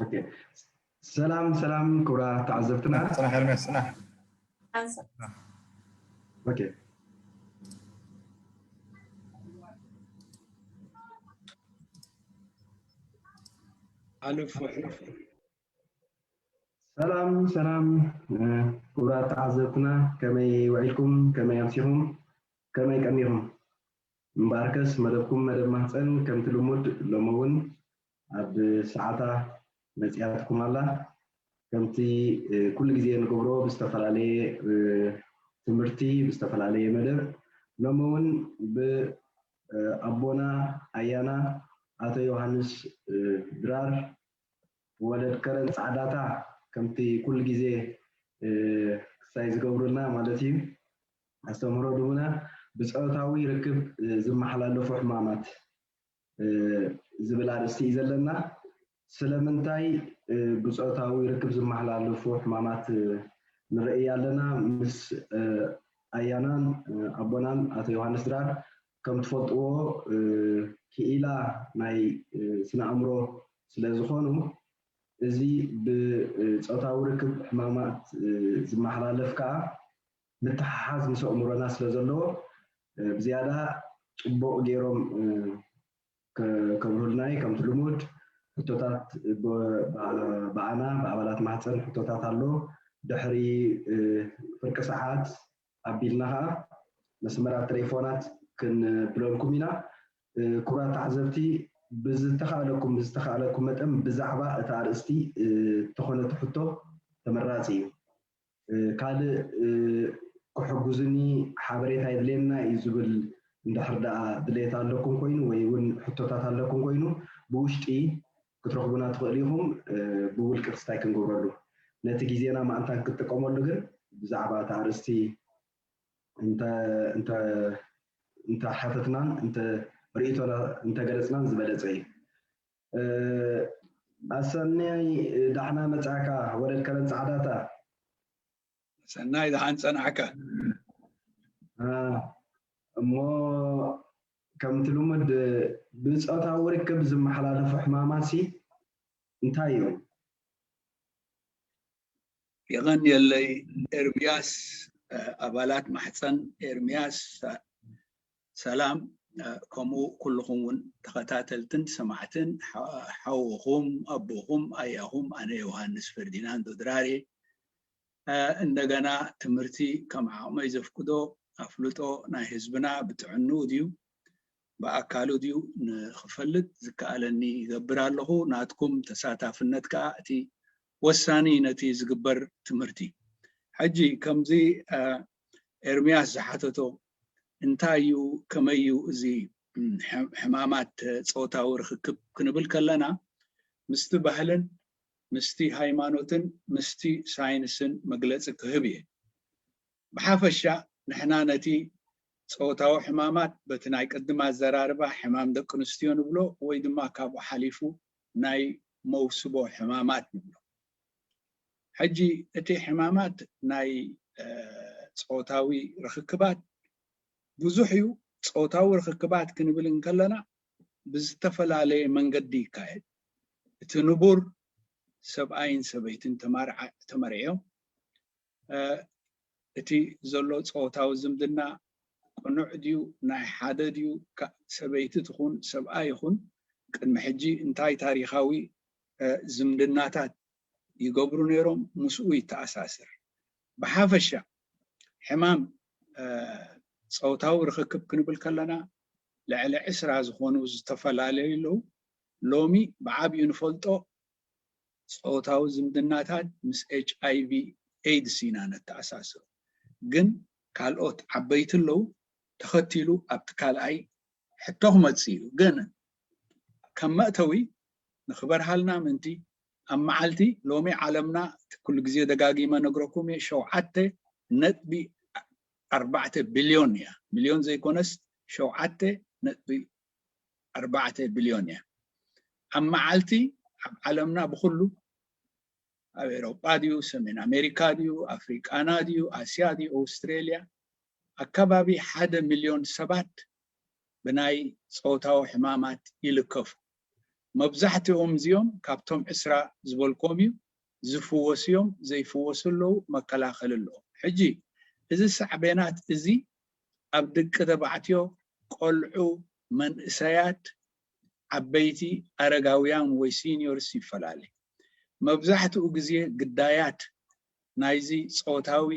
ኦኬ። ሰላም ሰላም ክቡራት ተዓዘብትና። ጽናሕ ኤርምያስ፣ ጽናሕ። ኦኬ። ኣልፍ ውሕሉፍ። ሰላም ሰላም፣ እ፣ ክቡራት ተዓዘብትና፣ ከመይ ውዒልኩም? ከመይ ኣምሲኹም? ከመይ ቀኒኹም? እምበኣርከስ መደብኩም መደብ ማህፀን ከምቲ ልሙድ ሎሚ እውን ኣብ ሰዓታ መፂኣትኩም ኣላ። ከምቲ፣ እ፣ ኩሉ ግዜ ንገብሮ ብዝተፈላለየ፣ እ፣ ትምህርቲ፣ ብዝተፈላለየ መደብ፣ ሎሚ እውን ብ፣ እ፣ ኣቦና ኣያና ኣቶ ዮሃንስ፣ እ፣ ድራር ወለድ ከረን ጻዕዳታ ከምቲ ኩሉ ግዜ፣ እ፣ ክሳይ ዝገብሩልና ማለት እዩ፣ ኣስተምህሮ ድቡና ብጾታዊ ርክብ፣ እ፣ ዝመሓላለፉ ሕማማት፣ እ፣ ዝብል ኣርእስቲ እዩ ዘለና። ስለምንታይ፣ እ፣ ብጾታዊ ርክብ ዝመሓላለፉ ሕማማት፣ እ፣ ንርኢ ኣለና? ምስ፣ እ፣ ኣያናን፣ እ፣ ኣቦናን ኣቶ ዮሃንስ ድራር ከም ትፈልጥዎ፣ እ፣ ክኢላ ናይ፣ እ፣ ስነ ኣእምሮ ስለ ዝኾኑ፣ እዚ ብጾታዊ ርክብ ሕማማት፣ እ፣ ዝመሓላለፍ ከኣ ምትሓሓዝ ምስ ኣእምሮና ስለ ዘለዎ፣ እ፣ ብዝያዳ ጽቡቕ ገይሮም፣ እ፣ ከ-፣ ከብርሁልና እዩ። ከምቲ ልሙድ ሕቶታት ብ-፣ ብ-፣ ብኣና፣ ብኣባላት ማህፀን ሕቶታት ኣሎ። ድሕሪ፣ እ፣ ፍርቂ ሰዓት ኣቢልና ኸዓ መስመራት ቴሌፎናት ክንብለልኩም ኢና። እ፣ ክቡራት ተዓዘብቲ፣ ብዝተኻእለኩም፣ ብዝተኻእለኩም መጠን ብዛዕባ እቲ ኣርእስቲ፣ እ፣ እተኾነ እቲ ሕቶ ተመራጺ እዩ። እ፣ ካልእ፣ እ፣ ክሕጉዝኒ ሓበሬታ የድልየና እዩ ዝብል እንድሕር ደኣ ድሌት ኣለኩም ኮይኑ ወይ እውን ሕቶታት ኣለኩም ኮይኑ ብውሽጢ ክትረኽቡና ትኽእሉ ኢኹም። እ፣ ብውልቂ ክስታይ ክንገብረሉ ነቲ ግዜና ማእንታን ክትጥቀመሉ ግን ብዛዕባ እቲ ኣርእስቲ እንተ-፣ እንተ-፣ እንተሓተትናን እንተ-፣ ርእይቶና እንተገለጽናን ዝበለጸ እዩ። እ፣ ኣሰናይ ዳሕና መጻእካ ወለድ ከረን ጻዕዳታ። ሰናይ ደሓን ጸናሕካ። እ፣ እሞ ከምቲ ልሙድ ብጾታዊ ርክብ ዝመሓላለፉ ሕማማትሲ እንታይ እዮም? የቐንየለይ ኤርምያስ፣ እ፣ ኣባላት ማሕፀን ኤርምያስ፣ እ፣ ሰላም፣ እ፣ ከምኡ ኩልኹም እውን ተኸታተልትን ሰማዕትን ሓ-፣ ሓውኹም፣ ኣቦኹም፣ ኣያኹም፣ ኣነ ዮሃንስ ፈርዲናንዶ ድራር እየ። እ፣ እንደገና ትምህርቲ ከም ዓቕመይ ዘፍቅዶ ኣፍልጦ ናይ ህዝብና ብጥዕንኡ ድዩ ብኣካሉ ድዩ ንኽፈልጥ ዝከኣለኒ ይገብር ኣለኹ። ናትኩም ተሳታፍነት ከኣ እቲ ወሳኒ ነቲ ዝግበር ትምህርቲ። ሕጂ ከምዚ፣ እ፣ ኤርምያስ ዝሓተቶ እንታይ እዩ፣ ከመይ እዩ እዚ፣ እም፣ ሕም-፣ ሕማማት ጾታዊ ርክክብ ክንብል ከለና ምስቲ ባህልን ምስቲ ሃይማኖትን ምስቲ ሳይንስን መግለጺ ክህብ እየ። ብሓፈሻ ንሕና ነቲ ጾታዊ ሕማማት በቲ ናይ ቅድም ኣዘራርባ ሕማም ደቂ ኣንስትዮ ንብሎ ወይ ድማ ካብኡ ሓሊፉ ናይ መውስቦ ሕማማት ንብሎ። ሕጂ እቲ ሕማማት ናይ፣ እ፣ ጾታዊ ርክክባት ብዙሕ እዩ። ጾታዊ ርክክባት ክንብል እንከለና ብዝተፈላለየ መንገዲ ይካየድ። እቲ ንቡር ሰብኣይን ሰበይትን ተማርዓ-፣ ተመርዕዮም፣ እ፣ እቲ ዘሎ ጾታዊ ዝምድና ቅኑዕ ድዩ፣ ናይ ሓደ ድዩ፣ ካ-፣ ሰበይቲ ትኹን ሰብኣይ ይኹን ቅድሚ ሕጂ እንታይ ታሪኻዊ፣ እ፣ ዝምድናታት ይገብሩ ነይሮም፣ ምስኡ ይተኣሳሰር። ብሓፈሻ ሕማም፣ እ፣ ጾታዊ ርክክብ ክንብል ከለና ልዕሊ ዕስራ ዝኾኑ ዝተፈላለዩ ኣለዉ። ሎሚ ብዓብዩ ንፈልጦ ጾታዊ ዝምድናታት ምስ ኤች ኣይ ቪ ኤድስ ኢና ነተኣሳስሮ። ግን ካልኦት ዓበይቲ ኣለዉ። ተኸቲሉ ኣብቲ ካልኣይ ሕቶ ክመጽእ እዩ። ግን ከም መእተዊ ንኽበርሃልና ምእንቲ ኣብ መዓልቲ ሎሚ ዓለምና ኩሉ ግዜ ደጋጊመ ነግረኩም እየ፣ ሸውዓተ ነጥቢ ኣርባዕተ ቢልዮን እያ። ሚልዮን ዘይኮነስ ሸውዓተ ነጥቢ ኣርባዕተ ቢልዮን እያ። ኣብ መዓልቲ ኣብ ዓለምና ብኹሉ ኣብ ኤውሮጳ ድዩ፣ ሰሜን ኣሜሪካ ድዩ፣ ኣፍሪቃና ድዩ፣ ኣስያ ድዩ፣ ኣውስትሬልያ፣ ኣከባቢ ሓደ ሚልዮን ሰባት ብናይ ጾታዊ ሕማማት ይልከፉ። መብዛሕትኦም እዚኦም ካብቶም ዕስራ ዝበልኮም እዩ። ዝፍወሱ እዮም፣ ዘይፍወሱ ኣለዉ፣ መከላኸሊ ኣለዎም። ሕጂ እዚ ሳዕቤናት እዚ ኣብ ደቂ ተባዕትዮ፣ ቆልዑ፣ መንእሰያት፣ ዓበይቲ፣ ኣረጋውያን ወይ ሲኒዮርስ ይፈላለ። መብዛሕትኡ ግዜ ግዳያት ናይዚ ጾታዊ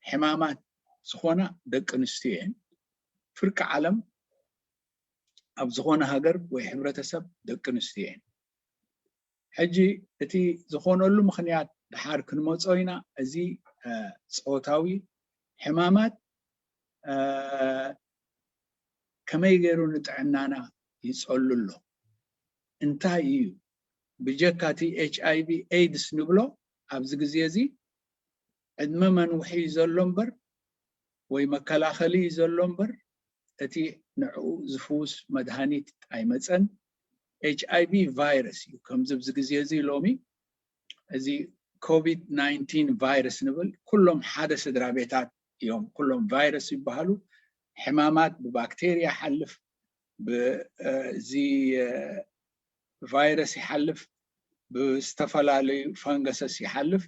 ሕማማት ዝኾና ደቂ ኣንስትዮ እየን። ፍርቂ ዓለም ኣብ ዝኾነ ሃገር ወይ ሕብረተሰብ ደቂ ኣንስትዮ እየን። ሕጂ እቲ ዝኾነሉ ምኽንያት ድሓር ክንመጾ ኢና። እዚ ጾታዊ ሕማማት ከመይ ገይሩ ንጥዕናና ይጸሉ ኣሎ? እንታይ እዩ? ብጀካ እቲ ኤች ኣይ ቪ ኤድስ ንብሎ ኣብዚ ግዜ እዚ ዕድመ መንውሒ እዩ ዘሎ እምበር ወይ መከላኸሊ እዩ ዘሎ እምበር እቲ ንዕኡ ዝፍውስ መድሃኒት ኣይመጸን። ኤች ኣይ ቪ ቫይረስ እዩ። ከምዚ ኣብዚ ግዜ እዚ ሎሚ እዚ ኮቪድ ናይንቲን ቫይረስ ንብል ኩሎም ሓደ ስድራ ቤታት እዮም። ኩሎም ቫይረስ ይበሃሉ። ሕማማት ብባክቴርያ ይሓልፍ፣ ብዚ ቫይረስ ይሓልፍ፣ ብዝተፈላለዩ ፈንገሰስ ይሓልፍ።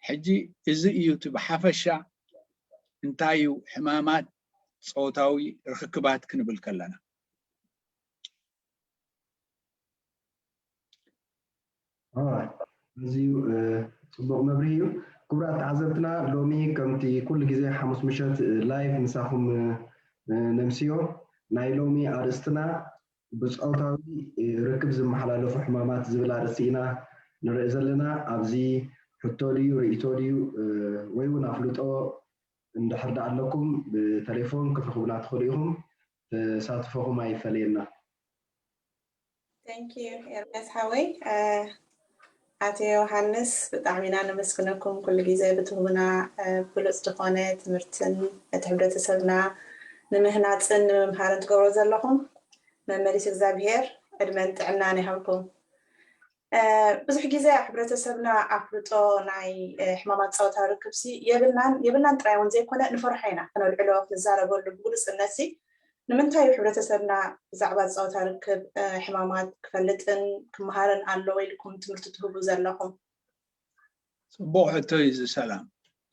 ሕጂ እዚ እዩ እቲ ብሓፈሻ እንታይ እዩ ሕማማት ጾታዊ ርክክባት ክንብል ከለና። ኣዝዩ ጽቡቕ መብርሂ እዩ። ክቡራት ተዓዘብትና፣ ሎሚ ከምቲ ኩሉ ግዜ ሓሙስ ምሸት ላይቭ ምሳኹም ነምስዮ። ናይ ሎሚ ኣርእስትና ብጾታዊ ርክብ ዝመሓላለፉ ሕማማት ዝብል ኣርእስቲ ኢና ንርኢ ዘለና። ኣብዚ ሕቶ ድዩ ርእይቶ ድዩ ወይ እውን ኣፍልጦ እንድሕር ደኣ ኣለኩም ብተሌፎን ክትረኽቡና ትኽእሉ ኢኹም። ተሳትፎኹም ኣይፈለየና። Thank you ኤርሚያስ ሓወይ። ኣቶ ዮሃንስ ብጣዕሚ ኢና ነመስግነኩም ኩሉ ግዜ ብትህቡና ብሉፅ ዝኾነ ትምህርትን እቲ ሕብረተሰብና ንምህናፅን ንምምሃርን ትገብሮ ዘለኹም መመሊስ እግዚኣብሄር ዕድመን ጥዕናን ይሃብኩም። ብዙሕ ግዜ ኣብ ሕብረተሰብና ኣፍልጦ ናይ ሕማማት ፃወታ ርክብሲ የብልናን የብልናን ጥራይ እውን ዘይኮነ ንፈርሖ ኢና ክነልዕሎ ንዛረበሉ ብግሉፅነትሲ ንምንታይ እዩ ሕብረተሰብና ብዛዕባ ፃወታ ርክብ ሕማማት ክፈልጥን ክመሃርን ኣለዎ ኢልኩም ትምህርቲ ትህቡ ዘለኹም? ፅቡቕ ሕቶ እዩ። እዚ ሰላም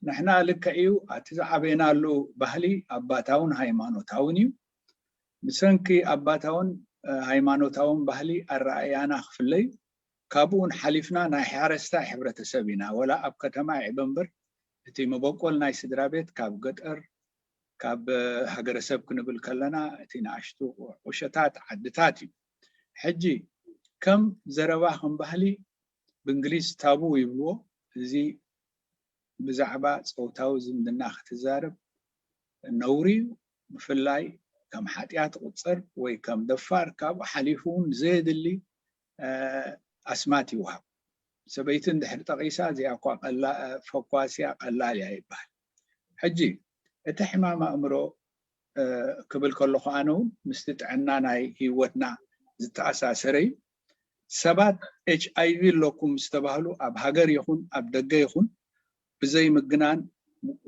ንሕና ልክዕ እዩ ኣቲ ዝዓበየናሉ ባህሊ ኣባታውን ሃይማኖታውን እዩ። ብሰንኪ ኣባታውን ሃይማኖታውን ባህሊ ኣረኣእያና ክፍለዩ ካብኡን ሓሊፍና ናይ ሓረስታይ ሕብረተሰብ ኢና። ወላ ኣብ ከተማ ይዕበ እምበር እቲ መበቆል ናይ ስድራ ቤት ካብ ገጠር ካብ ሃገረሰብ ክንብል ከለና እቲ ንኣሽቱ ቁሸታት ዓድታት እዩ። ሕጂ ከም ዘረባ ከም ባህሊ ብእንግሊዝ ታቡ ይብልዎ። እዚ ብዛዕባ ፆታዊ ዝምድና ክትዛረብ ነውሪ እዩ። ብፍላይ ከም ሓጢኣት ይቑፀር ወይ ከም ደፋር ካብኡ ሓሊፉ እውን ዘየድሊ ኣስማት ይወሃብ። ሰበይቲ እንድሕር ጠቒሳ እዚኣ እኳ ፈኳስያ ቀላል እያ ይበሃል። ሕጂ እቲ ሕማም ኣእምሮ ክብል ከለኹ ኣነ እውን ምስቲ ጥዕና ናይ ህይወትና ዝተኣሳሰረ እዩ። ሰባት ኤች ኣይ ቪ ኣለኩም ዝተባህሉ ኣብ ሃገር ይኹን ኣብ ደገ ይኹን ብዘይ ምግናን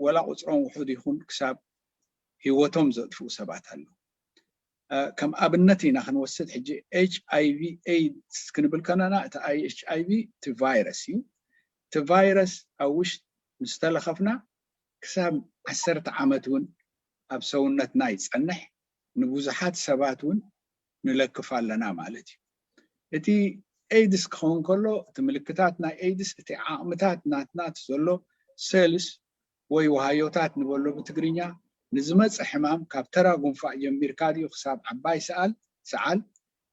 ወላ ቁፅሮም ውሑድ ይኹን ክሳብ ህይወቶም ዘጥፍኡ ሰባት ኣለዉ። ከም ኣብነት ኢና ክንወስድ ሕጂ ኤች ኣይ ቪ ኤድስ ክንብል ከለና እቲ ኤች ኣይ ቪ እቲ ቫይረስ እዩ። እቲ ቫይረስ ኣብ ውሽጥ ምስ ተለኸፍና ክሳብ ዓሰርተ ዓመት እውን ኣብ ሰውነትና ይፀንሕ። ንብዙሓት ሰባት እውን ንለክፍ ኣለና ማለት እዩ። እቲ ኤድስ ክኸውን ከሎ እቲ ምልክታት ናይ ኤድስ እቲ ዓቕምታት ናትና እቲ ዘሎ ሴልስ ወይ ውሃዮታት ንበሎ ብትግርኛ ንዝመፅእ ሕማም ካብ ተራ ጉንፋዕ ጀሚርካ ድዩ ክሳብ ዓባይ ሰኣል ሰዓል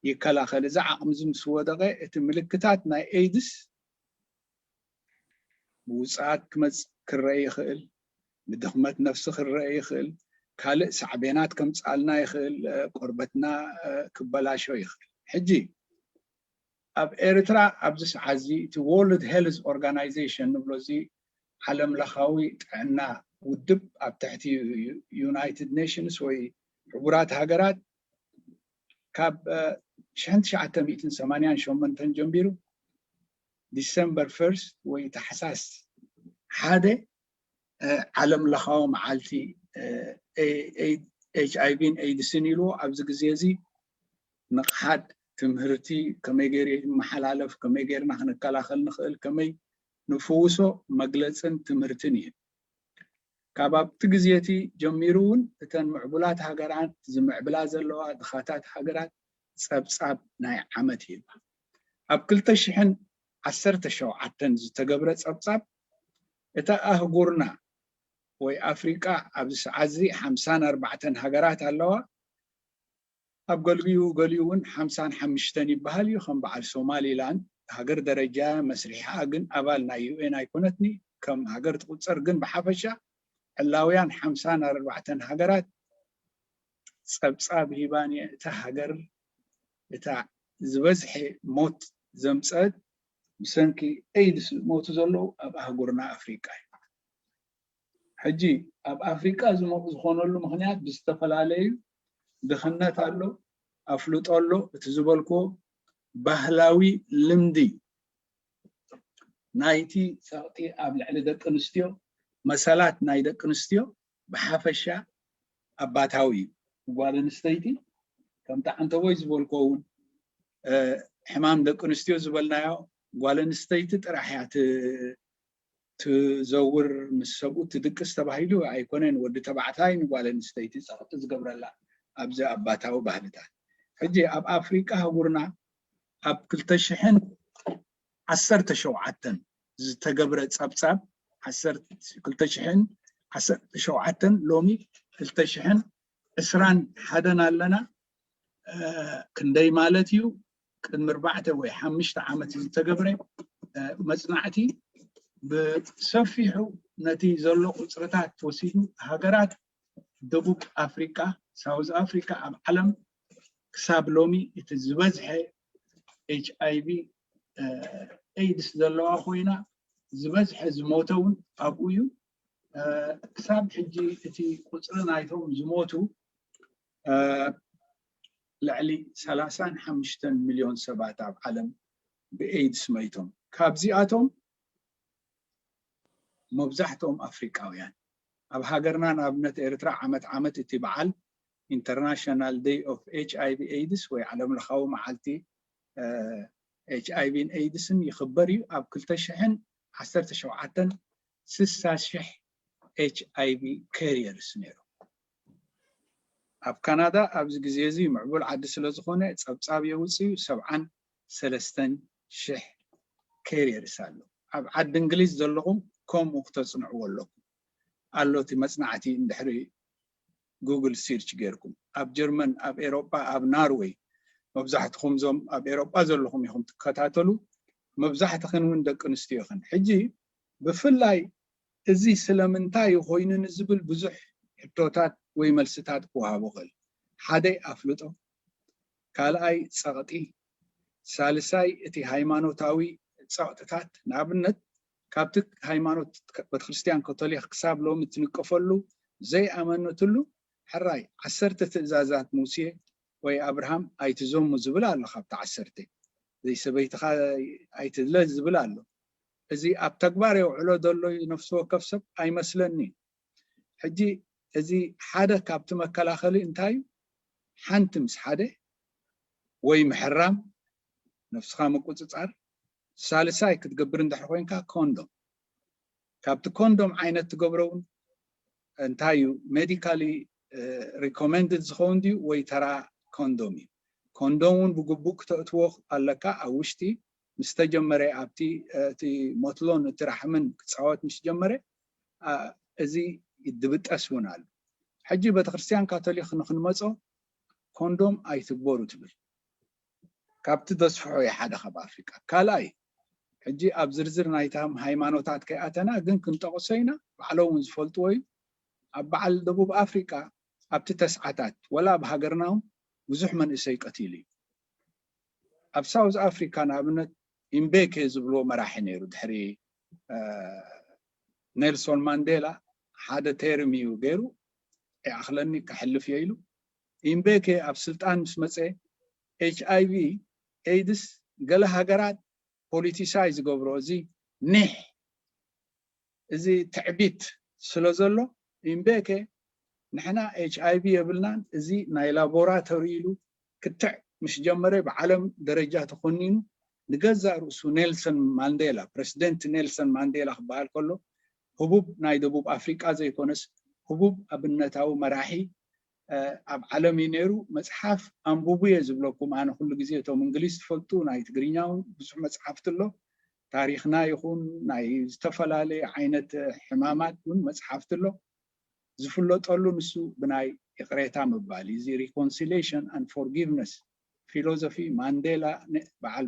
ይከላኸል። እዚ ዓቕሚ እዚ ምስ ወደቐ እቲ ምልክታት ናይ ኤድስ ብውፅኣት ክመፅ ክረአ ይኽእል፣ ብድኽመት ነፍሲ ክረአ ይኽእል፣ ካልእ ሳዕቤናት ከምፅኣልና ይኽእል፣ ቆርበትና ክበላሾ ይኽእል። ሕጂ ኣብ ኤርትራ ኣብዚ ሰዓት እዚ እቲ ወርልድ ሄልዝ ኦርጋናይዜሽን ንብሎ እዚ ዓለም ለኻዊ ጥዕና ውድብ ኣብ ትሕቲ ዩናይትድ ኔሽንስ ወይ ሕቡራት ሃገራት ካብ ሽሕን ትሽዓተ ሚእትን ሰማንያን ሸሞንተን ጀሚሩ ዲሰምበር ፈርስት ወይ ታሕሳስ ሓደ ዓለም ለኻዊ መዓልቲ ኤች ኣይ ቪን ኤድስን ኢሉ ኣብዚ ግዜ እዚ ንቕሓት ትምህርቲ ከመይ ገይሩ ይመሓላለፍ፣ ከመይ ገይርና ክንከላኸል ንኽእል፣ ከመይ ንፍውሶ መግለፅን ትምህርትን እዩ። ካብ ኣብቲ ግዜ እቲ ጀሚሩ እውን እተን ምዕቡላት ሃገራት ዝምዕብላ ዘለዋ ድኻታት ሃገራት ፀብፃብ ናይ ዓመት ይህባ። ኣብ ክልተ ሽሕን ዓሰርተ ሸውዓተን ዝተገብረ ፀብፃብ እታ ኣህጉርና ወይ ኣፍሪቃ ኣብዚ ሰዓት እዚ ሓምሳን ኣርባዕተን ሃገራት ኣለዋ። ኣብ ገሊኡ ገሊኡ እውን ሓምሳን ሓሙሽተን ይበሃል እዩ። ከም በዓል ሶማሊላንድ ሃገር ደረጃ መስሪሓ ግን ኣባል ናይ ዩ ኤን ኣይኮነትኒ። ከም ሃገር ትቁፀር ግን ብሓፈሻ ዕላውያን ሓምሳን ኣርባዕተን ሃገራት ፀብፃብ ሂባን እየ። እታ ሃገር እታ ዝበዝሐ ሞት ዘምፀት ብሰንኪ ኤይድስ ዝሞቱ ዘለዉ ኣብ ኣህጉርና ኣፍሪቃ እዩ። ሕጂ ኣብ ኣፍሪቃ ዝሞት ዝኾነሉ ምኽንያት ብዝተፈላለዩ ድኽነት ኣሎ፣ ኣፍልጦ ኣሎ፣ እቲ ዝበልክዎ ባህላዊ ልምዲ ናይቲ ፀቕጢ ኣብ ልዕሊ ደቂ ኣንስትዮ፣ መሰላት ናይ ደቂ ኣንስትዮ ብሓፈሻ ኣባታዊ እዩ። ጓል ኣንስተይቲ ከምቲ ዓንተቦይ ዝበልኮ እውን ሕማም ደቂ ኣንስትዮ ዝበልናዮ ጓል ኣንስተይቲ ጥራሕ እያ ትዘውር፣ ምስ ሰብኡ ትድቅስ ተባሂሉ ኣይኮነን። ወዲ ተባዕታይ ንጓል ኣንስተይቲ ፀቕጢ ዝገብረላ ኣብዚ ኣባታዊ ባህልታት። ሕጂ ኣብ ኣፍሪቃ ኣህጉርና ኣብ ክልተ ሽሕን ዓሰርተ ሸውዓተን ዝተገብረ ፀብፃብ ክልተ ሽሕን ዓሰርተ ሸውዓተን ሎሚ ክልተ ሽሕን ዕስራን ሓደን ኣለና። ክንደይ ማለት እዩ? ቅድሚ ኣርባዕተ ወይ ሓሙሽተ ዓመት ዝተገብረ መፅናዕቲ ብሰፊሑ ነቲ ዘሎ ቁፅርታት ወሲዱ ሃገራት ደቡብ ኣፍሪቃ፣ ሳውዝ ኣፍሪካ ኣብ ዓለም ክሳብ ሎሚ እቲ ዝበዝሐ ኤች ኣይ ቪ ኤይድስ ዘለዋ ኮይና ዝበዝሐ ዝሞተ እውን ኣብኡ እዩ። ክሳብ ሕጂ እቲ ቁፅሪ ናይቶም ዝሞቱ ልዕሊ ሰላሳን ሓሙሽተን ሚልዮን ሰባት ኣብ ዓለም ብኤይድስ መይቶም። ካብዚኣቶም መብዛሕትኦም ኣፍሪቃውያን። ኣብ ሃገርና ንኣብነት ኤርትራ ዓመት ዓመት እቲ በዓል ኢንተርናሽናል ደይ ኦፍ ኤች ኣይ ቪ ኤይድስ ወይ ዓለም ለኻዊ መዓልቲ ኤች ኣይ ቪን ኤይድስን ይኽበር እዩ። ኣብ ክልተ ሽሕን ዓሰርተ ሸውዓተን ስሳ ሽሕ ኤች ኣይ ቪ ካሪየርስ ነይሩ። ኣብ ካናዳ ኣብዚ ግዜ እዚ ምዕቡል ዓዲ ስለ ዝኾነ ፀብፃብ የውፅእ እዩ። ሰብዓን ሰለስተን ሽሕ ካሪየርስ ኣሎ። ኣብ ዓዲ እንግሊዝ ዘለኹም ከምኡ ክተፅንዕዎ ኣለኩም። ኣሎ እቲ መፅናዕቲ እንድሕሪ ጉግል ሲርች ጌርኩም ኣብ ጀርመን፣ ኣብ ኤሮጳ፣ ኣብ ናርወይ መብዛሕትኹም እዞም ኣብ ኤሮጳ ዘለኹም ኢኹም ትከታተሉ። መብዛሕትኽን እውን ደቂ ኣንስትዮ ኢኽን። ሕጂ ብፍላይ እዚ ስለምንታይ ኮይኑ ንዝብል ብዙሕ ሕቶታት ወይ መልስታት ክወሃቦ ኽእል። ሓደ ኣፍልጦ፣ ካልኣይ ፀቕጢ፣ ሳልሳይ እቲ ሃይማኖታዊ ፀቕጥታት። ንኣብነት ካብቲ ሃይማኖት ቤተክርስትያን ካቶሊክ ክሳብ ሎሚ ትንቀፈሉ ዘይኣመነትሉ ሕራይ ዓሰርተ ትእዛዛት ሙሴ ወይ ኣብርሃም ኣይትዘሙ ዝብል ኣሎ ካብቲ ዓሰርተ። ዘይሰበይትኻ ኣይትድለ ዝብል ኣሎ። እዚ ኣብ ተግባር የውዕሎ ዘሎ እዩ ነፍሲ ወከፍ ሰብ ኣይመስለኒ። ሕጂ እዚ ሓደ ካብቲ መከላኸሊ እንታይ እዩ? ሓንቲ ምስ ሓደ ወይ ምሕራም፣ ነፍስኻ ምቁፅፃር። ሳልሳይ ክትገብር እንድሕር ኮይንካ ኮንዶም። ካብቲ ኮንዶም ዓይነት ትገብሮ እውን እንታይ እዩ? ሜዲካሊ ሪኮመንድድ ዝኸውን ድዩ ወይ ተራ ኮንዶም እዩ? ኮንዶም እውን ብግቡእ ክተእትዎ ኣለካ ኣብ ውሽጢ። ምስ ተጀመረ ኣብቲ እቲ ሞትሎን እቲ ራሕምን ክፃወት ምስ ጀመረ እዚ ድብጠስ እውን ኣሎ። ሕጂ ቤተክርስትያን ካቶሊክ ንክንመፆ ኮንዶም ኣይትግበሩ ትብል። ካብቲ ዘስፍሖ እዩ ሓደ ካብ ኣፍሪቃ። ካልኣይ ሕጂ ኣብ ዝርዝር ናይታ ሃይማኖታት ከይኣተና ግን ክንጠቕሶ ኢና፣ ባዕሎም እውን ዝፈልጥዎ እዩ። ኣብ በዓል ደቡብ ኣፍሪቃ ኣብቲ ተስዓታት ወላ ኣብ ሃገርና እውን ብዙሕ መንእሰይ ቀቲሉ እዩ። ኣብ ሳውዝ ኣፍሪካ ንኣብነት ኢምቤኬ ዝብልዎ መራሒ ነይሩ። ድሕሪ ኔልሶን ማንዴላ ሓደ ቴርም እዩ ገይሩ፣ ይኣኽለኒ ከሕልፍ እየ ኢሉ። ኢምቤኬ ኣብ ስልጣን ምስ መፀ ኤች ኣይ ቪ ኤይድስ ገለ ሃገራት ፖሊቲሳይ ዝገብሮ እዚ ኒሕ እዚ ትዕቢት ስለ ዘሎ ኢምቤኬ ንሕና ኤች ኣይ ቪ የብልናን፣ እዚ ናይ ላቦራቶሪ ኢሉ ክትዕ ምስ ጀመረ ብዓለም ደረጃ ተኾኒኑ ንገዛእ ርእሱ ኔልሰን ማንዴላ፣ ፕረሲደንት ኔልሰን ማንዴላ ክበሃል ከሎ ህቡብ ናይ ደቡብ ኣፍሪቃ ዘይኮነስ ህቡብ ኣብነታዊ መራሒ ኣብ ዓለም እዩ ነይሩ። መፅሓፍ ኣንብቡ እየ ዝብለኩም ኣነ ኩሉ ግዜ። እቶም እንግሊዝ ትፈልጡ ናይ ትግርኛ እውን ብዙሕ መፅሓፍቲ ኣሎ። ታሪኽና ይኹን ናይ ዝተፈላለዩ ዓይነት ሕማማት እውን መፅሓፍቲ ኣሎ። ዝፍለጠሉ ንሱ ብናይ ይቕሬታ ምባል እዩ። እዚ reconciliation and forgiveness philosophy ማንዴላ፣ በዓል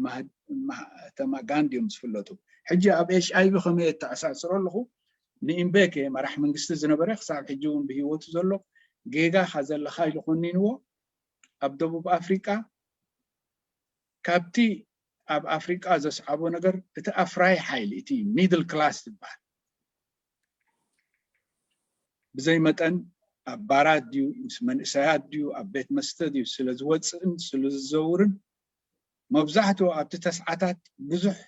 ማህተማ ጋንዲ እዮም ዝፍለጡ። ሕጂ ኣብ ኤች ኣይ ቪ ከመይ የተኣሳስሮ ኣለኹ? ንኢምቤኬ መራሕ መንግስቲ ዝነበረ ክሳብ ሕጂ እውን ብህይወቱ ዘሎ ጌጋኻ ዘለኻ ኢሉ ኮኒንዎ። ኣብ ደቡብ ኣፍሪቃ ካብቲ ኣብ ኣፍሪቃ ዘስዓቦ ነገር እቲ ኣፍራይ ሓይሊ እቲ ሚድል ክላስ ዝበሃል ብዘይ መጠን ኣብ ባራት ድዩ ምስ መንእሰያት ድዩ ኣብ ቤት መስተ ድዩ ስለ ዝወፅእን ስለ ዝዘውርን መብዛሕትኡ ኣብቲ ተስዓታት ብዙሕ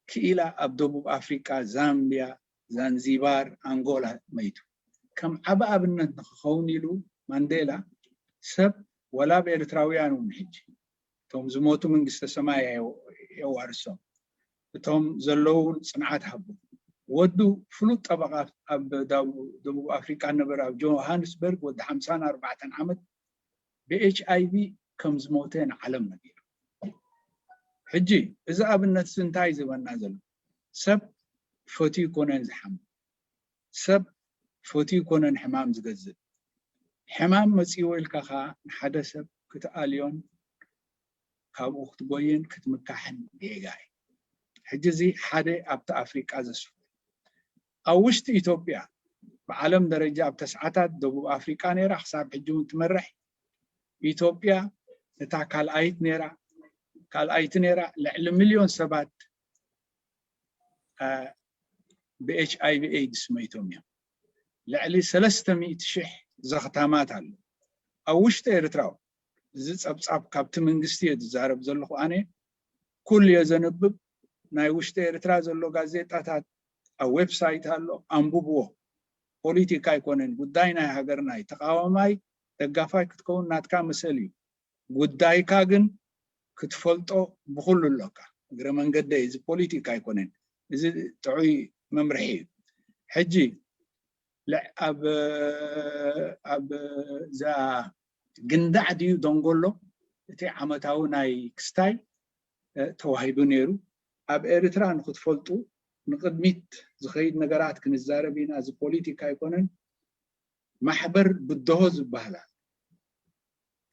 ክኢላ ኣብ ደቡብ ኣፍሪቃ፣ ዛምቢያ፣ ዛንዚባር፣ ኣንጎላ መይቱ። ከም ዓቢ ኣብነት ንክኸውን ኢሉ ማንዴላ ሰብ ወላ ኣብ ኤርትራውያን እውን ሕጂ እቶም ዝሞቱ መንግስተ ሰማይ የዋርሶም፣ እቶም ዘለውን ፅንዓት ሃቡ። ወዱ ፍሉጥ ጠበቃ ኣብ ደቡብ ኣፍሪቃ ነበረ ኣብ ጆሃንስበርግ ወዲ ሓምሳን ኣርባዕተን ዓመት ብኤች ኣይ ቪ ከም ዝሞተ ንዓለም ነጊሩ። ሕጂ እዚ ኣብነት እዚ እንታይ ዝህበና ዘሎ? ሰብ ፈትዩ ኮነን ዝሓሙ፣ ሰብ ፈትዩ ኮነን ሕማም ዝገዝእ። ሕማም መፂዎ ኢልካ ከዓ ንሓደ ሰብ ክትኣልዮን ካብኡ ክትጎይን ክትምካሕን ጌጋ እዩ። ሕጂ እዚ ሓደ ኣብቲ ኣፍሪቃ ዘስፍሩ ኣብ ውሽጢ ኢትዮጵያ ብዓለም ደረጃ ኣብ ተስዓታት ደቡብ ኣፍሪቃ ነይራ ክሳብ ሕጂ እውን ትመርሕ ኢትዮጵያ እታ ካልኣይት ነይራ ካልኣይቲ ነይራ ልዕሊ ሚልዮን ሰባት ብኤች ኣይ ቪ ኤድስ መይቶም እዮም። ልዕሊ ሰለስተ ሚእቲ ሽሕ ዘኽታማት ኣሎ ኣብ ውሽጢ ኤርትራው እዚ ፀብፃብ ካብቲ መንግስቲ እየ ዝዛረብ ዘለኹ ኣነ ኩሉ እየ ዘንብብ ናይ ውሽጢ ኤርትራ ዘሎ ጋዜጣታት ኣብ ዌብሳይት ኣሎ ኣንብብዎ። ፖሊቲካ ኣይኮነን ጉዳይ ናይ ሃገርና እዩ። ተቃዋማይ ደጋፋይ ክትከውን ናትካ መሰል እዩ። ጉዳይካ ግን ክትፈልጦ ብኩሉ ኣለካ። እግረ መንገደይ እዚ ፖሊቲካ ኣይኮነን። እዚ ጥዑይ መምርሒ እዩ። ሕጂ ኣብ እዛ ግንዳዕ ድዩ ደንጎሎ እቲ ዓመታዊ ናይ ክስታይ ተዋሂቡ ነይሩ። ኣብ ኤርትራ ንክትፈልጡ ንቅድሚት ዝኸይድ ነገራት ክንዛረብ ኢና። እዚ ፖሊቲካ ኣይኮነን። ማሕበር ብድሆ ዝበሃል ኣሎ።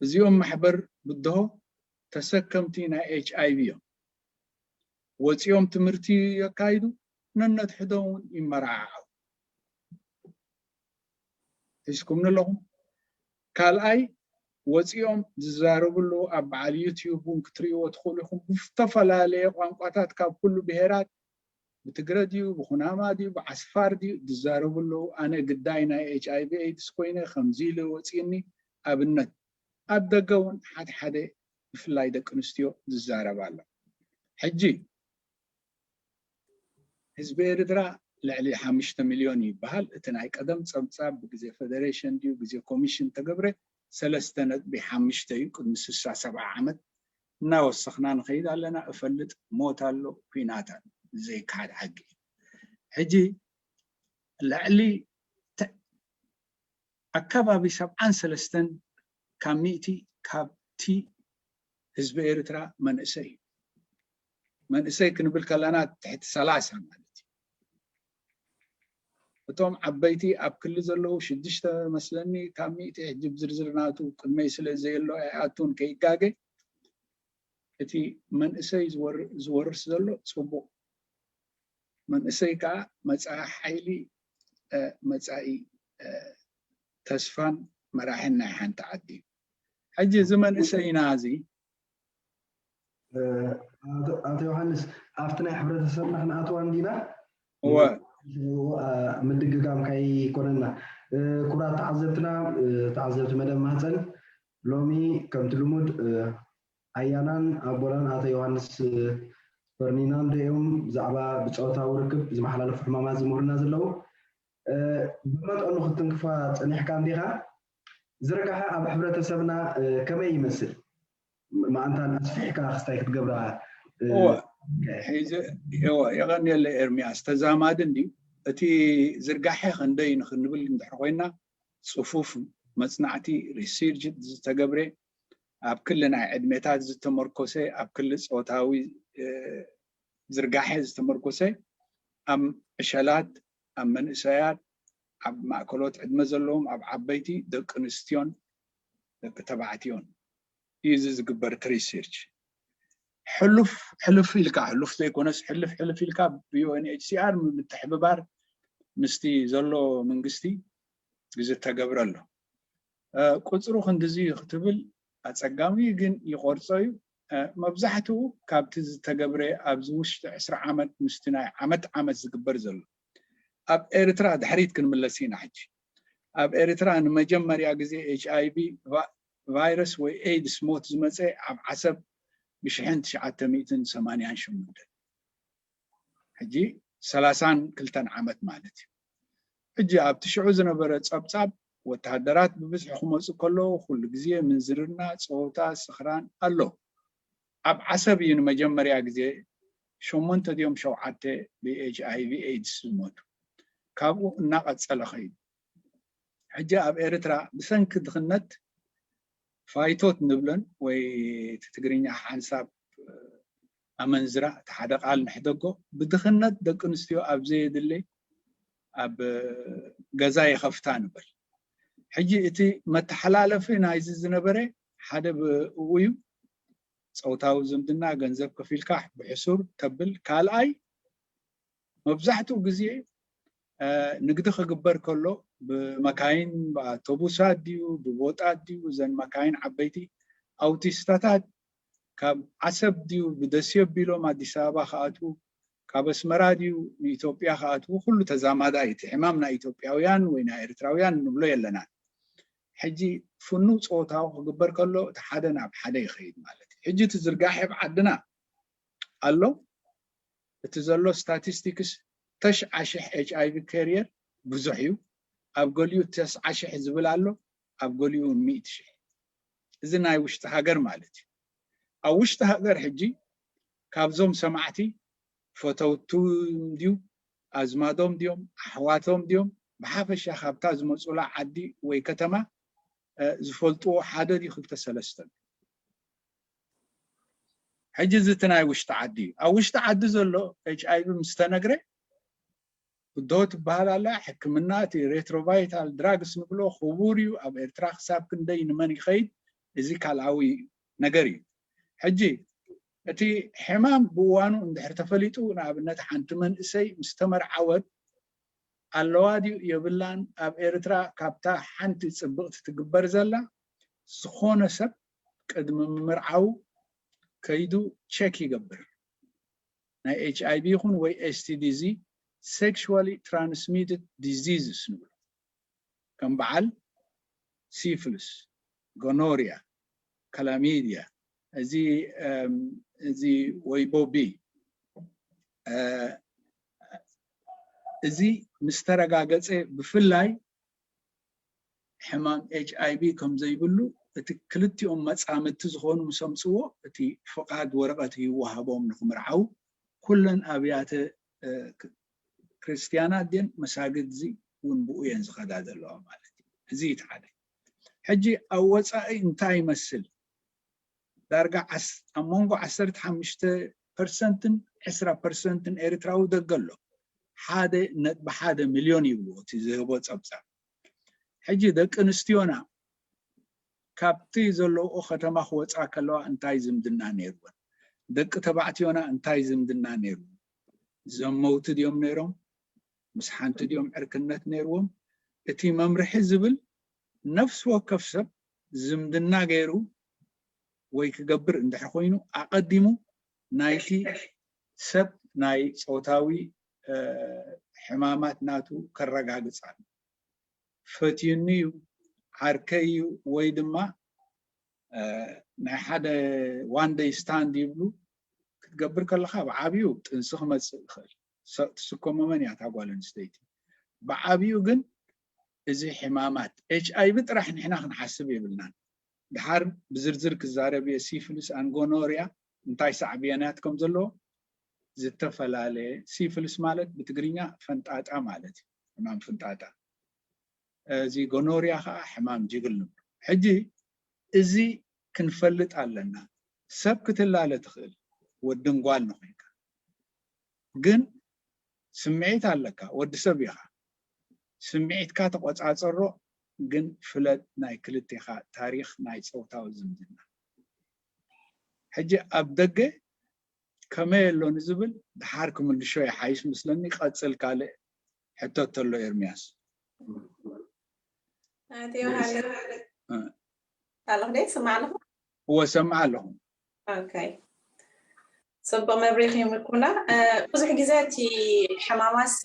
እዚኦም ማሕበር ብድሆ ተሰከምቲ ናይ ኤች ኣይ ቪ እዮም። ወፂኦም ትምህርቲ የካይዱ፣ ነነትሕዶም እውን ይመራዓዓው። ሒዝኩምኒ ኣለኹም። ካልኣይ ወፂኦም ዝዛረቡ ኣለዉ። ኣብ በዓል ዩትዩብ እውን ክትርእይዎ ትኽእሉ ኢኹም። ብዝተፈላለየ ቋንቋታት ካብ ኩሉ ብሄራት ብትግረ ድዩ ብኩናማ ድዩ ብዓስፋር ድዩ ዝዛረቡ ኣለዉ። ኣነ ግዳይ ናይ ኤች ኣይ ቪ ኤድስ ኮይነ ከምዚ ኢለ ወፂእኒ ኣብነት ኣብ ደገ እውን ሓደ ሓደ ብፍላይ ደቂ ኣንስትዮ ዝዛረባ ኣሎ። ሕጂ ህዝቢ ኤርትራ ልዕሊ ሓሙሽተ ሚልዮን ይበሃል። እቲ ናይ ቀደም ጸብጻብ ብግዜ ፈደሬሽን ድዩ ግዜ ኮሚሽን ተገብረ ሰለስተ ነጥቢ ሓሙሽተ እዩ። ቅድሚ ስሳ ሰብዓ ዓመት እናወሰኽና ንኸይድ ኣለና። እፈልጥ ሞት ኣሎ፣ ኲናት ኣሎ፣ ዘይከሓድ ሓቂ እዩ። ሕጂ ልዕሊ ኣካባቢ ሰብዓን ሰለስተን ካብ ሚእቲ ካብቲ ህዝቢ ኤርትራ መንእሰይ እዩ። መንእሰይ ክንብል ከለና ትሕቲ ሰላሳ ማለት እዩ። እቶም ዓበይቲ ኣብ ክሊ ዘለዉ ሽዱሽተ መስለኒ ካብ ሚእቲ ሕጂ ብዝርዝር ናቱ ቅድመይ ስለ ዘየሎ ኣይኣቱን ከይጋገ እቲ መንእሰይ ዝወርስ ዘሎ ፅቡቕ መንእሰይ ከዓ መፃኢ ሓይሊ መፃኢ ተስፋን መራሕን ናይ ሓንቲ ዓዲ እዩ። ሕጂ እዚ መንእሰይና እዚ ኣቶ ዮሃንስ ኣብቲ ናይ ሕብረተሰብና ክንኣትዋ እንዲና እወ ምድግጋም ካይኮነና ክቡራት ተዓዘብትና ተዓዘብቲ መደብ ማህፀን ሎሚ ከምቲ ልሙድ ኣያናን ኣቦናን ኣቶ ዮሃንስ ፈርኒናንዶ እዮም ብዛዕባ ብፆታዊ ርክብ ዝመሓላለፉ ሕማማት ዝምህሩና ዘለዉ ብመጠኑ ክትንክፋ ፀኒሕካ እንዲኻ ዝርግሐ ኣብ ሕብረተሰብና ከመይ ይመስል መኣንታን ኣስፊሕካ ክስታይ ክትገብራ የቐንየለ ኤርሚያስ። ተዛማዲ እንድዩ። እቲ ዝርጋሐ ክንደይ ንክንብል እንድሕር ኮይና፣ ፅፉፍ መፅናዕቲ፣ ሪሲርች ዝተገብረ፣ ኣብ ክሊ ናይ ዕድሜታት ዝተመርኮሰ፣ ኣብ ክሊ ፆታዊ ዝርጋሐ ዝተመርኮሰ፣ ኣብ ዕሸላት፣ ኣብ መንእሰያት፣ ኣብ ማእከሎት ዕድመ ዘለዎም፣ ኣብ ዓበይቲ፣ ደቂ ኣንስትዮን ደቂ ተባዕትዮን እዩ እዚ ዝግበር እቲ ሪሲርች። ሕሉፍ ሕልፍ ኢልካ፣ ሕሉፍ ዘይኮነስ ሕልፍ ሕልፍ ኢልካ ብዩኤንኤችሲኣር ምትሕብባር ምስቲ ዘሎ መንግስቲ ዝተገብረ ኣሎ። ቁፅሩ ክንድዚ ክትብል ኣፀጋሚ ግን ይቆርፆ እዩ። መብዛሕትኡ ካብቲ ዝተገብረ ኣብዚ ውሽጢ ዕስራ ዓመት ምስቲ ናይ ዓመት ዓመት ዝግበር ዘሎ ኣብ ኤርትራ ድሕሪት ክንምለስ ኢና። ሕጂ ኣብ ኤርትራ ንመጀመርያ ግዜ ኤች ኣይ ቪ ቫይረስ ወይ ኤድስ ሞት ዝመፀ ኣብ ዓሰብ ብሽሕን ትሽዓተ ሚእትን ሰማንያን ሸሞንተን፣ ሕጂ ሰላሳን ክልተን ዓመት ማለት እዩ። ሕጂ ኣብቲ ሽዑ ዝነበረ ጸብጻብ፣ ወተሃደራት ብብዝሒ ክመፁ ከለዉ ኩሉ ግዜ ምንዝርና፣ ፀወታ፣ ስኽራን ኣሎ። ኣብ ዓሰብ እዩ ንመጀመርያ ግዜ ሸሞንተ ድዮም ሸውዓተ ብኤች ኣይ ቪ ኤድስ ዝሞቱ። ካብኡ እናቐጸለ ኸይዱ። ሕጂ ኣብ ኤርትራ ብሰንኪ ድኽነት ፋይቶት ንብለን ወይ እቲ ትግርኛ ሓንሳብ ኣመንዝራ እቲ ሓደ ቃል ንሕደጎ፣ ብድኽነት ደቂ ኣንስትዮ ኣብ ዘየድሊ ኣብ ገዛ ይኸፍታ ንበል። ሕጂ እቲ መተሓላለፊ ናይዚ ዝነበረ ሓደ ብእኡ እዩ፣ ጾታዊ ዝምድና ገንዘብ ከፊልካ ብሕሱር ተብል፣ ካልኣይ መብዛሕትኡ ግዜ ንግዲ ክግበር ከሎ ብመካይን ብኣውቶቡሳት ድዩ ብቦጣት ድዩ፣ እዘን መካይን ዓበይቲ ኣውቲስታታት ካብ ዓሰብ ድዩ ብደሴ ኣቢሎም ኣዲስ ኣበባ ክኣትዉ፣ ካብ ኣስመራ ድዩ ንኢትዮጵያ ክኣትዉ፣ ኩሉ ተዛማዳይ። እቲ ሕማም ናይ ኢትዮጵያውያን ወይ ናይ ኤርትራውያን ንብሎ የለናን። ሕጂ ፍኑው ጾታዊ ክግበር ከሎ እቲ ሓደ ናብ ሓደ ይኸይድ ማለት እዩ። ሕጂ እቲ ዝርጋሐ ኣብ ዓድና ኣሎ። እቲ ዘሎ ስታቲስቲክስ ተሽዓ ሽሕ ኤች ኣይ ቪ ካሪየር ብዙሕ እዩ። ኣብ ገሊኡ ተስዓ ሽሕ ዝብል ኣሎ፣ ኣብ ገሊኡ ሚእቲ ሽሕ። እዚ ናይ ውሽጢ ሃገር ማለት እዩ። ኣብ ውሽጢ ሃገር ሕጂ ካብዞም ሰማዕቲ ፈተውቱ ድዩ ኣዝማዶም ድዮም ኣሕዋቶም ድዮም ብሓፈሻ ካብታ ዝመፁላ ዓዲ ወይ ከተማ ዝፈልጥዎ ሓደ ድዩ ክልተ ሰለስተ? ሕጂ እዚ እቲ ናይ ውሽጢ ዓዲ እዩ። ኣብ ውሽጢ ዓዲ ዘሎ ኤች ኣይ ቪ ምስ ተነግረ፣ ህዶ ትበሃል ኣላ። ሕክምና እቲ ሬትሮቫይታል ድራግስ ንብሎ ክቡር እዩ። ኣብ ኤርትራ ክሳብ ክንደይ ንመን ይኸይድ? እዚ ካልኣዊ ነገር እዩ። ሕጂ እቲ ሕማም ብእዋኑ እንድሕር ተፈሊጡ፣ ንኣብነት ሓንቲ መንእሰይ ምስ ተመርዓወት ኣለዋ ድዩ የብላን፣ ኣብ ኤርትራ ካብታ ሓንቲ ጽብቕቲ ትግበር ዘላ፣ ዝኾነ ሰብ ቅድሚ ምምርዓው ከይዱ ቸክ ይገብር። ናይ ኤች ኣይ ቪ ይኹን ወይ ኤስ ቲ ዲ፣ እዚ ሴክሹዋሊ ትራንስሚትድ ዲዚዝስ ንብሎ፣ ከም በዓል ሲፍልስ፣ ጎኖሪያ፣ ከላሚድያ፣ እዚ እዚ ወይቦቢ፣ እዚ ምስ ተረጋገጸ፣ ብፍላይ ሕማም ኤች ኣይ ቪ ከም ዘይብሉ እቲ ክልቲኦም መጻምድቲ ዝኾኑ ምስ ኣምጽዎ፣ እቲ ፍቓድ ወረቐት ይወሃቦም ንኽምርዓው። ኩለን ኣብያተ ክርስትያናት ድን መሳግድ እዚ እውን ብኡ እየን ዝኸዳ ዘለዋ ማለት እዩ። እዚ እቲ ሓደ። ሕጂ ኣብ ወፃኢ እንታይ ይመስል? ዳርጋ ኣብ መንጎ ዓሰርተ ሓሙሽተ ፐርሰንትን ዕስራ ፐርሰንትን ኤርትራዊ ደገ ኣሎ። ሓደ ነጥቢ ሓደ ሚልዮን ይብልዎ እቲ ዝህቦ ጸብጻብ። ሕጂ ደቂ ኣንስትዮና ካብቲ ዘለውኦ ከተማ ክወፃ ከለዋ እንታይ ዝምድና ነይርወን? ደቂ ተባዕትዮና እንታይ ዝምድና ነይርዎም? ዘመውቲ ድዮም ነይሮም? ምስ ሓንቲ ድዮም ዕርክነት ነይርዎም? እቲ መምርሒ ዝብል ነፍሲ ወከፍ ሰብ ዝምድና ገይሩ ወይ ክገብር እንድሕር ኮይኑ ኣቐዲሙ ናይቲ ሰብ ናይ ጾታዊ ሕማማት ናቱ ከረጋግጽ ኣሎ። ፈትዩኒ እዩ፣ ዓርከይ እዩ፣ ወይ ድማ ናይ ሓደ ዋን ደይ ስታንድ ይብሉ ክትገብር ከለካ ብዓብዩ ጥንሲ ክመፅእ ይኽእል። ትስከሞ መን እያ እታ ጓል ኣንስተይቲ? ብዓብዩ ግን እዚ ሕማማት ኤች ኣይ ቪ ጥራሕ ንሕና ክንሓስብ የብልናን። ድሓር ብዝርዝር ክዛረብ እየ። ሲፍልስ and gonorrhea እንታይ ሳዕቤናት ከም ዘለዎ ዝተፈላለየ። ሲፍልስ ማለት ብትግርኛ ፈንጣጣ ማለት እዩ፣ ሕማም ፍንጣጣ። እዚ ጎኖርያ ከዓ ሕማም ጅግል ንብሎ። ሕጂ እዚ ክንፈልጥ ኣለና። ሰብ ክትላለ ትኽእል፣ ወድን ጓል ንኮይንካ፣ ግን ስምዒት ኣለካ፣ ወዲ ሰብ ኢኻ። ስምዒትካ ተቆጻጸሮ፣ ግን ፍለጥ ናይ ክልቴኻ ታሪኽ ናይ ጾታዊ ዝምድና። ሕጂ ኣብ ደገ ከመይ ኣሎ ንዝብል ድሓር ክምልሾ ይሓይሽ ምስለኒ። ቀጽል፣ ካልእ ሕቶ ተሎ ኤርሚያስ። ኣትዮ ሃለ ኣለኹ ደ ስማዕ ኣለኹ። እወ ሰምዕ ኣለኹ። ኦኬ፣ ጽቡቅ መብሪኽ ይምኩና። ብዙሕ ግዜ እቲ ሕማማሲ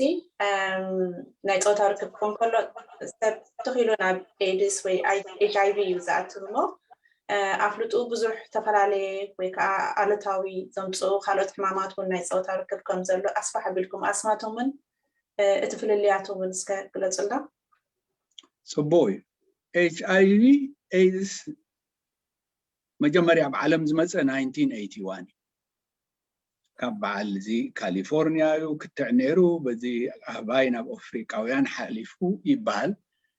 ናይ ጾታ ርክብ ክኾን ከሎ ሰብ ትኽኢሉ ናብ ኤድስ ወይ ኤች ኣይ ቪ እዩ ዝኣትው እሞ ኣፍልጡ ብዙሕ ተፈላለየ ወይ ከዓ ኣሉታዊ ዘምፅኡ ካልኦት ሕማማት እውን ናይ ጾታ ርክብ ከም ዘሎ ኣስፋሕ ኣቢልኩም ኣስማቶምን እቲ ፍልልያቶምን እስከ ግለፁልና። ጽቡቅ እዩ። ኤች ኣይ ቪ ኤድስ መጀመርያ ኣብ ዓለም ዝመፀ ናይንቲን ኤይቲ ዋን እዩ። ካብ በዓል እዚ ካሊፎርኒያ እዩ ክትዕ ነይሩ፣ በዚ ኣህባይ ናብ ኣፍሪቃውያን ሓሊፉ ይበሃል።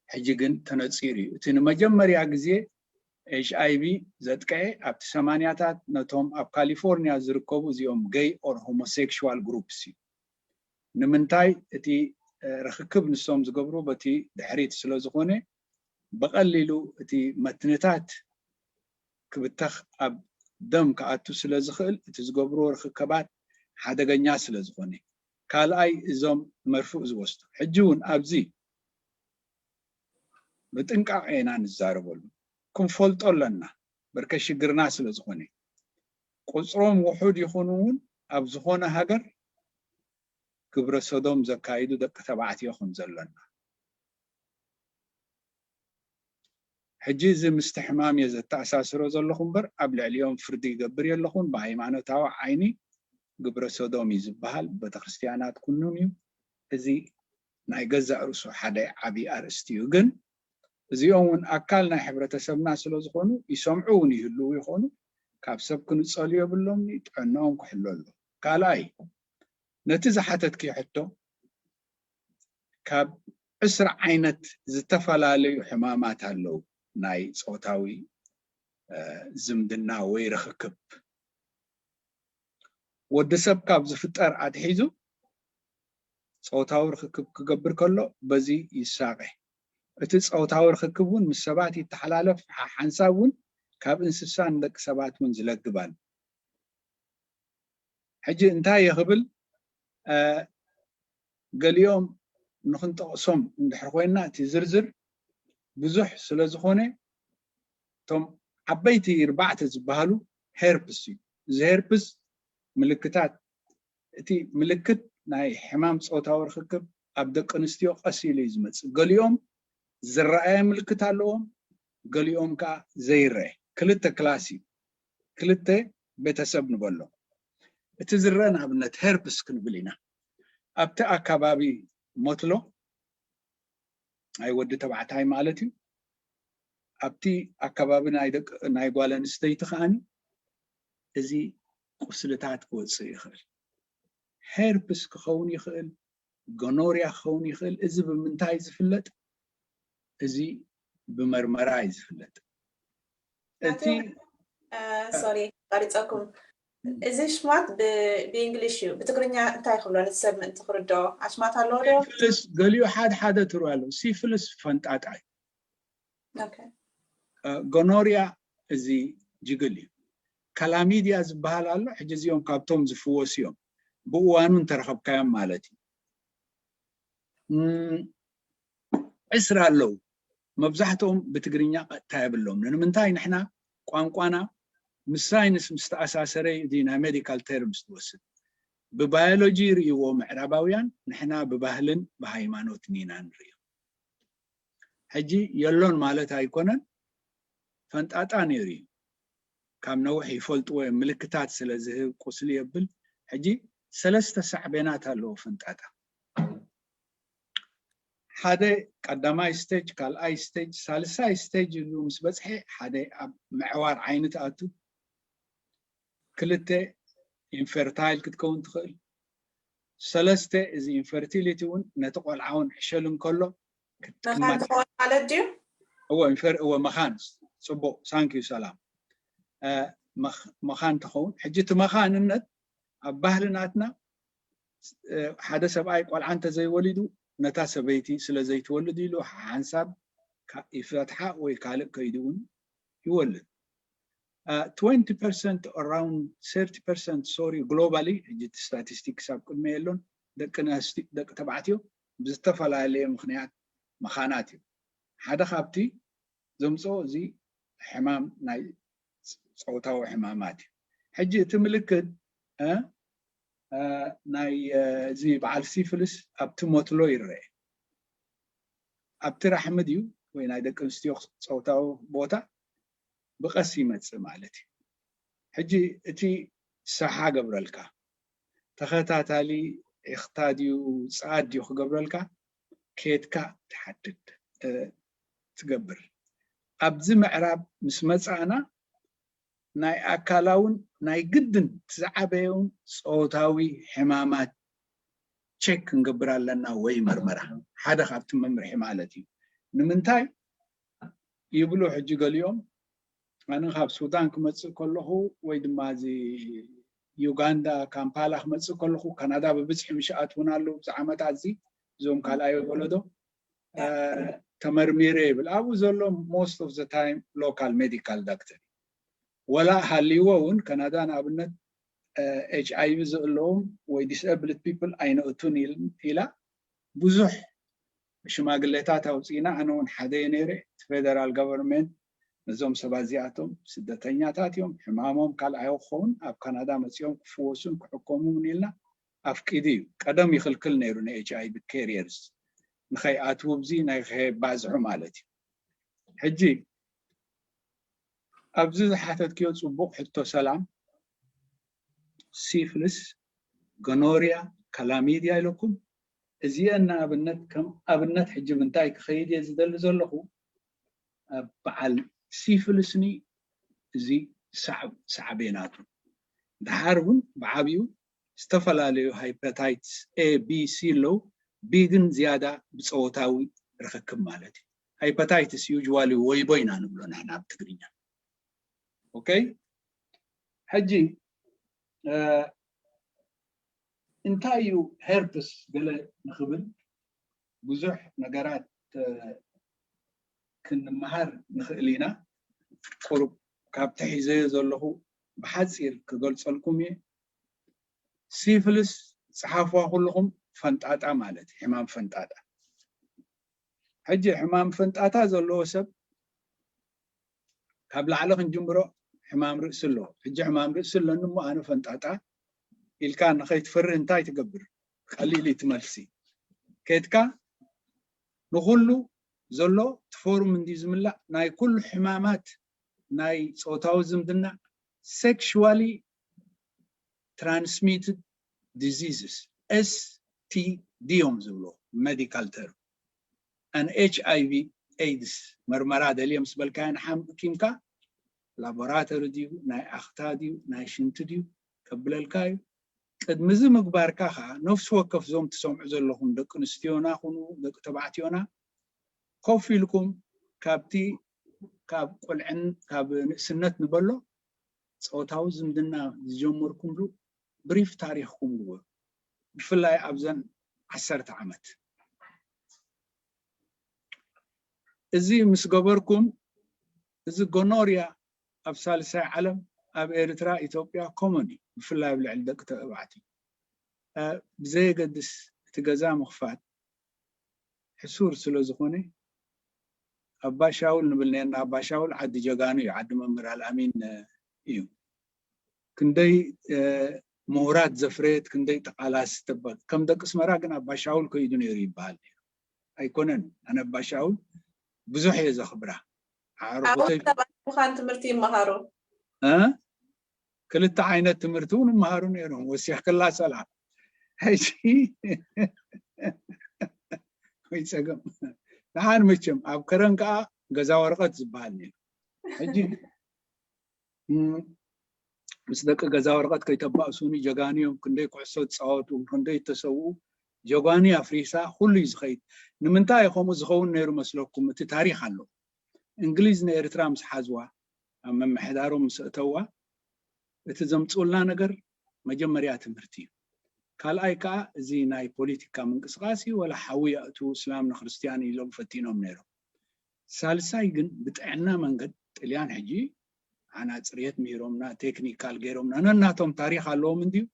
ሕጂ ግን ተነፂሩ እዩ። እቲ ንመጀመርያ ግዜ ኤች ኣይ ቪ ዘጥቅዐ ኣብቲ ሰማንያታት ነቶም ኣብ ካሊፎርኒያ ዝርከቡ እዚኦም ገይ ኦር ሆሞሴክሹዋል ግሩፕስ እዩ። ንምንታይ እቲ ርክክብ ንሶም ዝገብሩ በቲ ድሕሪት ስለ ዝኾነ ብቐሊሉ እቲ መትንታት ክብተኽ ኣብ ደም ክኣቱ ስለ ዝኽእል እቲ ዝገብርዎ ርክከባት ሓደገኛ ስለ ዝኾነ። ካልኣይ እዞም መርፍእ ዝወስዱ ሕጂ እውን ኣብዚ ብጥንቃቐ ኢና ንዛረበሉ። ክንፈልጦ ኣለና በርከ ሽግርና ስለ ዝኾነ። ቁፅሮም ውሑድ ይኹን እውን ኣብ ዝኾነ ሃገር ግብረ ሰዶም ዘካይዱ ደቂ ተባዕትዮ ከም ዘለና። ሕጂ እዚ ምስቲ ሕማም እየ ዘተኣሳስሮ ዘለኹ እምበር ኣብ ልዕሊኦም ፍርዲ ይገብር የለኹን። ብሃይማኖታዊ ዓይኒ ግብረ ሰዶም እዩ ዝበሃል፣ ቤተክርስትያናት ኩኑን እዩ። እዚ ናይ ገዛእ ርእሱ ሓደ ዓብዪ ኣርእስቲ እዩ። ግን እዚኦም እውን ኣካል ናይ ሕብረተሰብና ስለ ዝኾኑ ይሰምዑ እውን ይህልዉ ይኾኑ። ካብ ሰብ ክንጸሉ የብሎም፣ ጥዕናኦም ክሕሎ ኣሎ። ካልኣይ ነቲ ዝሓተትኪ ሕቶ ካብ ዕስራ ዓይነት ዝተፈላለዩ ሕማማት ኣለዉ ናይ ጾታዊ ዝምድና ወይ ርክክብ። ወዲ ሰብ ካብ ዝፍጠር ኣትሒዙ ጾታዊ ርክክብ ክገብር ከሎ በዚ ይሳቐ። እቲ ጾታዊ ርክክብ እውን ምስ ሰባት ይተሓላለፍ፣ ሓሓንሳብ እውን ካብ እንስሳ ንደቂ ሰባት እውን ዝለግባል። ሕጂ እንታይ ይኽብል? ገሊኦም ንክንጠቕሶም እንድሕር ኮይና እቲ ዝርዝር ብዙሕ ስለ ዝኾነ እቶም ዓበይቲ ይርባዕተ ዝበሃሉ ሄርፕስ እዩ። እዚ ሄርፕስ ምልክታት፣ እቲ ምልክት ናይ ሕማም ጾታዊ ርክክብ ኣብ ደቂ ኣንስትዮ ቀስ ኢሉ እዩ ዝመጽእ። ገሊኦም ዝረኣየ ምልክት ኣለዎም፣ ገሊኦም ከዓ ዘይረአ። ክልተ ክላስ እዩ፣ ክልተ ቤተሰብ ንበሎ። እቲ ዝረአ ንኣብነት ሄርፕስ ክንብል ኢና። ኣብቲ ኣካባቢ ሞትሎ ናይ ወዲ ተባዕታይ ማለት እዩ። ኣብቲ ኣካባቢ ናይ ደቂ ናይ ጓል ኣንስተይቲ ከዓኒ እዚ ቁስልታት ክወፅእ ይኽእል። ሄርፕስ ክኸውን ይኽእል፣ ጎኖርያ ክኸውን ይኽእል። እዚ ብምንታይ ዝፍለጥ? እዚ ብመርመራ እዩ ዝፍለጥ። እቲ ሶሪ፣ ቀሪፀኩም። እዚ ሽማት ብእንግሊሽ እዩ፣ ብትግርኛ እንታይ ይኽብሎ? ነቲ ሰብ ምእንቲ ክርድኦ ኣሽማት ኣለዎ ዶ? ፍልስ ገሊኡ ሓደ ሓደ ትርጉም ኣለዎ። ሲፍልስ ፈንጣጣ እዩ። ጎኖርያ እዚ ጅግል እዩ። ካላሚድያ ዝበሃል ኣሎ። ሕጂ እዚኦም ካብቶም ዝፍወሱ እዮም፣ ብእዋኑ እንተረኸብካዮም ማለት እዩ። ዕስራ ኣለዉ። መብዛሕትኦም ብትግርኛ ቀጥታ የብሎም። ንምንታይ? ንሕና ቋንቋና ምስ ሳይንስ ምስ ተኣሳሰረ እዩ ናይ ሜዲካል ተርምስ ትወስድ። ብባዮሎጂ ይርእይዎ ምዕራባውያን፣ ንሕና ብባህልን ብሃይማኖት ኒና ንርእዮ። ሕጂ የሎን ማለት ኣይኮነን፣ ፈንጣጣ ነይሩ እዩ። ካብ ነውሕ ይፈልጥዎ እዮም፣ ምልክታት ስለ ዝህብ ቁስሊ የብል። ሕጂ ሰለስተ ሳዕቤናት ኣለዎ ፈንጣጣ። ሓደ ቀዳማይ ስቴጅ፣ ካልኣይ ስቴጅ፣ ሳልሳይ ስቴጅ ኢሉ ምስ በፅሐ ሓደ ኣብ ምዕዋር ዓይኒ ትኣቱ። ክልተ ኢንፈርታይል ክትከውን ትኽእል። ሰለስተ እዚ ኢንፈርቲሊቲ እውን ነቲ ቆልዓ እውን ዕሸል እንከሎ ክትቅመጥ መኻን ትኾን ማለት ድዩ? እወ ኢንፈር እወ መኻን ፅቡቅ ሳንኪዩ ሰላም እ፣ መኽ- መኻን ትኸውን። ሕጂ እቲ መኻንነት ኣብ ባህሊ ናትና እ፣ ሓደ ሰብኣይ ቆልዓ እንተዘይወሊዱ ነታ ሰበይቲ ስለ ዘይትወልድ ኢሉ ሓንሳብ ካ- ይፈትሓ ወይ ካልእ ከይዱ እውን ይወልድ። Uh, twenty percent around thirty percent sorry globally ሕጂ እቲ ስታቲስቲክስ ኣብ ቅድሚ የሎን ደቂ ኣንስትዮ ደቂ ተባዕትዮ ብዝተፈላለየ ምክንያት መኻናት እዩ ሓደ ካብቲ ዘምፅኦ እዚ ሕማም ናይ ፆታዊ ሕማማት እዩ ሕጂ እቲ ምልክት እ፣ እ፣ ናይ እ፣ እዚ በዓል ሲፍልስ ኣብቲ ሞትሎ ይረአ ኣብቲ ራሕሚ ድዩ ወይ ናይ ደቂ ኣንስትዮ ፆታዊ ቦታ ብቐስ ይመፅእ ማለት እዩ ሕጂ እቲ ሰሓ ገብረልካ ተኸታታሊ ኢኽታ ድዩ ፃድ ድዩ ክገብረልካ ኬድካ ትሓትት እ፣ ትገብር ኣብዚ ምዕራብ ምስ መፃእና ናይ ኣካላውን ናይ ግድን እቲ ዝዓበየውን ፆታዊ ሕማማት ቸክ ክንገብር ኣለና ወይ መርመራ ሓደ ካብቲ መምርሒ ማለት እዩ ንምንታይ ይብሉ ሕጂ ገሊኦም ኣነ ካብ ሱዳን ክመፅእ ከለኹ ወይ ድማ እዚ ዩጋንዳ ካምፓላ ክመፅእ ከለኹ ካናዳ ብብዝሒ ምሽ ኣትውን ኣለዉ እዚ ዓመታት እዚ እዞም ካልኣይ ወለዶ እ፣ ተመርሚረ ይብል ኣብኡ ዘሎ most of the time local medical doctor ወላ ሃልይዎ እውን ካናዳ ንኣብነት ኤች ኣይቪ ዘለዎም ወይ disability people ኣይነእቱን ኢል- ኢላ ብዙሕ ሽማግሌታት ኣውፅኢና ኣነ እውን ሓደ እየ ነይረ እቲ ፌደራል ገቨርንመንት ነዞም ሰባት እዚኣቶም ስደተኛታት እዮም ሕማሞም ካልኣዮ ክኸውን ኣብ ካናዳ መፂኦም ክፍወሱን ክሕከሙን ኢልና ኣፍቂዱ እዩ ቀደም ይኽልክል ነይሩ ን ኤች ኣይቪ ካሪየርስ ንኸይኣትዉ ብዚ ናይ ከይባዝሑ ማለት እዩ ሕጂ ኣብዚ ዝሓተትክዮ ፅቡቅ ሕቶ ሰላም ሲፍልስ ጎኖርያ ካላሚድያ ኢለኩም እዚአን ንኣብነት ከም ኣብነት ሕጂ ምንታይ ክኸይድ እየ ዝደሊ ዘለኹ በዓል ሲፍልስኒ እዚ ሳዕቤናቱ ድሓር እውን ብዓብዩ ዝተፈላለዩ ሃይፐታይትስ ኤ ቢ ሲ ኣለዉ ቢ ግን ዝያዳ ብፀወታዊ ርክክብ ማለት እዩ ሃይፐታይትስ ዩዋሊ ወይቦ ኢና ንብሎ ንሕና ኣብ ትግርኛ ኦኬ ሕጂ እንታይ እዩ ሄርፕስ ገለ ንክብል ብዙሕ ነገራት ክንመሃር ንኽእል ኢና ቁሩብ ካብ ተሒዘዮ ዘለኹ ብሓፂር ክገልፀልኩም እየ ሲፍልስ ፀሓፍዋ ኩልኹም ፈንጣጣ ማለት ሕማም ፈንጣጣ ሕጂ ሕማም ፈንጣታ ዘለዎ ሰብ ካብ ላዕሊ ክንጅምሮ ሕማም ርእሲ ኣለዎ ሕጂ ሕማም ርእሲ ኣለኒ እሞ ኣነ ፈንጣጣ ኢልካ ንኸይትፈርህ እንታይ ትገብር ቀሊል እዩ ትመልሲ ከድካ ንኩሉ ዘሎ ትፎርም እንዲ ዝምላእ ናይ ኩሉ ሕማማት ናይ ፆታዊ ዝምድና sexually transmitted diseases S T D እዮም ዝብሎ medical term and H I V AIDS መርመራ ደልየ ምስ በልካዮ ንሓኪምካ ላቦራቶሪ ድዩ ናይ ኣኽታ ድዩ ናይ ሽንቲ ድዩ ከብለልካ እዩ ቅድሚ እዚ ምግባርካ ከዓ ነፍሲ ወከፍ ዞም ትሰምዑ ዘለኹም ደቂ ኣንስትዮና ኩኑ ደቂ ተባዕትዮና ኮፍ ኢልኩም ካብቲ ካብ ቆልዕን ካብ ንእስነት ንበሎ ፆታዊ ዝምድና ዝጀመርኩምሉ ብሪፍ ታሪኽኩም ግበሩ ብፍላይ ኣብዘን ዓሰርተ ዓመት እዚ ምስ ገበርኩም እዚ ጎኖርያ ኣብ ሳልሳይ ዓለም ኣብ ኤርትራ ኢትዮጵያ ኮመን እዩ ብፍላይ ኣብ ልዕሊ ደቂ ተባዕትዮ ብዘየገድስ እቲ ገዛ ምኽፋት ሕሱር ስለ ዝኾነ ኣባ ሻውል ንብል ነርና ኣባ ሻውል ዓዲ ጀጋኑ እዩ ዓዲ መምህር ኣልኣሚን እዩ ክንደይ ምሁራት ዘፍረየት ክንደይ ተቃላስ ተበል ከም ደቂ ስመራ ግን ኣባ ሻውል ከይዱ ነይሩ ይበሃል ነይሩ ኣይኮነን ኣነ ኣባ ሻውል ብዙሕ እየ ዘኽብራ ኣዕርኹተይ ምዃን ትምህርቲ ይመሃሩ ክልተ ዓይነት ትምህርቲ እውን ይመሃሩ ነይሮም ወሲኽክላ ሰላም ሕጂ ወይ ጸገም። ደሓን መቸም ኣብ ከረን ከዓ ገዛ ወረቐት ዝበሃል ነይሩ። ሕጂ ምስ ደቂ ገዛ ወረቐት ከይተባእሱኒ ጀጋኑ እዮም። ክንደይ ኩዕሶ ዝፃወቱ፣ ክንደይ ዝተሰውኡ፣ ጀጋኑ ኣፍሪሳ ኩሉ እዩ ዝኸይድ። ንምንታይ እዩ ከምኡ ዝኸውን ነይሩ መስለኩም? እቲ ታሪኽ ኣሎ። እንግሊዝ ንኤርትራ ምስ ሓዝዋ፣ ኣብ ምምሕዳሮም ምስ እተዋ፣ እቲ ዘምፅኡልና ነገር መጀመርያ ትምህርቲ እዩ። ካልኣይ ከዓ እዚ ናይ ፖለቲካ ምንቅስቃስ እዩ፣ ወላ ሓዊ ኣእትዉ፣ እስላም ንክርስትያን ኢሎም ፈቲኖም ነይሮም። ሳልሳይ ግን ብጥዕና መንገድ ጥልያን ሕጂ ኣናፅርየት ምሂሮምና፣ ቴክኒካል ገይሮምና፣ ነናቶም ታሪኽ ኣለዎም እንድዩ።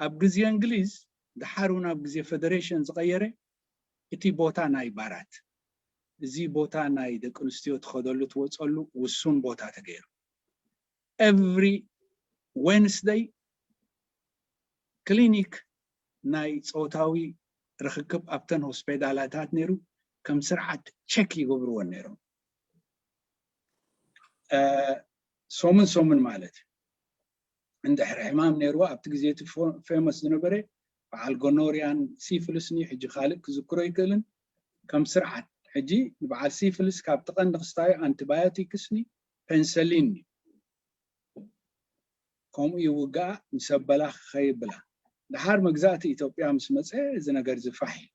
ኣብ ግዜ እንግሊዝ፣ ድሓር እውን ኣብ ግዜ ፌደሬሽን ዝቐየረ፣ እቲ ቦታ ናይ ባራት፣ እዚ ቦታ ናይ ደቂ ኣንስትዮ ትኸደሉ ትወፀሉ ውሱን ቦታ ተገይሩ። ኤቭሪ ዌንስደይ ክሊኒክ ናይ ፆታዊ ርክክብ ኣብተን ሆስፔዳላታት ነይሩ። ከም ስርዓት ቸክ ይገብርዎን ነይሮም። ሰሙን ሰሙን ማለት እዩ። እንድሕር ሕማም ነይርዎ፣ ኣብቲ ግዜ እቲ ፌመስ ዝነበረ በዓል ጎኖርያን ሲፍልስኒ፣ ሕጂ ካልእ ክዝክሮ ይክእልን። ከም ስርዓት ሕጂ ንበዓል ሲፍልስ ካብቲ ቀንዲ ክስታዩ ኣንቲባዮቲክስኒ ፔንሰሊን እዩ። ከምኡ ይውግኣ፣ ምስ ኣበላ ከይብላ። ድሓር መግዛእቲ ኢትዮጵያ ምስ መፀ እዚ ነገር ዝፋሕ እዩ።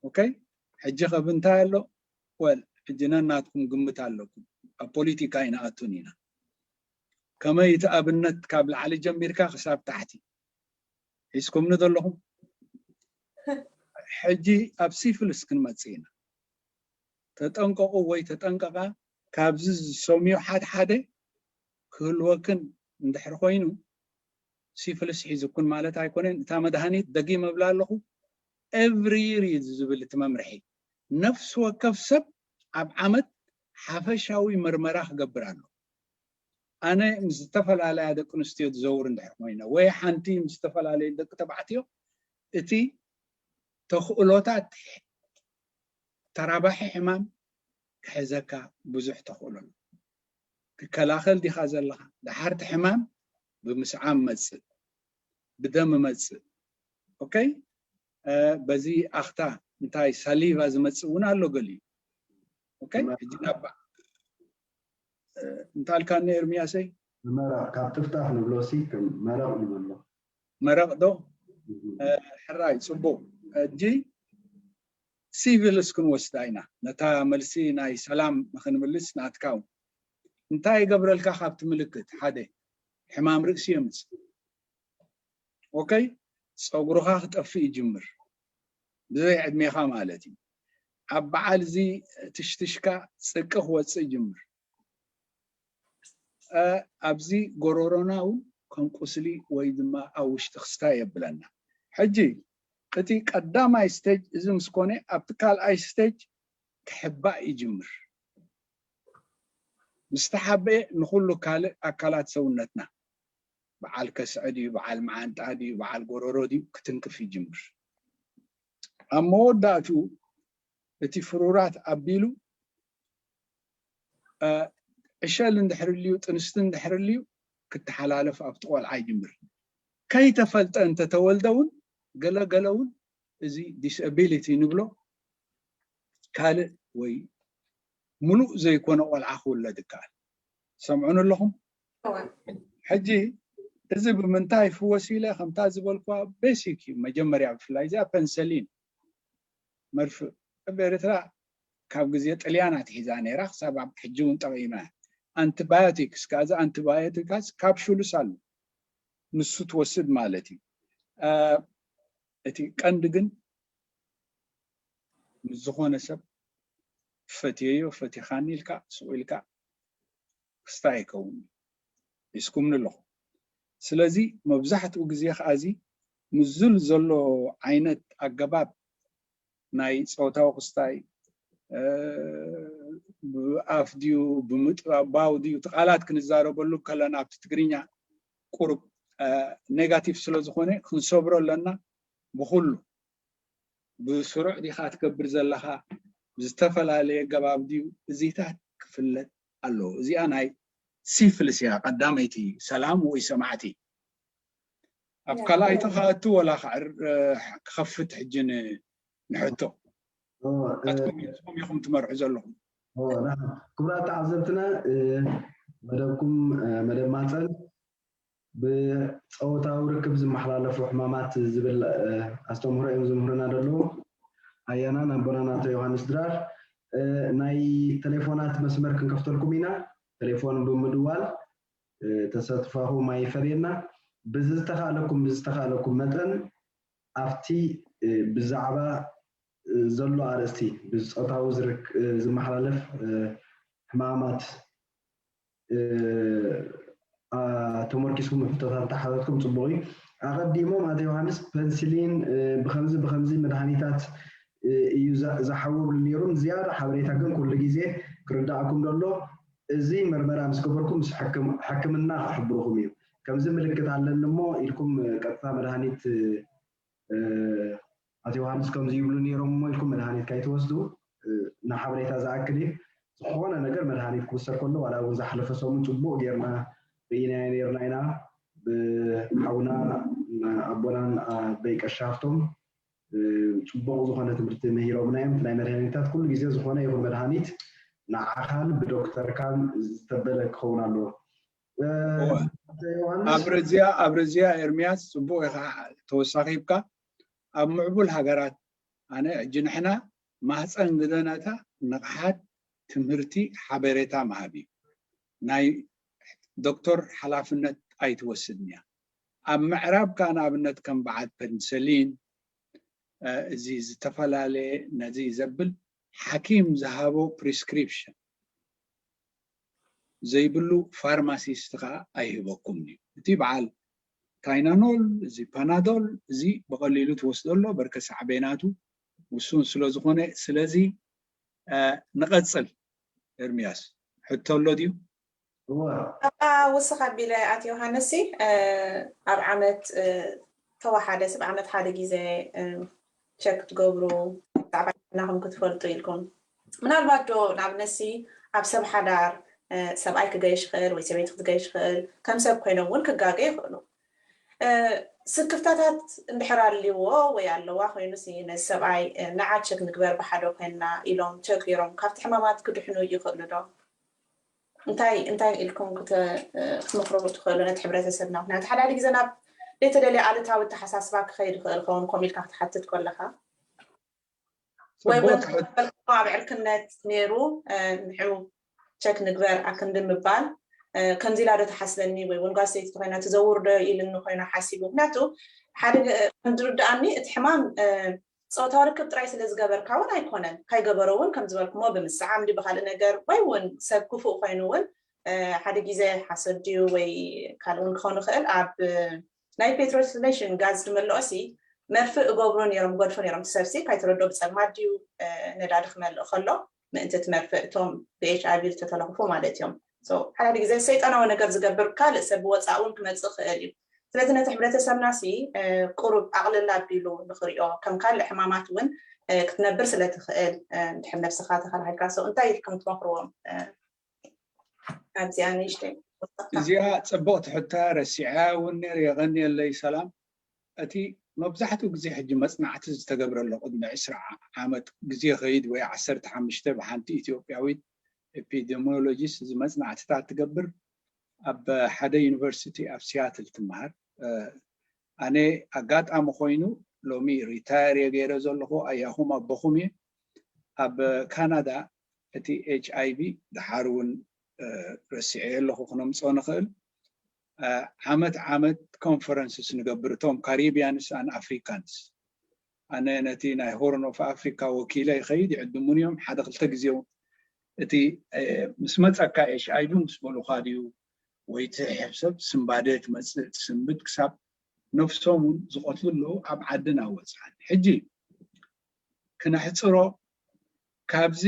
ኦኬ፣ ሕጂ ከብ እንታይ ኣሎ? ወል ሕጂ ነናትኩም ግምት ኣለኩም። ኣብ ፖለቲካ ኣይንኣቱን ኢና። ከመይ እቲ ኣብነት ካብ ላዕሊ ጀሚርካ ክሳብ ታሕቲ ሒዝኩምኒ ዘለኹም። ሕጂ ኣብ ሲፍልስ ክንመጽእ ኢና። ተጠንቀቑ ወይ ተጠንቀቓ። ካብዚ ዝሰምዩ ሓደ ሓደ ክህልወክን እንድሕር ኮይኑ፣ ሲፍልስ ሒዝኩን ማለት ኣይኮነን። እታ መድሃኒት ደጊም እብላ ኣለኹ፣ ኤቭሪ ይር እዩ ዝብል እቲ መምርሒ። ነፍሲ ወከፍ ሰብ ኣብ ዓመት ሓፈሻዊ መርመራ ክገብር ኣሎ። ኣነ ምስ ዝተፈላለያ ደቂ ኣንስትዮ ዝዘውር እንድሕር ኮይነ፣ ወይ ሓንቲ ምስ ዝተፈላለዩ ደቂ ተባዕትዮ፣ እቲ ተኽእሎታት ተራባሒ ሕማም ክሕዘካ ብዙሕ ተኽእሎ ኣሎ። ክከላኸል ዲኻ ዘለኻ? ደሓርቲ ሕማም ብምስዓም መጽእ፣ ብደም መጽእ። ኦኬ፣ በዚ ኣኽታ እንታይ ሳሊቫ ዝመጽእ እውን ኣሎ ገሊኡ። ኦኬ፣ ሕጂ ናብ እንታልካኒ ኤርሚያሰይ? መረቕ ካብ ጥፍጣፍ ንብሎ ሲ ከም መረቕ ንብሎ። መረቕ ዶ? ሕራይ፣ ጽቡቕ። ሕጂ ሲቪልስ ክንወስዳ ኢና። ነታ መልሲ ናይ ሰላም ንክንምልስ ናትካ እውን። እንታይ ይገብረልካ ካብቲ ምልክት? ሓደ፣ ሕማም ርእሲ የምጽእ። ኦኬ፣ ጸጉርኻ ክጠፍእ ይጅምር። ብዘይ ዕድሜኻ ማለት እዩ። ኣብ በዓል እዚ ትሽትሽካ ጽቂ ክወጽእ ይጅምር። ኣብዚ ጎሮሮና እውን ከም ቁስሊ ወይ ድማ ኣብ ውሽጢ ክስታይ የብለና። ሕጂ እቲ ቀዳማይ ስቴጅ እዚ ምስ ኮነ፣ ኣብቲ ካልኣይ ስቴጅ ክሕባእ ይጅምር። ምስ ተሓበኤ ንኹሉ ካልእ ኣካላት ሰውነትና፣ በዓል ከስዐ ድዩ፣ በዓል መዓንጣ ድዩ፣ በዓል ጎሮሮ ድዩ፣ ክትንክፍ ይጅምር። ኣብ መወዳእትኡ እቲ ፍሩራት ኣቢሉ ዕሸል እንድሕር ልዩ፣ ጥንስቲ እንድሕር ልዩ፣ ክተሓላለፍ ኣብቲ ቆልዓ ይጅምር። ከይተፈልጠ እንተተወልደ እውን፣ ገለ ገለ እውን እዚ ዲስኣቢሊቲ ንብሎ ካልእ ወይ ምሉእ ዘይኮነ ቆልዓ ክውለድ ይከኣል። ሰምዑን ኣለኹም? ሕጂ እዚ ብምንታይ ይፍወስ ኢለ ከምታ ዝበልኳ ቤሲክ እዩ። መጀመርያ ብፍላይ እዚኣ ፐንሰሊን መርፍእ ኣብ ኤርትራ ካብ ግዜ ጥልያን ኣትሒዛ ነይራ፣ ክሳብ ኣብ ሕጂ እውን ጠቒማ። ኣንቲባዮቲክስ፣ ከዚ ኣንቲባዮቲካስ ካፕሹልስ ኣሎ፣ ንሱ ትወስድ ማለት እዩ። እቲ ቀንዲ ግን ምስ ዝኾነ ሰብ ፈትየዮ ፈቲኻኒ ኢልካ ስቕ ኢልካ ክስታይ ኣይከውን እዩ። ሒዝኩምኒ ኣለኹም። ስለዚ መብዛሕትኡ ግዜ ከዓዚ ምዝል ዘሎ ዓይነት ኣገባብ ናይ ፆታዊ ክስታይ ብኣፍ ድዩ ብምጥባው ድዩ እቲ ቃላት ክንዛረበሉ ከለና ኣብቲ ትግርኛ ቁሩብ ኔጋቲቭ ስለ ዝኾነ ክንሰብሮ ኣለና። ብኩሉ ብስሩዕ ዲኻ ትገብር ዘለኻ ብዝተፈላለየ ኣገባብ ድዩ እዚታት ክፍለጥ ኣለዎ። እዚኣ ናይ ሲፍልስ እያ ቀዳመይቲ። ሰላም ወይ ሰማዕቲ ኣብ ካልኣይቲ ከኣቱ ወላ ክኸፍት ሕጂ ንሕቶ ኦ፣ እ፣ ናትኩም ኢኹም ኢኹም ትመርሑ ዘለኹም። ኦ፣ ደሓን። ክቡራት ተዓዘብትና፣ እ፣ መደብኩም፣ እ፣ መደብ ማፀን ብፆታዊ ርክብ ዝመሓላለፉ ሕማማት ዝብል፣ እ፣ ኣስተምህሮ እዮም ዝምህሩና ዘለዉ። ኣያናን ኣቦናን ኣቶ ዮሃንስ ድራር፣ እ፣ ናይ ቴሌፎናት መስመር ክንከፍተልኩም ኢና። ቴሌፎን ብምድዋል፣ እ፣ ተሳትፋኹም ኣይፈለየና። ብዝተኻእለኩም፣ ብዝተኻእለኩም መጠን ኣብቲ፣ እ፣ ብዛዕባ፣ እ፣ ዘሎ ኣርእስቲ፣ ብፆታዊ ዝርክ-፣ እ፣ ዝመሓላለፍ፣ እ፣ ሕማማት፣ እ፣ ኣ፣ ተመርኪስኩም ሕቶታት እንተሓተትኩም ፅቡቕ እዩ። ኣቐዲሞም ኣቶ ዮሃንስ ፐንሲሊን፣ እ፣ ብኸምዚ ብኸምዚ መድሃኒታት፣ እ፣ እዩ ዛ-፣ ዝሓወብሉ ነይሩ። ዝያዳ ሓበሬታ ግን ኩሉ ግዜ ክርዳእኩም ደሎ እዚ መርመራ ምስ ገበርኩም ምስ ሕክም-፣ ሕክምና ክሕብርኹም እዩ። ከምዚ ምልክት ኣለኒ እሞ ኢልኩም፣ እ፣ ቀጥታ መድሃኒት፣ እ፣ ኣቶ ዮሃንስ ከምዚ ይብሉ ነይሮም እሞ ኢልኩም መድሃኒት ካይትወስዱ፣ እ፣ ንሓበሬታ ዝኣክል እዩ። ዝኾነ ነገር መድሃኒት ክውሰድ ከሎ ዋላ እውን ዝሓለፈ ሰሙን ፅቡቕ ጌርና ርኢናዮ ነይርና ኢና። ብሓውና ኣቦናን ኣቦይ ቀሺ ሃፍቶም፣ እ፣ ፅቡቕ ዝኾነ ትምህርቲ ምሂሮምና እዮም። እቲ ናይ መድሃኒታት ኩሉ ግዜ ዝኾነ ይኹን መድሃኒት ንዓኻን ብዶክተርካን ዝተበለ ክኸውን ኣለዎ። እ፣ እወ። ኣቶ ዮሃንስ፣ ኣብ ረዚያ ኣብ ረዚያ ኤርሚያስ ፅቡቕ ኢኻ ተወሳኺብካ። ኣብ ምዕቡል ሃገራት ኣነ ሕጂ ንሕና ማህፀን ግደነታ ንቕሓት ትምህርቲ ሓበሬታ ምሃብ እዩ። ናይ ዶክተር ሓላፍነት ኣይትወስድን እያ። ኣብ ምዕራብ ከኣ ንኣብነት ከም በዓል ፐንሰሊን፣ እ፣ እዚ ዝተፈላለየ ነዚ ዘብል ሓኪም ዝሃቦ ፕሪስክሪፕሽን ዘይብሉ ፋርማሲስት ከዓ ኣይህበኩምን እዩ። እቲ በዓል ታይናኖል፣ እዚ ፓናዶል፣ እዚ ብቐሊሉ ትወስዶ ኣሎ፣ በርከ ሳዕቤናቱ ውሱን ስለ ዝኾነ። ስለዚ፣ እ፣ ንቐጽል። ኤርሚያስ፣ ሕቶ ኣሎ ድዩ? እወ። ኣብኣ ውስኽ ኣቢለ ኣቶ ዮሃንስ፣ እ፣ ኣብ ዓመት፣ እ፣ ተወሓደ ሰብ ዓመት ሓደ ግዜ፣ እ፣ ቸክ ትገብሩ፣ ብዛዕባ ጥዕናኹም ክትፈልጡ ኢልኩም። ምናልባት ዶ ንኣብነትሲ ኣብ ሰብ ሓዳር፣ እ፣ ሰብኣይ ክገይሽ ይኽእል ወይ ሰበይቲ ክትገይሽ ይኽእል፣ ከም ሰብ ኮይኖም እውን ክጋገ ይኽእሉ። እ፣ ስክፍታታት እንድሕር ኣልዎ ወይ ኣለዋ ኮይኑሲ ነዚ ሰብኣይ፣ እ፣ ንዓ ቸክ ንግበር ብሓደ ኮይንና ኢሎም ቸክ ገይሮም ካብቲ ሕማማት ክድሕኑ ይኽእሉ ዶ? እንታይ እንታይ ኢልኩም ክተ-፣ እ፣ ክትመኽርዎ ትኽእሉ ነቲ ሕብረተሰብና? ምክንያቱ ሓደ ሓደ ግዜ ናብ ዘይተደልየ ኣሉታዊ ኣተሓሳስባ ክኸይድ ይኽእል ኸውን፣ ከምኡ ኢልካ ክትሓትት ከለኻ። ወይ እውን ጽቡቕ ትሕት-፣ ኣብ ዕርክነት ነይሩ፣ እ፣ ንዑ ቸክ ንግበር ኣክንዲ ምባል፣ እ፣ ከምዚ ኢላ ዶ ትሓስበኒ ወይ እውን ጓል ሰበይቲ ተኮይና ትዘውር ዶ ኢልኒ ኮይና ሓሲቡ። ምክንያቱ ሓደ ገ-፣ ከም ዝርድኣኒ እቲ ሕማም፣ እ፣ ፆታዊ ርክብ ጥራይ ስለ ዝገበርካ እውን ኣይኮነን። ካይገበሮ እውን ከም ዝበልኩሞ ብምስዓም ድዩ ብካልእ ነገር ወይ እውን ሰብ ክፉእ ኮይኑ እውን፣ እ፣ ሓደ ግዜ ሓሰድ ድዩ ወይ ካልእ እውን ክኸውን ይኽእል። ኣብ ናይ ፔትሮስ ኔሽን ጋዝ ዝመልኦ ሲ መርፍእ እገብሩ ነይሮም፣ ገድፎ ነይሮም። እቲ ሰብሲ ካይተረድኦ ብፀልማት ድዩ፣ እ፣ ነዳዲ ክመልእ ከሎ ምእንቲ እቲ መርፍእ እቶም ብ ኤች ኣይ ቪ ዝተተለኽፉ ማለት እዮም። So፣ ሓደ ግዜ ሰይጣናዊ ነገር ዝገብር ካልእ ሰብ ብወፃእ እውን ክመፅእ ይኽእል እዩ። ስለዚ ነቲ ሕብረተሰብና ሲ፣ እ፣ ቁሩብ ኣቕልል ኣቢሉ ንኽሪኦ፣ ከም ካልእ ሕማማት እውን፣ እ፣ ክትነብር ስለ ትኽእል፣ እ፣ እንድሕር ነብስኻ ተኸላኺልካ። So፣ እንታይ ኢልኩም ትመኽርዎም? እ፣ ኣብዚኣ ንእሽተይ ወሰኽታ። እዚኣ ጽብቕቲ ሕቶ ረሲዐ እውን ነይረ። የቐንየለይ ሰላም። እቲ መብዛሕትኡ ግዜ ሕጂ መጽናዕቲ ዝተገብረሉ ቅድሚ ዕስራ ዓመት ግዜ ኸይድ ወይ ዓሰርተ ሓሙሽተ ብሓንቲ ኢትዮጵያዊት ኤፒዲሚዮሎጂስት እዚ መጽናዕትታት ትገብር ኣብ ሓደ ዩኒቨርሲቲ ኣብ ሲያትል ትመሃር። እ፣ ኣነ ኣጋጣሚ ኮይኑ ሎሚ ሪታየር እየ ገይረ ዘለኹ፣ ኣያኹም ኣቦኹም እየ። ኣብ ካናዳ እቲ ኤች ኣይ ቪ ደሓር እውን፣ እ፣ ረሲዐ ኣለኹ ክነምፅኦ ንኽእል። እ፣ ዓመት ዓመት ኮንፈረንስስ ንገብር፣ እቶም ካሪቢያንስ ኣን ኣፍሪካንስ። ኣነ ነቲ ናይ ሆርን ኦፍ ኣፍሪካ ወኪለ ይኸይድ፣ ይዕድሙን እዮም። ሓደ ክልተ ግዜ እውን እቲ፣ እ፣ ምስ መፀካ ኤች ኣይ ቪ ምስ በሉኻ ድዩ ወይ ትሕብ ሰብ ስንባደ ትመፅእ ትስንብድ ክሳብ ነፍሶም እውን ዝቐትሉ ኣለዉ ኣብ ዓድን ኣብ ወፃእን። ሕጂ ክነሕፅሮ ካብዚ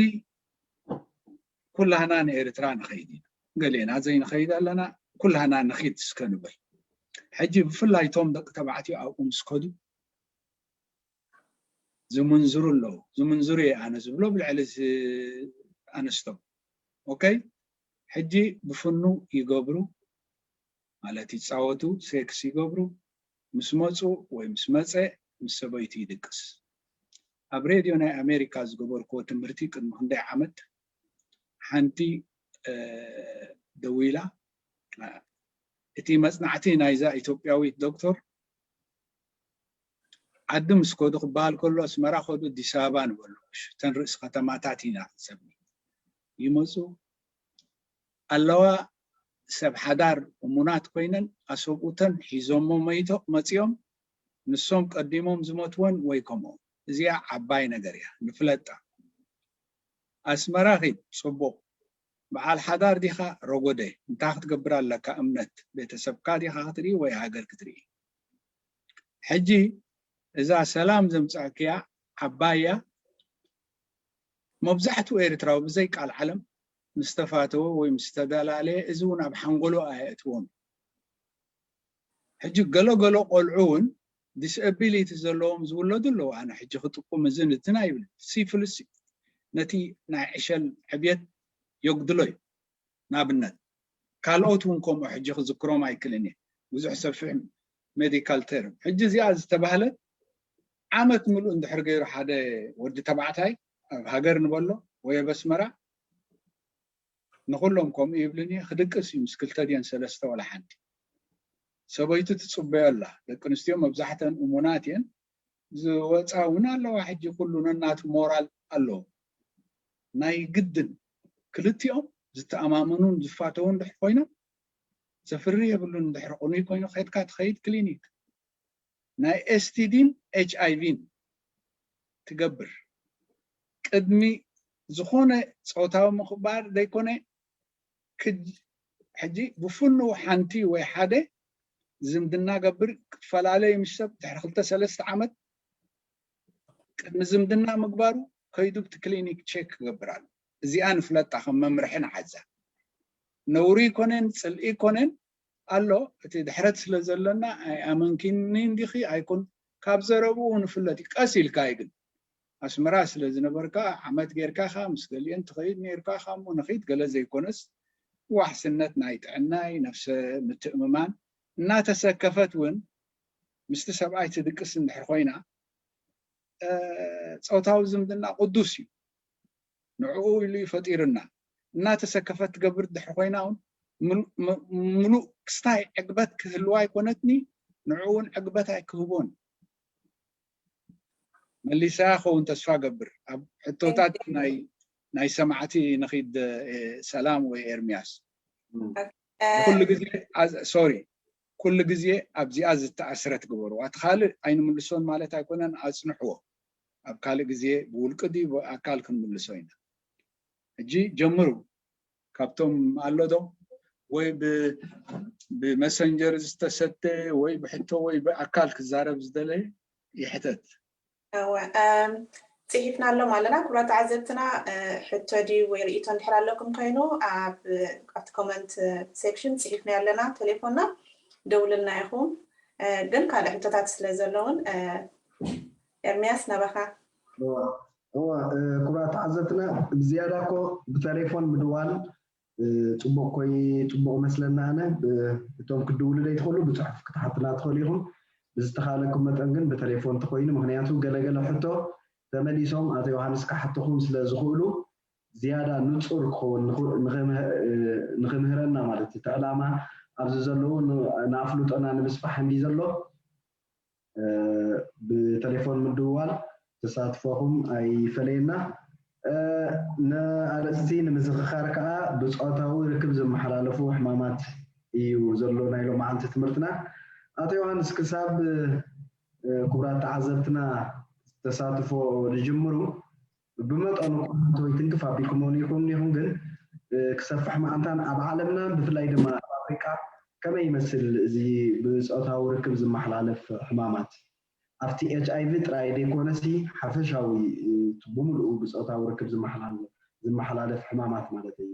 ኩላህና ንኤርትራ ንኸይድ ኢና። ገሌና ዘይንኸይድ ኣለና፣ ኩላህና ንኺድ እስከ ንበል። ሕጂ ብፍላይ እቶም ደቂ ተባዕትዮ ኣብኡ ምስ ከዱ ዝምንዝሩ ኣለዉ። ዝምንዝሩ እየ ኣነ ዝብሎ ብልዕሊ እዚ ኣነስቶም። ኦኬ? ሕጂ ብፍኑ ይገብሩ፣ ማለት ይጻወቱ፣ ሴክስ ይገብሩ፣ ምስ መጹ ወይ ምስ መጸ ምስ ሰበይቱ ይድቅስ። ኣብ ሬድዮ ናይ ኣሜሪካ ዝገበርክዎ ትምህርቲ ቅድሚ ክንደይ ዓመት ሓንቲ ደዊላ እቲ መፅናዕቲ ናይዛ ኢትዮጵያዊት ዶክተር ዓዲ ምስ ከዱ ክበሃል ከሎ ኣስመራ ከዱ ኣዲስ ኣበባ ንበሎ እተን ርእሲ ከተማታት ኢና ክንሰሚ ይመፁ ኣለዋ ሰብ ሓዳር እሙናት ኮይነን ኣሰብኡተን ሒዞሞ መይቶ መፂኦም ንሶም ቀዲሞም ዝመትወን ወይ ከምኦም እዚኣ ዓባይ ነገር እያ ንፍለጣ ኣስመራ ኺድ ፅቡቕ በዓል ሓዳር ዲኻ ረጎደ እንታይ ክትገብር ኣለካ እምነት ቤተሰብካ ዲኻ ክትርኢ ወይ ሃገር ክትርኢ ሕጂ እዛ ሰላም ዘምፃእክያ ዓባያ መብዛሕትኡ ኤርትራዊ ብዘይ ቃል ዓለም ምስ ተፋተወ ወይ ምስ ተደላለየ እዚ እውን ኣብ ሓንጎሎ ኣየእትዎን ሕጂ ገለገሎ ቆልዑ እውን disability ዘለዎም ዝውለዱ ኣለዉ ኣነ ሕጂ ክጥቁም እዝን እትን ኣይብል ሲፍልስ ነቲ ናይ ዕሸል ዕብየት የጉድሎ እዩ ንኣብነት ካልኦት እውን ከምኡ ሕጂ ክዝክሮም ኣይክልን እየ ብዙሕ ሰፊሕ medical term ሕጂ እዚኣ ዝተባህለት ዓመት ምሉእ እንድሕር ገይሩ ሓደ ወዲ ተባዕታይ ኣብ ሃገር ንበሎ ወይ ኣብ ኣስመራ ንኩሎም ከምኡ ይብልን እየ ክድቅስ እዩ ምስ ክልተ ድየን ሰለስተ ወላ ሓንቲ ሰበይቱ ትፅበዮ ኣላ ደቂ ኣንስትዮ መብዛሕተን እሙናት እየን ዝወፃ እውን ኣለዋ ሕጂ ኩሉ ነናቱ ሞራል ኣለዎ ናይ ግድን ክልቲኦም ዝተኣማመኑን ዝፋተውን ድሕር ኮይኖም ዘፍሪ የብሉን ድሕር ቅኑይ ኮይኑ ከድካ ትኸይድ ክሊኒክ ናይ STD ን HIV ን ትገብር ቅድሚ ዝኾነ ፆታዊ ምኽባር ዘይኮነ ሕጂ ብፍኑ ሓንቲ ወይ ሓደ ዝምድና ገብር ክትፈላለዩ ምስ ሰብ ድሕሪ ክልተ ሰለስተ ዓመት ቅድሚ ዝምድና ምግባሩ ከይዱ ብቲ ክሊኒክ ቼክ ክገብር ኣሎ እዚኣ ንፍለጣ ከም መምርሒ ንዓዛ ነውሪ ይኮነን ፅልኢ ይኮነን ኣሎ እቲ ድሕረት ስለ ዘለና ኣይኣመንኪኒ እንዲኺ ኣይኮን ካብ ዘረብኡ ንፍለጥ እዩ ቀስ ኢልካ እዩ ግን ኣስመራ ስለ ዝነበርካ ዓመት ጌርካ ኢኻ ምስ ገሊአን ትኸይድ ነይርካ ኢኻ እሞ ንኸይድ ገለ ዘይኮነስ ዋሕስነት ናይ ጥዕናይ ነፍሰ ምትእምማን እናተሰከፈት እውን ምስቲ ሰብኣይ ትድቅስ እንድሕር ኮይና ፆታዊ ዝምድና ቅዱስ እዩ ንዕኡ ኢሉ እዩ ፈጢርና እናተሰከፈት ትገብር ድሕር ኮይና እውን ምሉእ ክስታይ ዕግበት ክህልዋ ኣይኮነትኒ ንዕኡ እውን ዕግበት ኣይክህቦን መሊሳ ኸውን ተስፋ ገብር ኣብ ሕቶታት ናይ ናይ ሰማዕቲ ንኺድ ሰላም ወይ ኤርሚያስ ኩሉ ግዜ ሶሪ ኩሉ ግዜ ኣብዚኣ ዝተኣስረት ግበርዋ እቲ ካልእ ኣይንምልሶን ማለት ኣይኮነን ኣፅንሕዎ ኣብ ካልእ ግዜ ብውልቂ ድዩ ብኣካል ክንምልሶ ኢና ሕጂ ጀምሩ ካብቶም ኣሎ ዶ ወይ ብመሰንጀር ዝተሰተ ወይ ብሕቶ ወይ ብኣካል ክዛረብ ዝደለየ ይሕተት እወ፣ እም፣ ጽሒፍናሎም ኣለና። ክቡራት ተዓዘብትና፣ እ፣ ሕቶ ድዩ ወይ ርእይቶ እንድሕር ኣለኩም ኮይኑ፣ ኣብ፣ ኣብቲ ኮመንት ሴክሽን ጽሒፍናዮ ኣለና። ቴሌፎንና ደውልልና ኢኹም። እ፣ ግን ካልእ ሕቶታት ስለ ዘለውን፣ እ፣ ኤርምያስ፣ ናባኻ። እወ፣ እወ፣ እ፣ ክቡራት ተዓዘብትና፣ ብዝያዳ እኮ ብቴሌፎን ምድዋል፣ እ፣ ጽቡቕ ኮይ-፣ ጽቡቕ መስለና ኣነ። ብ-፣ እቶም ክድውሉ ዘይትኽእሉ ብጽሑፍ ክትሓቱና ትኽእሉ ኢኹም። ብዝተኻእለኩም መጠን ግን ብቴሌፎን ተኾይኑ፣ ምኽንያቱ ገለገለ ሕቶ ተመሊሶም ኣቶ ዮሃንስ ክሓትኹም ስለ ዝኽእሉ፣ ዝያዳ ንጹር ክኸውን ንኽ-፣ ንኽምህ-፣ እ፣ ንኽምህረና ማለት እዩ። እቲ ዕላማ ኣብዚ ዘለዉ ን-፣ ንኣፍልጦና ንምስፋሕ እንዲ ዘሎ፣ እ፣ ብቴሌፎን ምድውዋል ተሳትፎኹም ኣይፈለየና። እ፣ ንኣርእስቲ ንምዝኽኻር ከኣ ብጾታዊ ርክብ ዝመሓላለፉ ሕማማት እዩ ዘሎ ናይ ሎማዓንቲ ትምህርትና። ኣቶ ዮሃንስ፣ ክሳብ፣ እ፣ ክቡራት ተዓዘብትና ተሳትፎ ዝጅምሩ፣ ብመጠኑ እኳ ሓንቲ ወይ ትንክፍ ኣቢልኩሞ ኔርኩም ኔርኩም፣ ግን፣ እ፣ ክሰፍሕ ምኣንታን ኣብ ዓለምና፣ ብፍላይ ድማ ኣብ ኣፍሪቃ ከመይ ይመስል እዚ ብጾታዊ ርክብ ዝመሓላለፍ ሕማማት? ኣብቲ ኤች ኣይ ቪ ጥራይ ዘይኮነሲ፣ ሓፈሻዊ፣ እ፣ እቲ ብምሉኡ ብጾታዊ ርክብ ዝመሓላለ-፣ ዝመሓላለፍ ሕማማት ማለት እዩ።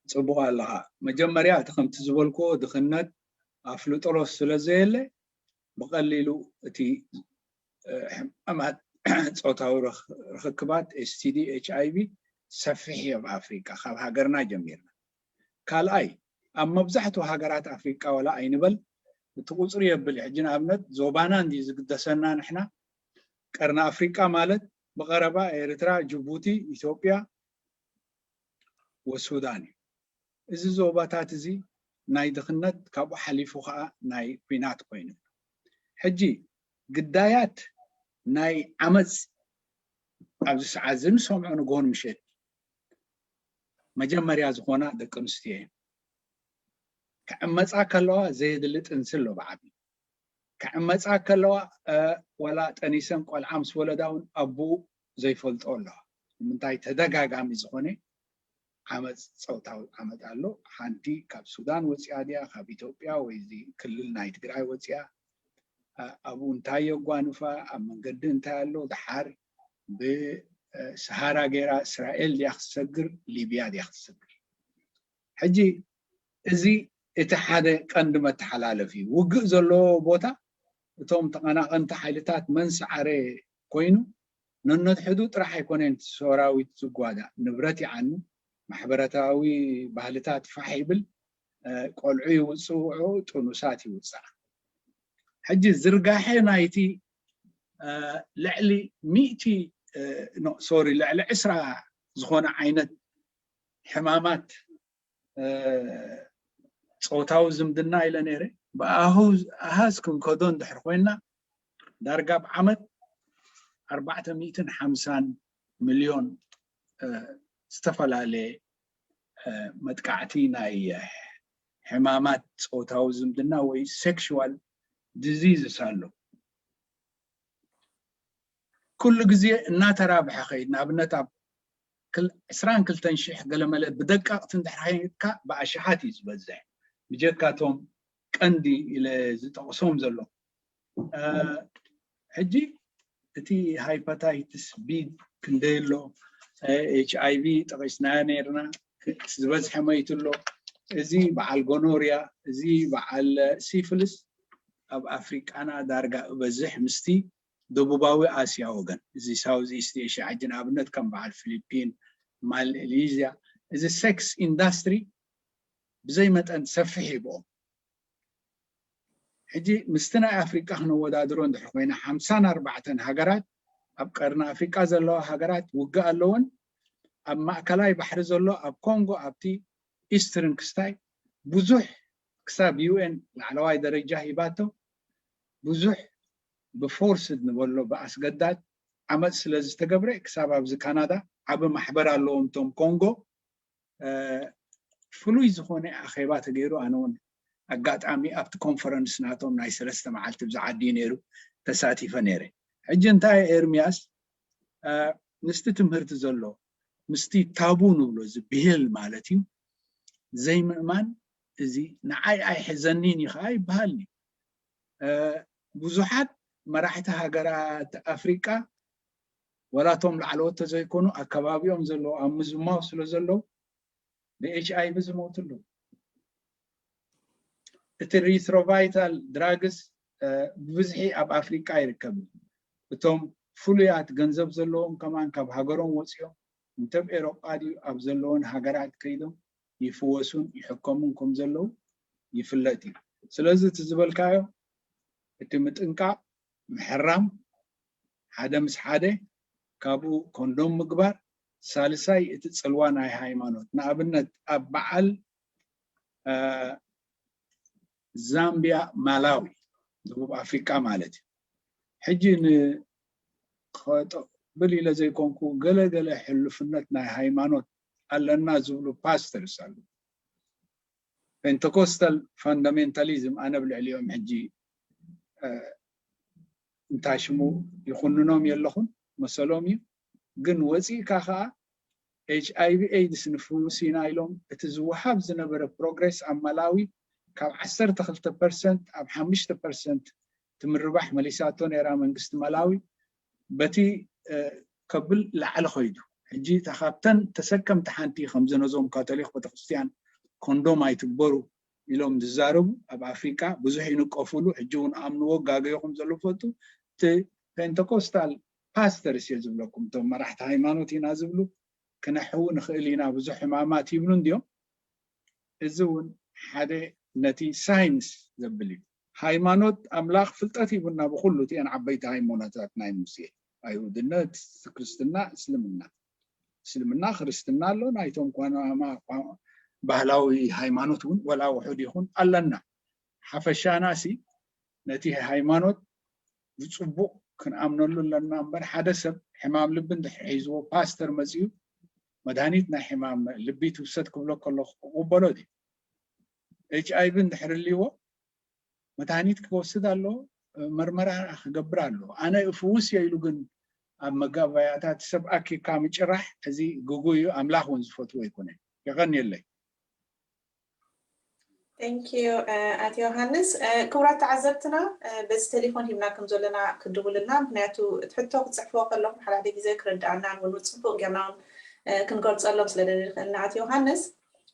ጽቡቕ ኣለኻ። መጀመርያ፣ እቲ ከምቲ ዝበልክዎ ድኽነት ኣፍልጦ ስለ ዘየለ፣ ብቐሊሉ እቲ፣ እ፣ ሕማማት ጾታዊ ርኽ-፣ ርኽክባት፣ ኤስ ቲ ዲ፣ ኤች ኣይ ቪ፣ ሰፊሕ እዩ ኣብ ኣፍሪቃ፣ ካብ ሃገርና ጀሚርና። ካልኣይ፣ ኣብ መብዛሕትኡ ሃገራት ኣፍሪቃ ዋላ ኣይንበል፣ እቲ ቁጽሪ የብል። ሕጂ ንኣብነት ዞባና እንድዩ ዝግደሰና ንሕና። ቀርኒ ኣፍሪቃ ማለት ብቐረባ ኤርትራ፣ ጅቡቲ፣ ኢትዮጵያ ወሱዳን እዩ። እዚ ዞባታት እዚ ናይ ድኽነት፣ ካብኡ ሓሊፉ ኸዓ ናይ ኲናት ኮይኑ። ሕጂ ግዳያት ናይ ዓመፅ ኣብዚ ሰዓት እዚ ንሰምዖ ንግሆን ምሸት መጀመርያ ዝኾና ደቂ ኣንስትዮ እየን። ክዕመፃ ከለዋ ዘየድሊ ጥንሲ ኣሎ ብዓቢ። ክዕመፃ ከለዋ፣ እ፣ ወላ ጠኒሰን ቆልዓ ምስ ወለዳ እውን ኣቦኡ ዘይፈልጦ ኣለዋ። ንምንታይ ተደጋጋሚ ዝኾነ ዓመፅ፣ ፆታዊ ዓመፅ ኣሎ። ሓንቲ ካብ ሱዳን ወፂኣ ድያ፣ ካብ ኢትዮጵያ ወይ እዚ ክልል ናይ ትግራይ ወፂኣ፣ እ፣ ኣብኡ እንታይ የጓንፋ፣ ኣብ መንገዲ እንታይ ኣሎ፣ ደሓር ብሰሃራ ገይራ እስራኤል ድያ ክትሰግር፣ ሊብያ ድያ ክትሰግር። ሕጂ እዚ እቲ ሓደ ቀንዲ መተሓላለፊ እዩ። ውግእ ዘለዎ ቦታ እቶም ተቐናቐንቲ ሓይልታት መን ሰዓረ ኮይኑ፣ ነነድሕዱ ጥራሕ ኣይኮነን እቲ ሰራዊት ዝጓዳእ፣ ንብረት ይዓኑ፣ ማሕበረታዊ ባህልታት ፋሕ ይብል፣ እ፣ ቆልዑ ይውፅዑ፣ ጥኑሳት ይውፅዓ። ሕጂ ዝርጋሐ ናይቲ፣ እ፣ ልዕሊ ሚእቲ፣ እ፣ ኖ፣ ሶሪ፣ ልዕሊ ዕስራ ዝኾነ ዓይነት ሕማማት፣ እ፣ ጾታዊ ዝምድና ኢለ ነይረ። ብኣሁ-፣ ኣሃዝ ክንከዶ እንድሕር ኮይና፣ ዳርጋ ብዓመት ኣርባዕተ ሚእትን ሓምሳን ሚልዮን፣ እ፣ ዝተፈላለየ፣ እ፣ መጥቃዕቲ ናይ ሕማማት ጾታዊ ዝምድና ወይ ሴክሹዋል ዲዚዝስ ኣሎ። ኩሉ ግዜ እናተራብሐ ኸይድ። ንኣብነት ኣብ ክል-፣ ዕስራን ክልተን ሽሕ ገለመለ ብደቀቕቲ እንድሕር ኸይድካ ብኣሽሓት እዩ ዝበዝሕ። ብጀካቶም ቀንዲ ኢለ ዝጠቕሶም ዘሎ። እ፣ ሕጂ እቲ ሃይፓታይትስ ቢ ክንደይ ኣሎ? እ፣ ኤች ኣይ ቪ ጠቒስናዮ ነይርና፣ ክ-፣ ዝበዝሐ መይቱ ኣሎ። እዚ በዓል ጎኖርያ፣ እዚ በዓል ሲፍልስ ኣብ ኣፍሪቃና ዳርጋ እበዝሕ ምስቲ ደቡባዊ ኣስያ ወገን፣ እዚ ሳውዝ ኢስት ኤሽያ፣ ሕጂ ንኣብነት ከም በዓል ፊሊፒን፣ ማሌዥያ፣ እዚ ሴክስ ኢንዳስትሪ ብዘይ መጠን ሰፊሕ እዩ ብኦም። ሕጂ ምስቲ ናይ ኣፍሪቃ ክነወዳድሮ እንድሕር ኮይና፣ ሓምሳን ኣርባዕተን ሃገራት ኣብ ቀርኒ ኣፍሪቃ ዘለዋ ሃገራት ውግእ ኣለወን። ኣብ ማእከላይ ባሕሪ ዘሎ፣ ኣብ ኮንጎ፣ ኣብቲ ኢስትርን ክስታይ ብዙሕ፣ ክሳብ ዩ ኤን ላዕለዋይ ደረጃ ሂባቶ፣ ብዙሕ ብፎርስድ ንበሎ፣ ብኣስገዳድ ዓመፅ ስለ ዝተገብረ፣ ክሳብ ኣብዚ ካናዳ ዓቢ ማሕበር ኣለዎም እቶም ኮንጎ። እ፣ ፍሉይ ዝኾነ ኣኼባ ተገይሩ። ኣነ እውን ኣጋጣሚ ኣብቲ ኮንፈረንስ ናቶም ናይ ሰለስተ መዓልቲ ብዛ ዓዲ ነይሩ፣ ተሳቲፈ ነይረ። ሕጂ እንታይ ኤርሚያስ፣ እ፣ ምስቲ ትምህርቲ ዘሎ፣ ምስቲ ታቡ ንብሎ፣ እዚ ብሂል ማለት እዩ፣ ዘይምእማን፣ እዚ ንዓይ ኣይሕዘኒን እዩ ኸዓ ይበሃል እዩ። እ፣ ብዙሓት መራሕቲ ሃገራት ኣፍሪቃ፣ ወላ እቶም ላዕለዎት ተዘይኮኑ፣ ኣብ ከባቢኦም ዘለዉ፣ ኣብ ምዝማው ስለ ዘለዉ፣ ብ ኤች ኣይ ቪ ዝሞቱ ኣለዉ። እቲ ሪትሮቫይታል ድራግስ፣ እ፣ ብብዝሒ ኣብ ኣፍሪቃ ይርከብ። እቶም ፍሉያት ገንዘብ ዘለዎም ከማን ካብ ሃገሮም ወፂኦም፣ እንተ ኣብ ኤሮጳ ድዩ ኣብ ዘለዎን ሃገራት ከይዶም ይፍወሱን ይሕከሙን ከም ዘለዉ ይፍለጥ እዩ። ስለዚ እቲ ዝበልካዮ፣ እቲ ምጥንቃቕ፣ ምሕራም፣ ሓደ ምስ ሓደ፣ ካብኡ ኮንዶም ምግባር፣ ሳልሳይ እቲ ጽልዋ ናይ ሃይማኖት። ንኣብነት ኣብ በዓል፣ እ፣ ዛምቢያ፣ ማላዊ፣ ደቡብ ኣፍሪቃ ማለት እዩ። ሕጂ ን-፣ ኸጠብል ኢለ ዘይኮንኩ፣ ገለ ገለ ሕሉፍነት ናይ ሃይማኖት ኣለና ዝብሉ ፓስተርስ ኣለዉ። ፔንተኮስታል ፋንዳሜንታሊዝም፣ ኣነ ኣብ ልዕሊኦም ሕጂ፣ እ፣ እንታይ ሽሙ ይኹንኖም የለኹን፣ መሰሎም እዩ። ግን ወፂእካ ኸዓ ኤች ኣይ ቪ ኤድስ ንፍውስ ኢና ኢሎም፣ እቲ ዝወሃብ ዝነበረ ፕሮግረስ ኣብ ማላዊ ካብ ዓሰርተ ክልተ ፐርሰንት ኣብ ሓሙሽተ ፐርሰንት ትምርባሕ መሊሳቶ ነይራ መንግስቲ ማላዊ። በቲ፣ እ፣ ከብል ላዕሊ ኸይዱ። ሕጂ እታ ካብተን ተሰከምቲ ሓንቲ፣ ከምዚ ነዞም ካቶሊክ ቤተክርስትያን ኮንዶም ኣይትግበሩ ኢሎም ዝዛረቡ ኣብ ኣፍሪቃ ብዙሕ ይንቀፉሉ። ሕጂ እውን ኣምንዎ፣ ጋገዮ ከም ዘሎ ፈልጡ። እቲ ፔንተኮስታል ፓስተርስ እየ ዝብለኩም፣ እቶም መራሕቲ ሃይማኖት ኢና ዝብሉ፣ ክነሕዊ ንኽእል ኢና፣ ብዙሕ ሕማማት ይብሉ እንድዮም። እዚ እውን ሓደ ነቲ ሳይንስ ዘብል እዩ። ሃይማኖት ኣምላኽ ፍልጠት ሂቡና ብኹሉ እቲአን ዓበይቲ ሃይማኖታት ናይ ሙሴ። ኣይሁድነት፣ ክርስትና፣ እስልምና። እስልምና፣ ክርስትና ኣሎ፣ ናይቶም ኳናማ ባህላዊ ሃይማኖት እውን ወላ ውሑድ ይኹን ኣለና። ሓፈሻና ሲ ነቲ ሃይማኖት ብፅቡቕ ክንኣምነሉ ኣለና እምበር፣ ሓደ ሰብ ሕማም ልቢ እንድሕር ሒዝዎ ፓስተር መፂኡ መድሃኒት ናይ ሕማም ልቢ ትውሰድ ክብሎ ከሎ ክቕበሎ ድዩ? ኤች ኣይ ቪ እንድሕር ህልይዎ መድሃኒት ክወስድ ኣሎ፣ መርመራ ክገብር ኣሎ። ኣነ እፍውስ እየ ኢሉ ግን ኣብ መጋባያታት ሰብ ኣኪካ ምጭራሕ፣ እዚ ግጉይ እዩ፣ ኣምላኽ እውን ዝፈትዎ ኣይኮነን። የቐንየለይ። Thank you ኣቶ ዮሃንስ። ክቡራት ተዓዘብትና፣ በዚ ቴሌፎን ሂብናኩም ዘለና ክድውልና፣ ምክንያቱ እቲ ሕቶ ክትፅሕፍዎ ከለኹም ሓደ ሓደ ግዜ ክርድኣናን እውን ፅቡቕ ጌርና እውን ክንገልፀሎም ስለ ዘይንኽእል ኢና። ኣቶ ዮሃንስ፣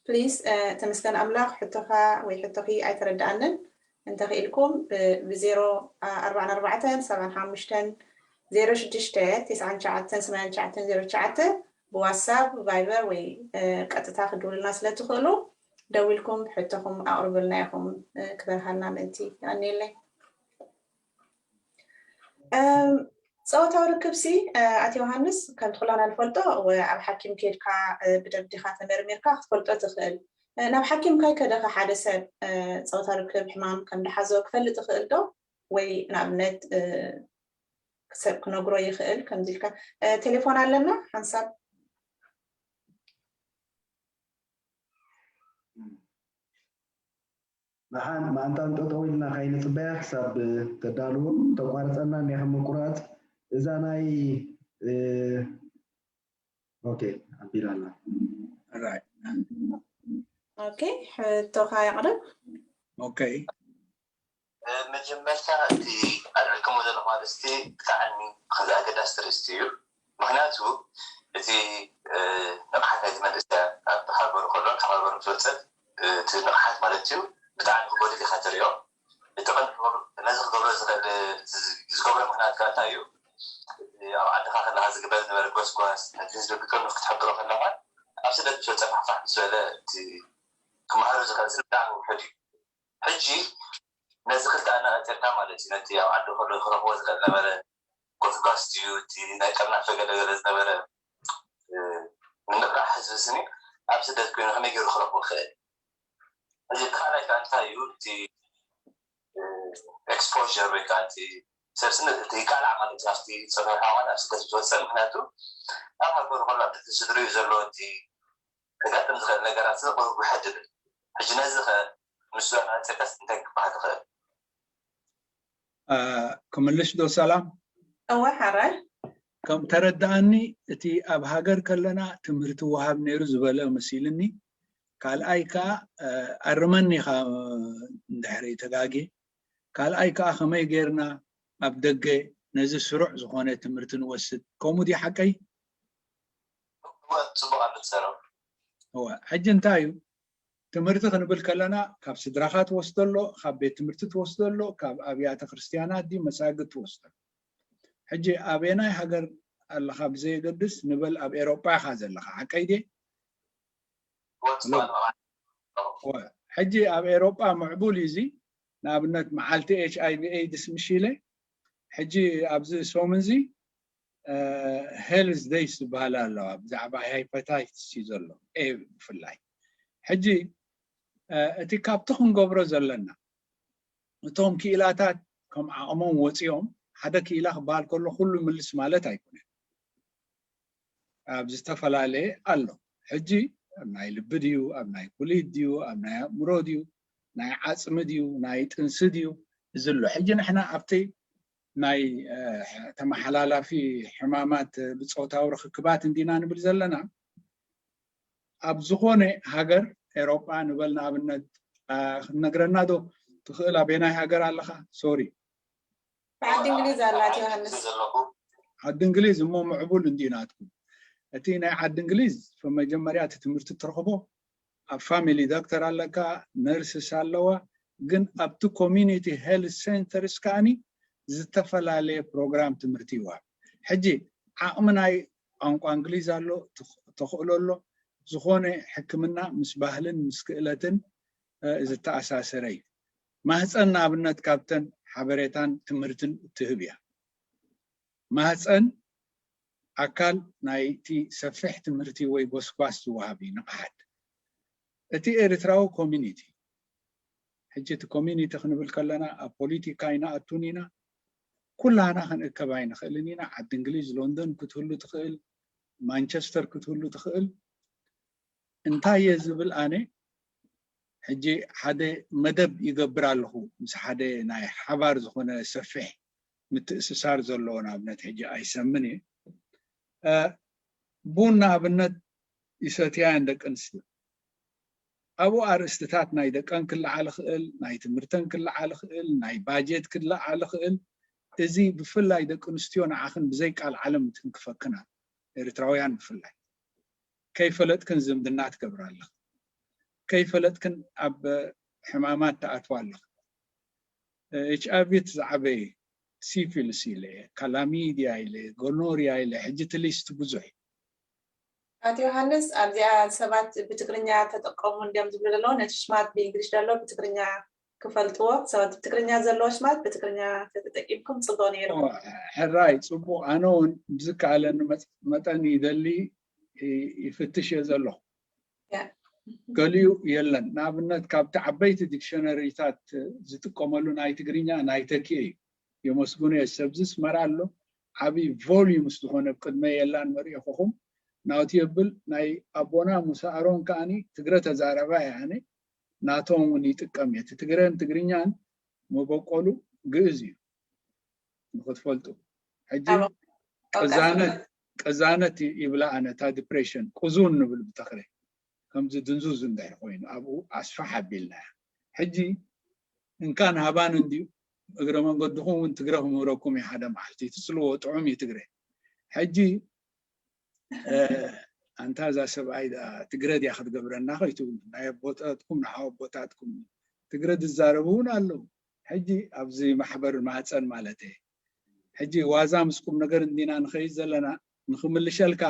ፕሊስ፣ ተመስገን ኣምላኽ፣ ሕቶኻ ወይ ሕቶኺ ኣይተረድኣንን። እንተኽኢልኩም ብ ዜሮ ኣርባዕን ኣርባዕተን ሰብዓን ሓሙሽተን ዜሮ ሽዱሽተ ትስዓን ትሽዓተን ሰማንያን ትሽዓተን ዜሮ ትሽዓተ ብዋትሳፕ፣ ቫይበር ወይ ቀጥታ ክድውልና ስለ ትኽእሉ ደዊልኩም ሕቶኹም ኣቕርቡልና ኢኹም፣ ክበርሃልና ምእንቲ። የቐንየለይ። ጸወታዊ ርክብሲ ኣቲ ዮሃንስ፣ ከምቲ ኩላና ንፈልጦ ኣብ ሓኪም ከይድካ ብደም ዲኻ ተመርሚርካ ክትፈልጦ ትኽእል። ናብ ሓኪም ከይከደኸ ሓደ ሰብ ጸወታዊ ርክብ ሕማም ከም ደሓዞ ክፈልጥ ይኽእል ዶ? ወይ ንኣብነት ሰብ ክነግሮ ይኽእል? ከምዚ ኢልካ ቴሌፎን ኣለና ሓንሳብ ደሓን ማንታን ጠጠው ኢልና ካይንፅበያ ክሳብ ተዳልዎ ተቋርፀና እኒኻ ምቁራፅ እዛ ናይ ኦኬ ኣቢላ ኣላ Right. ኦኬ ሕቶኻ የቕርብ Okay. መጀመርታ እቲ ኣልዕልክሞ ዘለኹም ኣርእስቲ ብጣዕሚ ከዚ ኣገዳሲ ኣርእስቲ እዩ። ምክንያቱ እቲ ንቕሓት ናይቲ መንእሰያ ኣብ ሃገሩ ከሎ ካብ ሃገሩ ምስ ወፀ እቲ ንቕሓት ማለት እዩ ብጣዕሚ ክጎድል ኢኻ ትሪኦ። እቲ ቀንዲ ነዚ ክገብሮ ዝኽእል ዝገብሮ ምክንያት ከ እንታይ እዩ? ኣብ ዓድኻ ከለኻ ዝግበር ዝነበረ ጎስጓስ ነቲ ህዝቢ ብጥርኑፍ ክትሕብሮ ከለኻ ኣብ ስደት ምስ ወፀ ፋሕፋሕ ምስ በለ እቲ ክመሃሮ ዝኽእል ስለ ብጣዕሚ ውሑድ እዩ። ሕጂ ነዚ ክልተ ኣነፃፂርካ ማለት እዩ ነቲ ኣብ ዓዲ ከሎ ክረኽቦ ዝኽእል ነበረ ጎስጓስ ድዩ እቲ ናይ ጠርናፈ ገለገለ ዝነበረ ምንቕራሕ ህዝቢ ስኒ ኣብ ስደት ኮይኑ ከመይ ገይሩ ክረኽቦ ክኽእል? እዚ ካልኣይ ከዓ እንታይ እዩ እቲ exposure ወይ ከዓ እቲ ሰብ ስኒ እቲ ይቃላዕ ማለት እዩ ኣብቲ ፀፈር ሓዋን ኣብ ስደት ዝወፀ ምክንያቱ ኣብ ሃገሩ ከሎ ኣብ ትሕቲ ስድሪኡ ዘሎ እቲ ከጋጥም ዝኽእል ነገራት እዚ ቁሩብ ውሕድ ይብል። ሕጂ ነዚ ኸ ምስ ኣነፃፂርካስ እንታይ ክበሃል ይኽእል? ክምልሽ ዶ ሰላም? እወ ሓራይ። ከም ተረድኣኒ እቲ ኣብ ሃገር ከለና ትምህርቲ ወሃብ ነይሩ ዝበለ መሲልኒ። ካልኣይ ከዓ ኣርመኒ ኢኻ እንድሕሪ ተጋጌ። ካልኣይ ከዓ ከመይ ጌርና ኣብ ደገ ነዚ ስሩዕ ዝኾነ ትምህርቲ ንወስድ? ከምኡ ድዩ ሓቀይ? እወ፣ ፅቡቕ ኣሎ ትሰርሖ። እወ፣ ሕጂ እንታይ እዩ ትምህርቲ ክንብል ከለና ካብ ስድራኻ ትወስዶ ኣሎ፣ ካብ ቤት ትምህርቲ ትወስዶ ኣሎ፣ ካብ ኣብያተ ክርስትያናት ድዩ መሳግድ ትወስዶ ኣሎ። ሕጂ ኣበየናይ ሃገር ኣለኻ ብዘየገድስ ንበል ኣብ ኤሮጳ ኢኻ ዘለኻ፣ ሓቀይ ድየ? ሕጂ ኣብ ኤሮጳ ምዕቡል እዩ እዚ። ንኣብነት መዓልቲ ኤች ኣይ ቪ ኤድስ ምሽ ኢለ ሕጂ ኣብዚ ሰሙን እዚ ሄልዝ ደይስ ዝበሃላ ኣለዋ ብዛዕባ ሃይፓታይትስ እዩ ዘሎ ኤ ብፍላይ። ሕጂ እቲ ካብቲ ክንገብሮ ዘለና እቶም ክኢላታት ከም ዓቕሞም ወፂኦም ሓደ ክኢላ ክበሃል ከሎ ኩሉ ምልስ ማለት ኣይኮነን። ኣብ ዝተፈላለየ ኣሎ። ሕጂ ኣብ ናይ ልቢ ድዩ፣ ኣብ ናይ ኩሊት ድዩ፣ ኣብ ናይ ኣእምሮ ድዩ፣ ናይ ዓፅሚ ድዩ፣ ናይ ጥንሲ ድዩ፣ እዚ ኣሎ። ሕጂ ንሕና ኣብቲ ናይ ተመሓላላፊ ሕማማት ብፆታዊ ርክክባት እንዲና ንብል ዘለና። ኣብ ዝኾነ ሃገር ኤሮጳ ንበል ንኣብነት ክትነግረና ዶ ትኽእል? ኣበየናይ ሃገር ኣለኻ? ሶሪ ዓዲ እንግሊዝ ኣላት ዮሃንስ። ዓዲ እንግሊዝ እሞ ምዕቡል እንዲዩ ናትኩም። እቲ ናይ ዓዲ እንግሊዝ መጀመርያ እቲ ትምህርቲ ትረኽቦ ኣብ ፋሚሊ ዶክተር ኣለካ፣ ነርስስ ኣለዋ፣ ግን ኣብቲ ኮሚኒቲ ሄልት ሴንተርስ ከዓኒ ዝተፈላለየ ፕሮግራም ትምህርቲ ይወሃብ። ሕጂ ዓቕሚ ናይ ቋንቋ እንግሊዝ ኣሎ፣ ተኽእሎ ኣሎ፣ ዝኾነ ሕክምና ምስ ባህልን ምስ ክእለትን ዝተኣሳሰረ እዩ። ማህፀን ንኣብነት ካብተን ሓበሬታን ትምህርትን እትህብ እያ። ማህፀን ኣካል ናይቲ ሰፊሕ ትምህርቲ ወይ ጎስጓስ ዝወሃብ እዩ። ንቕሓት እቲ ኤርትራዊ ኮሚኒቲ፣ ሕጂ እቲ ኮሚኒቲ ክንብል ከለና ኣብ ፖለቲካ ኣይንኣቱን ኢና። ኩላና ክንእከብ ኣይንኽእልን ኢና። ዓዲ እንግሊዝ፣ ሎንደን ክትህሉ ትኽእል፣ ማንቸስተር ክትህሉ ትኽእል። እንታይ እየ ዝብል ኣነ፣ ሕጂ ሓደ መደብ ይገብር ኣለኹ ምስ ሓደ ናይ ሓባር ዝኾነ ሰፊሕ ምትእስሳር ዘለዎ፣ ንኣብነት ሕጂ ኣይሰምን እየ። ቡን ንኣብነት ይሰትያ እየን ደቂ ኣንስትዮ። ኣብኡ ኣርእስትታት ናይ ደቀን ክለዓል ይኽእል፣ ናይ ትምህርተን ክለዓል ይኽእል፣ ናይ ባጀት ክለዓል ይኽእል። እዚ ብፍላይ ደቂ ኣንስትዮ ንዓኽን ብዘይ ቃል ዓለም ትንክፈክን ኣሎ። ኤርትራውያን ብፍላይ ከይፈለጥክን ዝምድና ትገብራ ኣለኽን፣ ከይፈለጥክን ኣብ ሕማማት ትኣትዋ ኣለኽን። ኤች ኣይ ቪ እቲ ዝዓበየ፣ ሲፊልስ ኢለ፣ ካላሚድያ ኢለ፣ ጎኖርያ ኢለ፣ ሕጂ እቲ ሊስት ብዙሕ እዩ። ኣቶ ዮሃንስ፣ ኣብዚኣ ሰባት ብትግርኛ ተጠቀሙ እንዲዮም ዝብሉ ዘለዉ፣ ነቲ ሽማት ብእንግሊሽ ዘሎ ብትግርኛ ክፈልጥዎ፣ ሰባት ብትግርኛ ዘለዎ ሽማት ብትግርኛ ተተጠቂምኩም ጽቡቕ ነይሩ። ሕራይ፣ ጽቡቕ። ኣነ እውን ብዝከኣለኒ መጠን ይደሊ ይፍትሽ እየ ዘለኹ። ገሊኡ የለን። ንኣብነት ካብቲ ዓበይቲ ዲክሸነሪታት ዝጥቀመሉ ናይ ትግርኛ ናይ ተኪኤ እዩ። የመስግኖ እየ። ሰብዚ ኣስመራ ኣሎ፣ ዓብዪ ቮሊዩምስ ዝኾነ ቅድመ የላን መሪእኹኹም ናውቲ የብል። ናይ ኣቦና ሙሳ ኣሮን ከኣኒ ትግረ ተዛረባ እየ ኣነ። ናቶም እውን ይጥቀም እየ። እቲ ትግረን ትግርኛን መበቆሉ ግእዝ እዩ፣ ንክትፈልጡ። ሕጂ ቅዛነት ቅዛነት ይብላ ኣነ፣ እታ ዲፕሬሽን ቁዙን ንብል ብተኽረ፣ ከምዚ ድንዙዝ እንድሕር ኮይኑ ኣብኡ ኣስፋሕ ኣቢልና እያ። ሕጂ እንካን ሃባን እንድዩ። እግረ መንገድኹም እውን ትግረ ክምህረኩም እዩ፣ ሓደ መዓልቲ ትፅልዎ፣ ጥዑም እዩ ትግረ። ሕጂ ኣንታ እዛ ሰብኣይ ትግረ ድያ ክትገብረና ከይትብሉ፣ ናይ ኣቦታትኩም ንሓው ኣቦታትኩም ትግረ ዝዛረቡ እውን ኣለዉ። ሕጂ ኣብዚ ማሕበር ማህፀን ማለት እየ። ሕጂ ዋዛ ምስ ቁም ነገር እንዲና ንኸይድ ዘለና፣ ንክምልሸልካ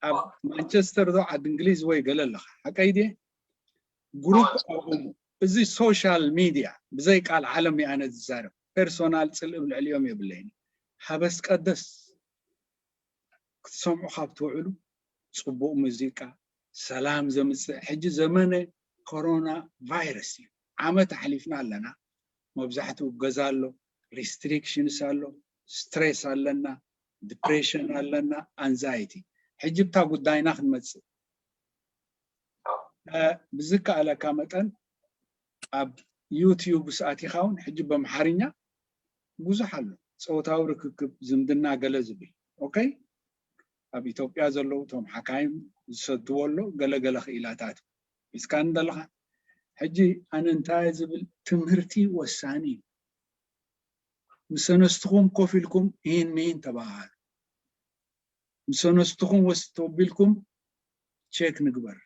ኣብ ማንቸስተር ዶ ዓዲ እንግሊዝ ወይ ገለ ኣለኻ፣ ሓቀይ ድየ? ግሩፕ ኣቑሙ። እዚ ሶሻል ሚድያ ብዘይ ቃል ዓለም እየ ኣነ ዝዛረብ። ፐርሶናል ፅልእ ልዕሊኦም የብለይን። ሃበስ ቀደስ ክትሰምዑ ካብ ትውዕሉ፣ ፅቡቕ ሙዚቃ፣ ሰላም ዘምፅእ። ሕጂ ዘመነ ኮሮና ቫይረስ እዩ። ዓመት ኣሕሊፍና ኣለና። መብዛሕትኡ ገዛ ኣሎ፣ ሪስትሪክሽንስ ኣሎ፣ ስትሬስ ኣለና፣ ዲፕሬሽን ኣለና፣ ኣንዛይቲ። ሕጂ ብታ ጉዳይና ክንመፅእ፣ ብዝከኣለካ መጠን ኣብ ዩቲዩብ ስኣቲኻ እውን ሕጂ በምሓርኛ ብዙሕ ኣሎ፣ ፆታዊ ርክክብ፣ ዝምድና፣ ገለ ዝብል። ኦኬ፣ ኣብ ኢትዮጵያ ዘለዉ እቶም ሓካይም ዝሰድዎ ኣሎ፣ ገለገለ ክኢላታት ሒዝካ እንደለኻ። ሕጂ ኣነ እንታይ ዝብል፣ ትምህርቲ ወሳኒ እዩ። ምስ ኣነስትኹም ኮፍ ኢልኩም ይህን ምሂን ተባሃሉ። ምስ ኣነስትኹም ወስ ተቢልኩም ቼክ ንግበር።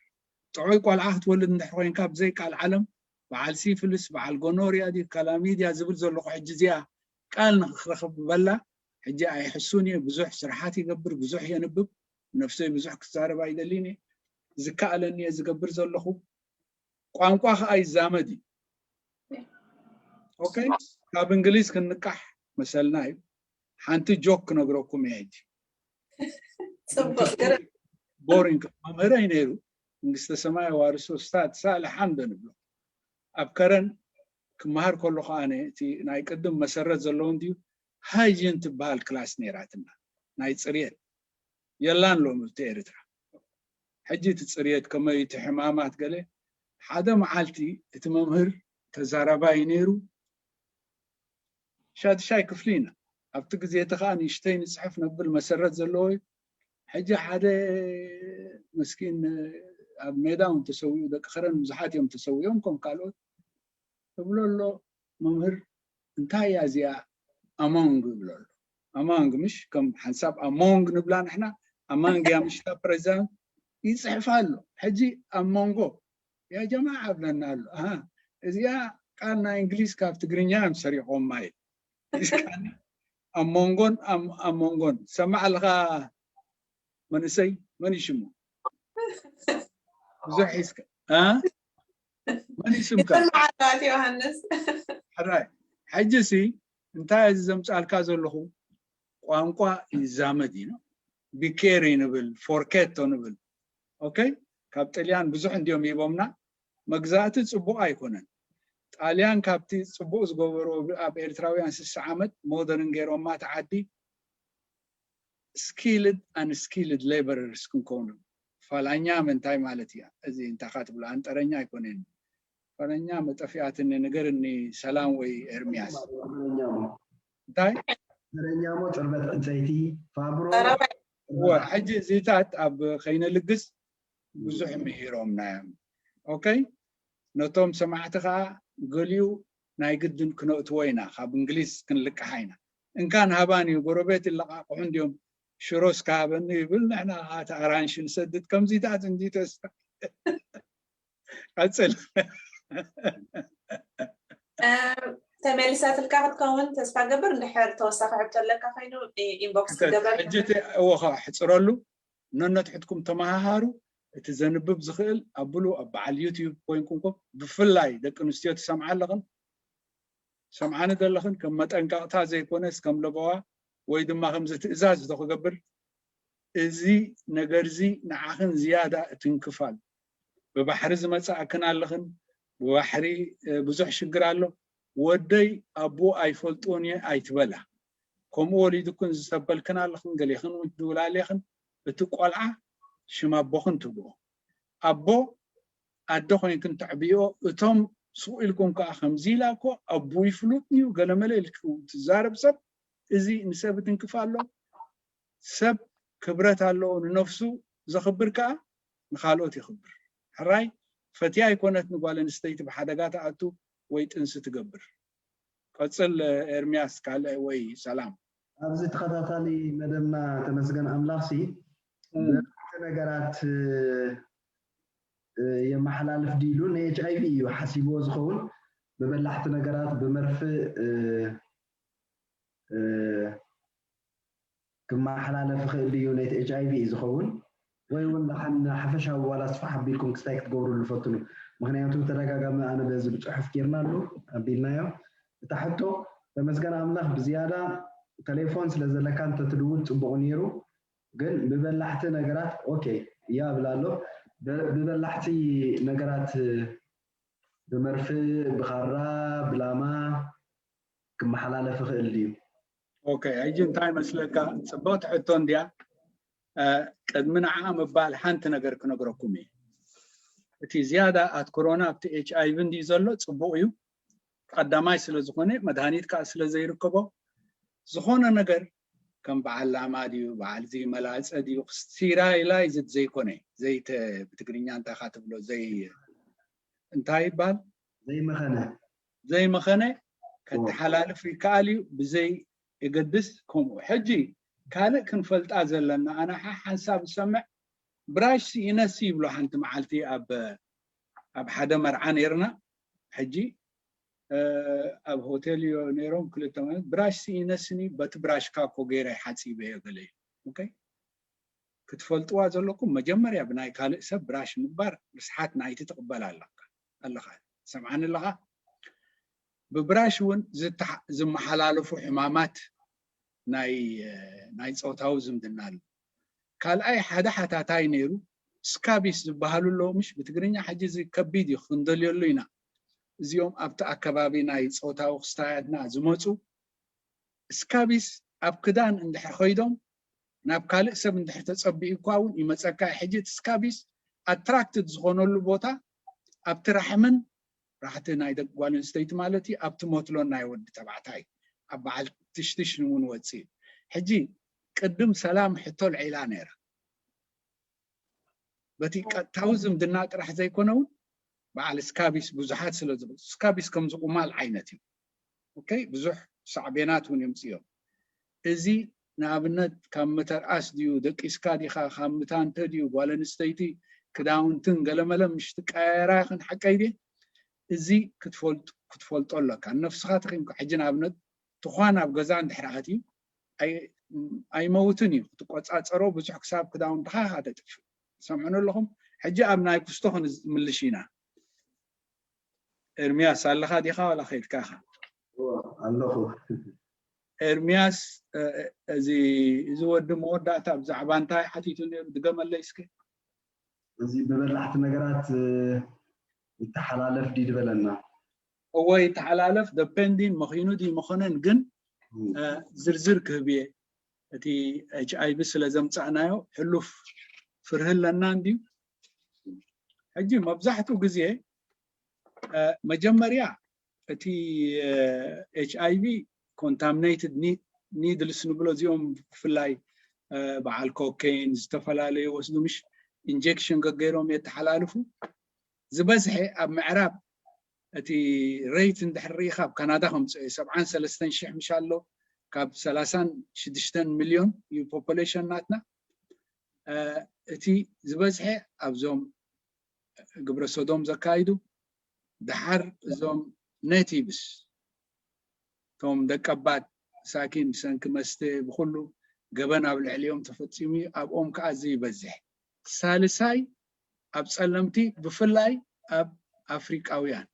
ጥዑይ ቆልዓ ክትወልድ እንድሕር ኮይንካ ብዘይ ቃል ዓለም በዓል ሲፍልስ፣ በዓል ጎኖርያ ድዩ ካላሚድያ ዝብል ዘለኹ ሕጂ እዚኣ ቃል ንክረኽበላ ሕጂ ኣይሕሱን እየ። ብዙሕ ስራሓት ይገብር፣ ብዙሕ የንብብ፣ ነፍሰይ ብዙሕ ክዛረብ ኣይደልን እየ። ዝከኣለኒ እየ ዝገብር ዘለኹ። ቋንቋ ከዓ ይዛመድ እዩ። ኦኬ፣ ካብ እንግሊዝ ክንቃሕ መሰልና እዩ። ሓንቲ ጆክ ክነግረኩም እየ ሕጂ። ቦሪንግ መምህረይ ነይሩ፣ መንግስተ ሰማይ ኣዋርሶ፣ ስታት ሳለ ሓምደ ንብሎ። ኣብ ከረን ክመሃር ከሎ ከዓ እቲ ናይ ቅድም መሰረት ዘለዎ እንድዩ፣ ሃይጂን ትበሃል ክላስ ነይራትና፣ ናይ ፅርየት። የላን ሎም ኣብቲ ኤርትራ። ሕጂ እቲ ፅርየት ከመይ፣ እቲ ሕማማት ገለ። ሓደ መዓልቲ እቲ መምህር ተዛራባይ ነይሩ፣ ሻድሻይ ክፍሊ ኢና። ኣብቲ ግዜ እቲ ከዓ ንእሽተይ ንፅሕፍ ነብል መሰረት ዘለዎ እዩ። ሕጂ ሓደ መስኪን ኣብ ሜዳ እውን ተሰዊኡ፣ ደቂ ከረን ብዙሓት እዮም ተሰዊኦም፣ ከም ካልኦት። እብሎ ኣሎ መምህር፣ እንታይ እያ እዚኣ ኣሞንግ? እብሎ ኣሎ። ኣሞንግ ምሽ ከም ሓንሳብ ኣሞንግ ንብላ ንሕና፣ ኣማንግ እያ ምሽ እታ ፕሬዚዳንት። ይፅሕፍ ኣሎ ሕጂ ኣብ መንጎ። ያ ጀማዓ እብለና ኣሎ። ኣሃ፣ እዚኣ ቃል ናይ እንግሊዝ ካብ ትግርኛ እዮም ሰሪቖማ ኢሉ። ኣብ መንጎን ኣብ መንጎን ሰማዕ ኣለኻ መንእሰይ፣ መን እዩ ሽሙ? ብዙሕ ሒዝካ፣ እ? መን እዩ ሽምካ? ይሰማዕ ኣሎ ኣቶ ዮሃንስ። ሕራይ፣ ሕጂ ሲ እንታይ እዚ ዘምጻልካ ዘለኹ? ቋንቋ ይዛመድ እዩ። ቢኬሪ ንብል፣ ፎርኬቶ ንብል። ኦኬ፣ ካብ ጥልያን ብዙሕ እንዲዮም ሂቦምና። መግዛእቲ ጽቡቕ ኣይኮነን። ጣልያን ካብቲ ጽቡቕ ዝገበሮ ኣብ ኤርትራውያን ስሳ ዓመት ሞደርን ገይሮማ፣ እቲ ዓዲ ስኪልድ ኣን ስኪልድ ሌበረርስ ክንከውኑ። ፋላኛ ምንታይ ማለት እያ? እዚ እንታኻ ትብሎ? ኣንጠረኛ ኣይኮነን። ፋላኛ መጠፊኣትኒ፣ ንገርኒ ሰላም ወይ ኤርሚያስ። እንታይ? ተረኛሞ ጽርበት ዕንፀይቲ ፋብሮ ሕጂ እዚታት ኣብ ከይነልግስ ብዙሕ ምሂሮምና እዮም። ኦኬ፣ ነቶም ሰማዕቲ ከዓ ገሊኡ ናይ ግድን ክነእትዎ ኢና፣ ካብ እንግሊዝ ክንልቅሓ ኢና። እንካን ሃባን እዩ፣ ጎረቤት ይለቃቅሑ እንዲዮም፣ ሽሮ እስከ ሃበኒ ይብል፣ ንሕና ከዓ እቲ ኣራንሺ ንሰድድ። ከምዚታት እንዲ ተስፋ ቀፅል። ተመሊሳትልካ ክትከውን ተስፋ ገብር። እንድሕር ተወሳኺ ሕቶ ኣለካ ኮይኑ ኢንቦክስ ሕጂ እወ ከዓ ሕፅረሉ፣ ነነትሕትኩም ተመሃሃሩ። እቲ ዘንብብ ዝኽእል ኣብሉ ኣብ በዓል ዩቲዩብ ኮይንኩም ኮ ብፍላይ ደቂ ኣንስትዮ ትሰምዓ ኣለኽን ሰምዓኒ ዘለኽን ከም መጠንቀቕታ ዘይኮነስ ከም ለበዋ ወይ ድማ ከምዚ ትእዛዝ ዶ ክገብር እዚ ነገር እዚ ንዓኽን ዝያዳ እትንክፋል ብባሕሪ ዝመጻእክን ኣለኽን ብባሕሪ ብዙሕ ሽግር ኣሎ። ወደይ ኣቦ ኣይፈልጦን እየ ኣይትበላ። ከምኡ ወሊድኩን ዝተበልክን ኣለኽን ገሌኽን እውን ትብላ ኣለኽን። እቲ ቆልዓ ሽም ኣቦኽን ትብልዎ። ኣቦ ኣደ ኮይንክን ተዕብዮ። እቶም ስቕ ኢልኩም ከዓ ከምዚ ኢላ እኮ ኣቦ ይፍሉጥ እዩ ገለመለ ኢልኩ ትዛረብ ሰብ እዚ ንሰብ ትንክፍ ኣሎ። ሰብ ክብረት ኣለዎ፣ ንነፍሱ ዘኽብር ከዓ ንኻልኦት የኽብር። ሕራይ ፈትያ ኣይኮነት ንጓል ኣንስተይቲ ብሓደጋ ትኣቱ ወይ ጥንሲ ትገብር። ቀፅል ኤርሚያስ ካልእ ወይ ሰላም። ኣብዚ ተኸታታሊ መደብና ተመስገን ኣምላኽሲ ብበላሕቲ ነገራት የመሓላልፍ ድዩ ኢሉ ንኤች ኣይ ቪ እዩ ሓሲብዎ ዝኸውን። ብበላሕቲ ነገራት ብመርፍእ ክመሓላለፍ ይኽእል ድዩ ነቲ ኤች ኣይ ቪ እዩ ዝኸውን? ወይ እውን ደሓን ሓፈሻዊ ዋላ ስፋሕ ኣቢልኩም ክስታይ ክትገብሩሉ ፈትኑ። ምክንያቱ ተደጋጋሚ ኣነ በዚ ብፅሑፍ ጌርናሉ ኣቢልናዮ። እታ ሕቶ ተመስገን ኣምላኽ ብዝያዳ ተሌፎን ስለ ዘለካ እንተትድውል ፅቡቕ ነይሩ። ግን ብበላሕቲ ነገራት ኦኬ እያ እብል ኣሎ። ብበላሕቲ ነገራት ብመርፍእ ብኻራ ብላማ ክመሓላለፍ ይኽእል ድዩ? ኦኬ፣ ሕጂ እንታይ መስለካ? ፅብቕቲ ሕቶ እንድያ። ቅድሚ ንዓ ምባል ሓንቲ ነገር ክነግረኩም እየ። እቲ ዝያዳ ኣትኩሮና ኣብቲ ኤች ኣይ ቪ እንድዩ ዘሎ፣ ፅቡቕ እዩ። ቀዳማይ ስለ ዝኾነ መድሃኒት ከዓ ስለ ዘይርከቦ ዝኾነ ነገር ከም በዓል ላማ ድዩ በዓል እዚ መላፀ ድዩ ስቲራይላይዝድ ዘይኮነ ዘይተ ብትግርኛ እንታይ ካ ትብሎ ዘይ እንታይ ይባል ዘይመኸነ ዘይመኸነ ከትሓላልፍ ይከኣል እዩ ብዘይ የገድስ። ከምኡ ሕጂ ካልእ ክንፈልጣ ዘለና ኣነ ሓሓንሳብ ዝሰምዕ ብራሽ ስኢነሲ ይብሎ ሓንቲ መዓልቲ ኣብ ኣብ ሓደ መርዓ ነይርና። ሕጂ ኣብ ሆቴል እዮ ነይሮም ክልተ ማለት ብራሽ ስኢነስኒ በቲ ብራሽካ እኮ ገይረ ሓፂበዮ ገለ እዩ። ኦኬ ክትፈልጥዋ ዘለኩም መጀመርያ ብናይ ካልእ ሰብ ብራሽ ምግባር ርስሓት ናይቲ ትቕበል ኣለካ ኣለኻ ሰምዓኒ ኣለኻ። ብብራሽ እውን ዝመሓላለፉ ሕማማት ናይ ናይ ፆታዊ ዝምድና ኣሎ። ካልኣይ ሓደ ሓታታይ ነይሩ ስካቢስ ዝበሃሉ ኣለዉ ምሽ ብትግርኛ ሕጂ እዚ ከቢድ እዩ ክንደልየሉ ኢና። እዚኦም ኣብቲ ኣከባቢ ናይ ፆታዊ ክስታያትና ዝመፁ ስካቢስ ኣብ ክዳን እንድሕር ከይዶም ናብ ካልእ ሰብ እንድሕር ተፀቢኡ እኳ እውን ይመፀካ እዩ። ሕጂ እቲ ስካቢስ ኣትራክትድ ዝኾነሉ ቦታ ኣብቲ ራሕምን ራሕቲ ናይ ደቂ ጓል ኣንስተይቲ ማለት እዩ ኣብቲ ሞትሎን ናይ ወዲ ተባዕታይ ኣብ በዓል ትሽትሽ እውን ወፅእ እዩ። ሕጂ ቅድም ሰላም ሕቶ ልዒላ ነይራ በቲ ቀጥታዊ ዝምድና ጥራሕ ዘይኮነ እውን በዓል ስካቢስ ብዙሓት ስለ ዝብሉ ስካቢስ ከም ዝቁማል ዓይነት እዩ። ኦኬ ብዙሕ ሳዕቤናት እውን የምፅኦም። እዚ ንኣብነት ካብ መተርኣስ ድዩ ደቂስካ ዲኻ ካብ ምታንተ ድዩ ጓል ኣንስተይቲ ክዳውንትን ገለመለ ምሽ ትቀያየራ ይኽን ሓቀይ ድየ? እዚ ክትፈልጦ ኣለካ ነፍስኻ ተኺምካ ሕጂ ንኣብነት ትኳን ኣብ ገዛ እንድሕር ኣትዩ ኣይመውትን እዩ ክትቆፃፀሮ ብዙሕ ክሳብ ክዳውንትኻ ኢኻ ተጥፍእ። ትሰምዑኒ ኣለኹም? ሕጂ ኣብ ናይ ኩስቶ ክንምልሽ ኢና። ኤርሚያስ ኣለኻ ዲኻ ዋላ ከይድካ ኢኻ? ኣለኹ። ኤርሚያስ፣ እዚ ወዲ መወዳእታ ብዛዕባ እንታይ ሓቲቱ ነይሩ? ድገመለይ እስከ። እዚ ብበላዕቲ ነገራት ይተሓላለፍ ድዩ ዝበለና? እወ ይተሓላለፍ፣ ደፔንዲን መኺኑ ድዩ መኾነን ግን ዝርዝር ክህብ እየ። እቲ ኤች ኣይ ቪ ስለ ዘምፃእናዮ ሕሉፍ ፍርሂ ኣለና እንድዩ። ሕጂ መብዛሕትኡ ግዜ መጀመርያ እቲ ኤች ኣይ ቪ ኮንታሚኔትድ ኒድልስ ንብሎ እዚኦም ብፍላይ በዓል ኮኬን ዝተፈላለዩ ወስዱ ምሽ ኢንጀክሽን ገገይሮም የተሓላልፉ። ዝበዝሐ ኣብ ምዕራብ እቲ ሬት እንድሕር ርኢኻ ኣብ ካናዳ ከምፅኦ እዩ። ሰብዓን ሰለስተን ሽሕ ምሽ ኣሎ። ካብ ሰላሳን ሽዱሽተን ሚልዮን እዩ ፖፖሌሽን ናትና። እቲ ዝበዝሐ ኣብዞም ግብረ ሰዶም ዘካይዱ፣ ደሓር እዞም ኔቲቭስ እቶም ደቀባት ሳኪን ብሰንኪ መስተ ብኩሉ ገበን ኣብ ልዕሊኦም ተፈፂሙ እዩ። ኣብኦም ከዓ እዚ ይበዝሕ። ሳልሳይ ኣብ ፀለምቲ፣ ብፍላይ ኣብ ኣፍሪቃውያን።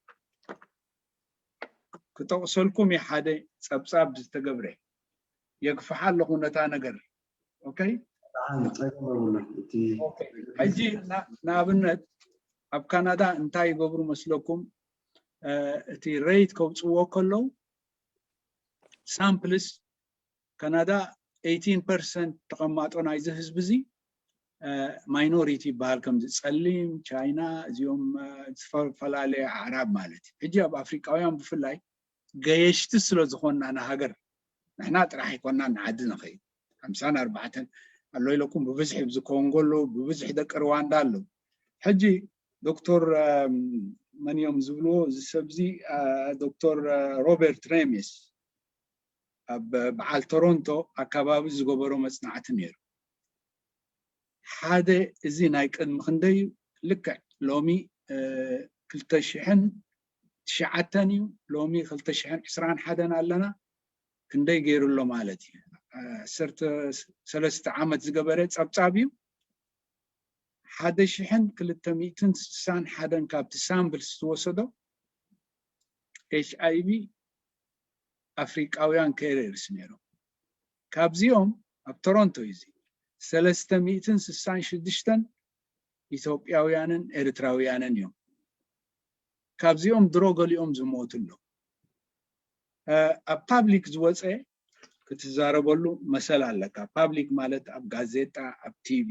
ክጠቕሰልኩም እየ ሓደ ፀብፃብ ዝተገብረ። የግፍሓ ኣለኹ ነታ ነገር። ኦኬ፣ ሕጂ ንኣብነት ኣብ ካናዳ እንታይ ይገብሩ መስለኩም? እቲ ሬት ከውፅዎ ከለዉ ሳምፕልስ ካናዳ ኤይቲን ፐርሰንት ተቐማጦ ናይዚ ህዝቢ እዚ ማይኖሪቲ ይበሃል፣ ከምዚ ፀሊም፣ ቻይና፣ እዚኦም ዝተፈላለየ ኣዕራብ ማለት እዩ። ሕጂ ኣብ ኣፍሪቃውያን ብፍላይ ገየሽቲ ስለ ዝኾንና ንሃገር፣ ንሕና ጥራሕ ኣይኮንና ንዓዲ ንኸይድ ሓምሳን ኣርባዕተን ኣሎ ኢለኩም፣ ብብዝሒ ኣብዚ ኮንጎ ኣለዉ፣ ብብዝሒ ደቂ ርዋንዳ ኣለዉ። ሕጂ ዶክተር መን እዮም ዝብልዎ እዚ ሰብዚ፣ ዶክተር ሮበርት ሬሜስ ኣብ በዓል ቶሮንቶ ኣከባቢ ዝገበሮ መፅናዕቲ ነይሩ። ሓደ እዚ ናይ ቅድሚ ክንደይ እዩ፣ ልክዕ ሎሚ ክልተ ሽሕን ትሽዓተን እዩ፣ ሎሚ ክልተ ሽሕን ዕስራን ሓደን ኣለና። ክንደይ ገይሩ ኣሎ ማለት እዩ። ዓሰርተ ሰለስተ ዓመት ዝገበረ ፀብፃብ እዩ። ሓደ ሽሕን ክልተ ሚእትን ስሳን ሓደን ካብቲ ሳምፕልስ ዝተወሰዶ ኤች ኣይ ቪ ኣፍሪቃውያን ካሪየርስ ነይሮም። ካብዚኦም ኣብ ቶሮንቶ እዩ እዚ ሰለስተ ሚእትን ስሳን ሽዱሽተን ኢትዮጵያውያንን ኤርትራውያንን እዮም። ካብዚኦም ድሮ ገሊኦም ዝሞቱ ኣለዉ። ኣብ ፓብሊክ ዝወፀ ክትዛረበሉ መሰል ኣለካ። ፓብሊክ ማለት ኣብ ጋዜጣ፣ ኣብ ቲቪ።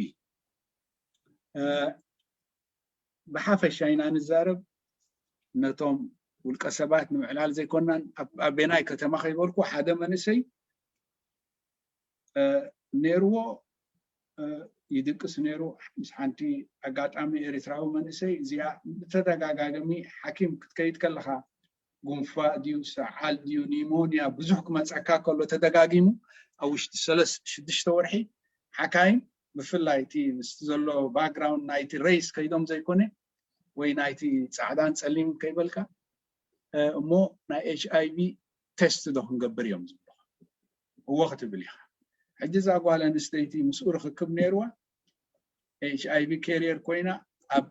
ብሓፈሻ ኢና ንዛረብ፣ ነቶም ውልቀ ሰባት ንምዕላል ዘይኮናን። ኣበናይ ከተማ ከይበልኩ ሓደ መንእሰይ ነይርዎ፣ ይድቅስ ነይሩ። ምስ ሓንቲ ኣጋጣሚ ኤርትራዊ መንእሰይ እዚኣ ብተደጋጋሚ ሓኪም ክትከይድ ከለኻ ጉንፋ ድዩ ሰዓል ድዩ ኒሞንያ ብዙሕ ክመፀካ ከሎ ተደጋጊሙ ኣብ ውሽጢ ሰለስተ ሽዱሽተ ወርሒ ሓካይም ብፍላይ እቲ ምስቲ ዘሎ ባክግራውንድ ናይቲ ሬስ ከይዶም ዘይኮነ ወይ ናይቲ ፃዕዳን ፀሊምን ከይበልካ እሞ ናይ ኤች ኣይ ቪ ቴስት ዶ ክንገብር እዮም ዝብሉ እዎ ክትብል ኢኻ። ሕጂ እዛ ጓል ኣንስተይቲ ምስኡ ርክክብ ነይርዋ ኤች ኣይ ቪ ካሪየር ኮይና ኣብ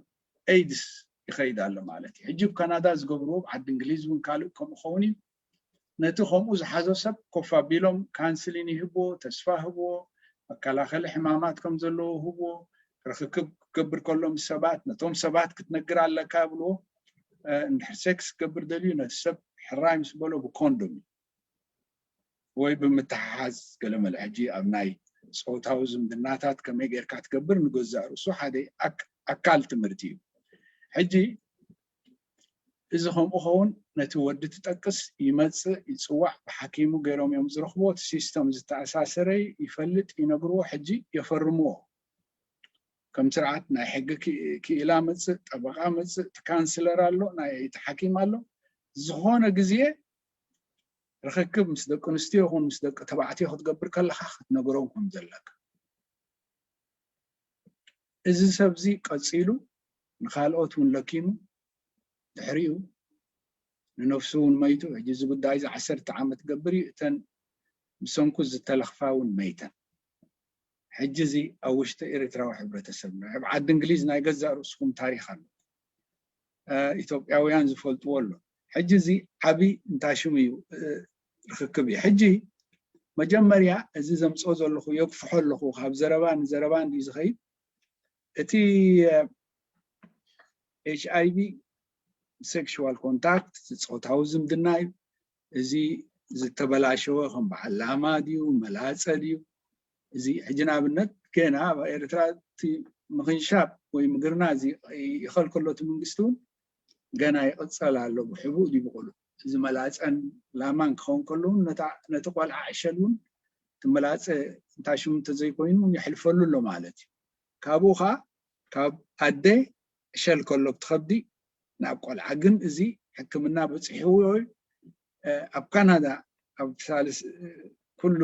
ኤድስ ይኸይድ ኣሎ ማለት እዩ። ሕጂ ኣብ ካናዳ ዝገብርዎ ኣብ ዓዲ እንግሊዝ እውን ካልእ ከምኡ ኸውን እዩ። ነቲ ከምኡ ዝሓዞ ሰብ ኮፍ ኣቢሎም ካንስሊን ይህብዎ፣ ተስፋ ህብዎ፣ መከላኸሊ ሕማማት ከም ዘለዎ ህብዎ፣ ርክክብ ክገብር ከሎ ምስ ሰባት ነቶም ሰባት ክትነግር ኣለካ ብልዎ። እንድሕር ሴክስ ክገብር ደልዩ ነቲ ሰብ ሕራይ ምስ በሎ ብኮንዶም እዩ ወይ ብምትሓሓዝ ገለመለ። ሕጂ ኣብ ናይ ፆታዊ ዝምድናታት ከመይ ጌርካ ትገብር ንገዛእ ርእሱ ሓደ ኣካል ትምህርቲ እዩ። ሕጂ እዚ ከምኡ ኸውን ነቲ ወዲ ትጠቅስ ይመፅእ ይፅዋዕ ብሓኪሙ ገይሮም እዮም ዝረኽብዎ። እቲ ሲስተም ዝተኣሳሰረ ይፈልጥ ይነግርዎ። ሕጂ የፈርምዎ። ከም ስርዓት ናይ ሕጊ ክኢላ መፅእ፣ ጠበቃ መፅእ፣ እቲ ካንስለር ኣሎ፣ ናይ እቲ ሓኪም ኣሎ። ዝኾነ ግዜ ርክክብ ምስ ደቂ ኣንስትዮ ይኹን ምስ ደቂ ተባዕትዮ ክትገብር ከለካ ክትነግሮም ከም ዘለካ። እዚ ሰብ እዚ ቀፂሉ ንካልኦት እውን ለኪሙ ድሕሪኡ ንነፍሱ እውን መይቱ። ሕጂ እዚ ጉዳይ እዚ ዓሰርተ ዓመት ገብር እዩ። እተን ብሰንኩ ዝተለኽፋ እውን መይተን። ሕጂ እዚ ኣብ ውሽጢ ኤርትራዊ ሕብረተሰብ ኣብ ዓዲ እንግሊዝ ናይ ገዛእ ርእስኹም ታሪኽ ኣሎ። ኢትዮጵያውያን ዝፈልጥዎ ኣሎ። ሕጂ እዚ ዓብይ እንታይ ሽሙ እዩ ርክክብ እዩ። ሕጂ መጀመርያ እዚ ዘምፅኦ ዘለኹ የግፍሖ ኣለኹ፣ ካብ ዘረባ ንዘረባ እንዲ ዝኸይድ እቲ ኤች ኣይ ቪ ሴክሽዋል ኮንታክት፣ ፆታዊ ዝምድና እዩ። እዚ ዝተበላሸወ ከም በዓል ላማ ድዩ መላፀ ድዩ? እዚ ሕጂ ንኣብነት ገና ኣብ ኤርትራ እቲ ምኽንሻብ ወይ ምግርና እዚ ይኸልከሎ እቲ መንግስቲ እውን ገና ይቕፀል ኣሎ። ብሕቡእ ድዩ ብቑሉዕ? እዚ መላፀን ላማን ክኸውን ከሎ እውን ነታ- ነቲ ቆልዓ ዕሸል እውን እቲ መላፀ እንታይ ሽሙ እንተዘይኮይኑ እውን የሕልፈሉ ኣሎ ማለት እዩ። ካብኡ ኸዓ ካብ ኣደ ዕሸል ከሎ ብትኸብዲ ናብ ቆልዓ። ግን እዚ ሕክምና በፂሕዎ እዩ። ኣብ ካናዳ ኣብ ሳልስ ኩሉ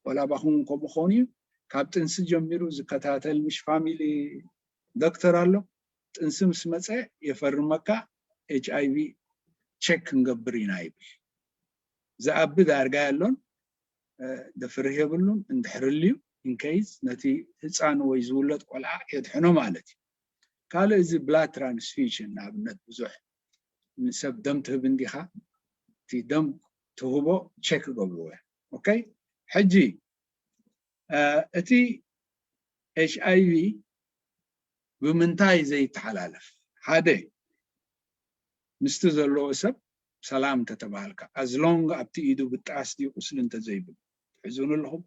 ወላ ባኹም ከምኡ ኾኑ እዩ። ካብ ጥንሲ ጀሚሩ ዝከታተል ምሽ ፋሚሊ ዶክተር ኣሎ። ጥንሲ ምስ መፀ የፈርመካ፣ ኤች ኣይ ቪ ቸክ ክንገብር ኢና ይብል። ዝኣቢ ዳርጋ ያሎን ደፍርህ የብሉን። እንድሕር ልዩ ኢንኬይስ ነቲ ህፃን ወይ ዝውለድ ቆልዓ የድሕኖ ማለት እዩ። ካልእ እዚ ብላድ ትራንስፊውሽን ንኣብነት ብዙሕ ንሰብ ደም ትህብ እንዲኻ፣ እቲ ደም ትህቦ ቸክ ገብርዎ። ኦኬ፣ ሕጂ እቲ ኤች ኣይ ቪ ብምንታይ ዘይተሓላለፍ? ሓደ ምስቲ ዘለዎ ሰብ ሰላም እንተተባሃልካ፣ ኣዝሎንግ ኣብቲ ኢዱ ብጣስ ድዩ ቁስሊ እንተዘይብሉ ትሕዝኑ ኣለኹም።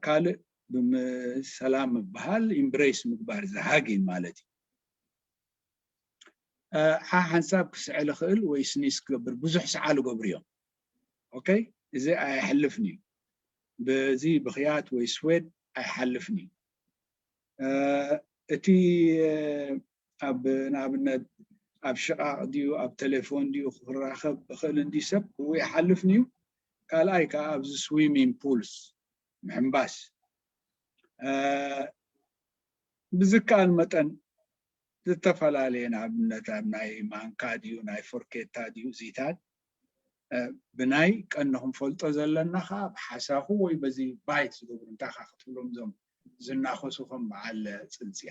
ካልእ ብሰላም ምብሃል ኢምብሬስ ምግባር ዝሃጊን ማለት እዩ። ሓሓንሳብ ክስዕል ይኽእል ወይ ስኒስ ክገብር ብዙሕ ሰዓል ገብር እዮም። ኦኬ፣ እዚ ኣይሓልፍን እዩ። በዚ ብኽያት ወይ ስዌድ ኣይሓልፍን እዩ። እቲ ኣብ ንኣብነት ኣብ ሽቓቕ ድዩ ኣብ ቴሌፎን ድዩ ክራኸብ እኽእል እንዲ ሰብ ብኡ ይሓልፍን እዩ። ካልኣይ ከዓ ኣብዚ ስዊሚንግ ፑልስ ምሕምባስ ብዝከኣል መጠን ዝተፈላለየ ንኣብነት ኣብ ናይ ማንካ ድዩ ናይ ፎርኬታ ድዩ እዚታት ብናይ ቀንዲ ክንፈልጦ ዘለና ከዓ ብሓሳኹ ወይ በዚ ባይት ዝገብሩ እንታይ ከዓ ክትብሎም እዞም ዝናኸሱ ከም በዓል ፅንፅያ።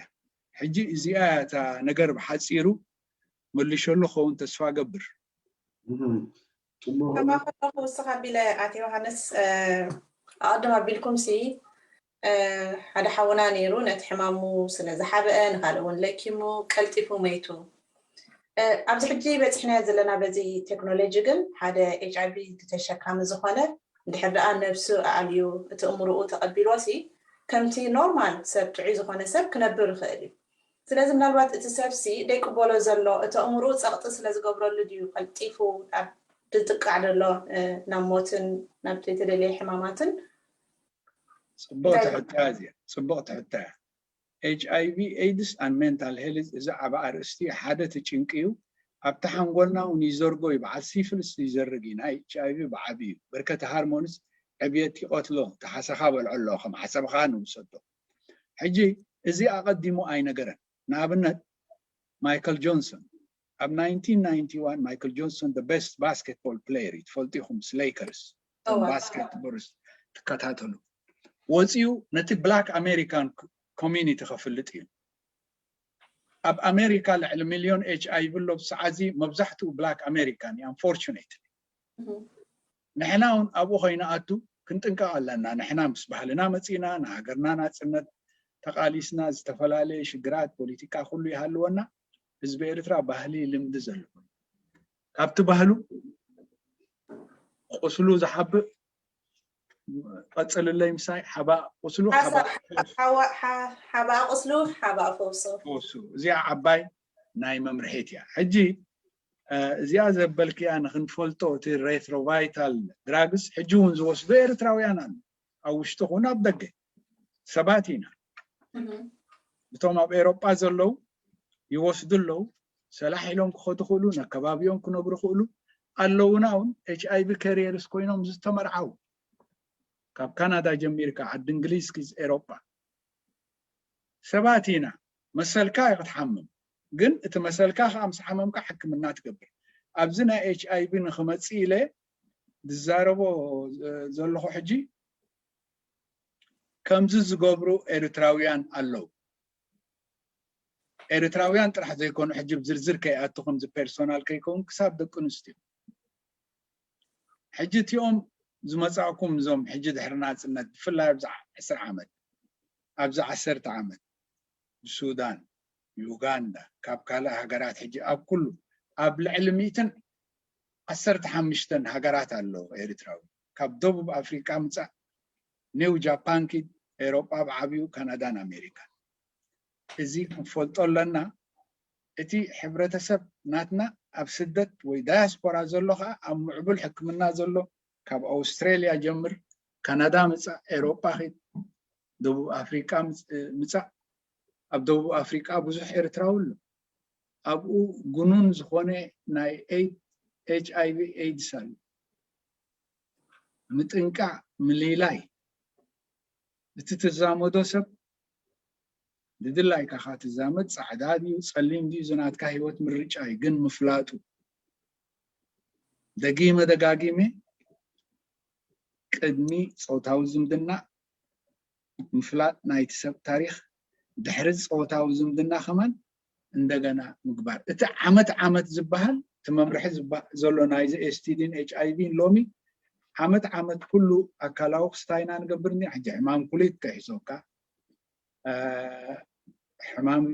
ሕጂ እዚኣ እታ ነገር ብሓፂሩ መልሸሉ ክኸውን ተስፋ ገብር። ከማኸለኹ ውስኻ ቢለ ኣቲ ዮሃንስ ኣቐድም ኣቢልኩም ሲ ሓደ ሓውና ነይሩ ነቲ ሕማሙ ስለ ዝሓበአ ንካልእ እውን ለኪሙ ቀልጢፉ መይቱ። ኣብዚ ሕጂ በፂሕናዮ ዘለና በዚ ቴክኖሎጂ ግን ሓደ ኤች ኣይ ቪ ተሸካሚ ዝኾነ እንድሕር ደኣ ነብሱ ኣዕልዩ እቲ እምርኡ ተቐቢልዎ ሲ ከምቲ ኖርማል ሰብ ጥዑይ ዝኾነ ሰብ ክነብር ይኽእል እዩ። ስለዚ ምናልባት እቲ ሰብ ሲ ደይቅበሎ ዘሎ እቲ እምርኡ ፀቕጢ ስለ ዝገብረሉ ድዩ ቀልጢፉ ኣብ ዝጥቃዕ ዘሎ ናብ ሞትን ናብ ዘይተደለየ ሕማማትን? ፅቡቕቲ ሕቶ እያ እዚኣ፣ ፅቡቕቲ ሕቶ እያ። ኤች ኣይ ቪ ኤድስ ኣን ሜንታል ሄልዝ እዚ ዓብ ኣርእስቲ ሓደ እቲ ጭንቂ እዩ። ኣብቲ ሓንጎልና እውን ይዘርጎ እዩ፣ በዓል ሲፍልስ ይዘርግ እዩ። ናይ ኤች ኣይ ቪ ብዓብዩ እዩ። በርከቲ ሃርሞንስ ዕብየት ይቐትሎ፣ ተሓሰኻ በልዖ ኣሎ ከም ሓሰብኻ ንውሰዶ። ሕጂ እዚ ኣቐዲሙ ኣይነገረን። ንኣብነት ማይክል ጆንሰን ኣብ ናይንቲን ናይንቲ ዋን ማይክል ጆንሰን the best basketball player እዩ፣ ትፈልጡ ኢኹም ምስ ሌከርስ ባስኬትቦልስ ትከታተሉ ወፂኡ ነቲ ብላክ ኣሜሪካን ኮሚኒቲ ከፍልጥ እዩ። ኣብ ኣሜሪካ ልዕሊ ሚልዮን ኤች ኣይ ቪ ኣሎ። ብሰዓዚ መብዛሕትኡ ብላክ ኣሜሪካን እዩ። ኣንፎርቹኔት ንሕና እውን ኣብኡ ከይንኣቱ ክንጥንቀቕ ኣለና። ንሕና ምስ ባህልና መፂና ንሃገርና ናፅነት ተቓሊስና ዝተፈላለየ ሽግራት ፖለቲካ ኩሉ ይሃልወና። ህዝቢ ኤርትራ ባህሊ ልምዲ ዘለዎ ካብቲ ባህሉ ቁስሉ ዝሓብእ ቀፅልለይ ምሳይ ሓባእ ቁስሉ ሓባእ ፈውሱ። ሓባእ ቁስሉ ሓባእ ፈውሱ። እዚኣ ዓባይ ናይ መምርሒት እያ። ሕጂ እዚኣ ዘበልክያ ንክንፈልጦ እቲ ሬትሮቫይታል ድራግስ ሕጂ እውን ዝወስዱ ኤርትራውያን ኣሉ ኣብ ውሽጢ ኹን ኣብ ደገ ሰባት ኢና። እቶም ኣብ ኤሮጳ ዘለዉ ይወስዱ ኣለዉ። ሰላሕ ኢሎም ክኸዱ ክእሉ ነከባቢኦም ክነብሩ ክእሉ ኣለዉና እውን ኤች ኣይ ቪ ካሪየርስ ኮይኖም ዝተመርዓው ካብ ካናዳ ጀሚርካ ዓዲ እንግሊዝ ክዝ ኤሮጳ ሰባት ኢና። መሰልካ እዩ ክትሓምም፣ ግን እቲ መሰልካ ከዓ ምስ ሓመምካ ሕክምና ትገብር። ኣብዚ ናይ ኤች ኣይ ቪ ንክመፅእ ኢለ ዝዛረቦ ዘለኹ ሕጂ ከምዚ ዝገብሩ ኤርትራውያን ኣለዉ። ኤርትራውያን ጥራሕ ዘይኮኑ ሕጂ ብዝርዝር ከይኣቱ ከምዚ ፐርሶናል ከይከውን ክሳብ ደቂ ኣንስትዮ ሕጂ እቲኦም ዝመጻእኩም እዞም ሕጂ ድሕሪ ናጽነት ብፍላይ ኣብዚ ዕስራ ዓመት ኣብዚ ዓሰርተ ዓመት ብሱዳን፣ ዩጋንዳ፣ ካብ ካልእ ሃገራት ሕጂ ኣብ ኩሉ ኣብ ልዕሊ ሚእትን ዓሰርተ ሓሙሽተን ሃገራት ኣለዉ ኤርትራዊ። ካብ ደቡብ ኣፍሪቃ ምጻእ፣ ኒው ጃፓን ኪድ፣ ኤሮጳ ብዓብዩ፣ ካናዳን ኣሜሪካን። እዚ ክንፈልጦ ኣለና። እቲ ሕብረተሰብ ናትና ኣብ ስደት ወይ ዳያስፖራ ዘሎ ኸዓ ኣብ ምዕቡል ሕክምና ዘሎ ካብ ኣውስትራልያ ጀምር፣ ካናዳ ምጻእ፣ ኤሮጳ ኺድ፣ ደቡብ ኣፍሪቃ ምጽ- ምጻእ። ኣብ ደቡብ ኣፍሪቃ ብዙሕ ኤርትራዊ ኣሎ። ኣብኡ ግኑን ዝኾነ ናይ ኤች ኣይ ቪ ኤድስ ኣሎ። ምጥንቃዕ፣ ምልላይ፣ እቲ ትዛመዶ ሰብ ድድላይካ ካ ትዛመድ፣ ጻዕዳ ድዩ ጸሊም ድዩ ዝናትካ ህይወት ምርጫ እዩ። ግን ምፍላጡ፣ ደጊመ ደጋጊመ ቅድሚ ጾታዊ ዝምድና ምፍላጥ ናይቲ ሰብ ታሪኽ፣ ድሕሪ ጾታዊ ዝምድና ከማን እንደገና ምግባር። እቲ ዓመት ዓመት ዝበሃል እቲ መምርሒ ዝባ- ዘሎ ናይዚ ኤስቲዲን ኤች ኣይ ቪን ሎሚ ዓመት ዓመት ኩሉ ኣካላዊ ክስታይና ንገብር። እኒ ሕጂ ሕማም ኩሊት ከይሕዞካ፣ ሕማም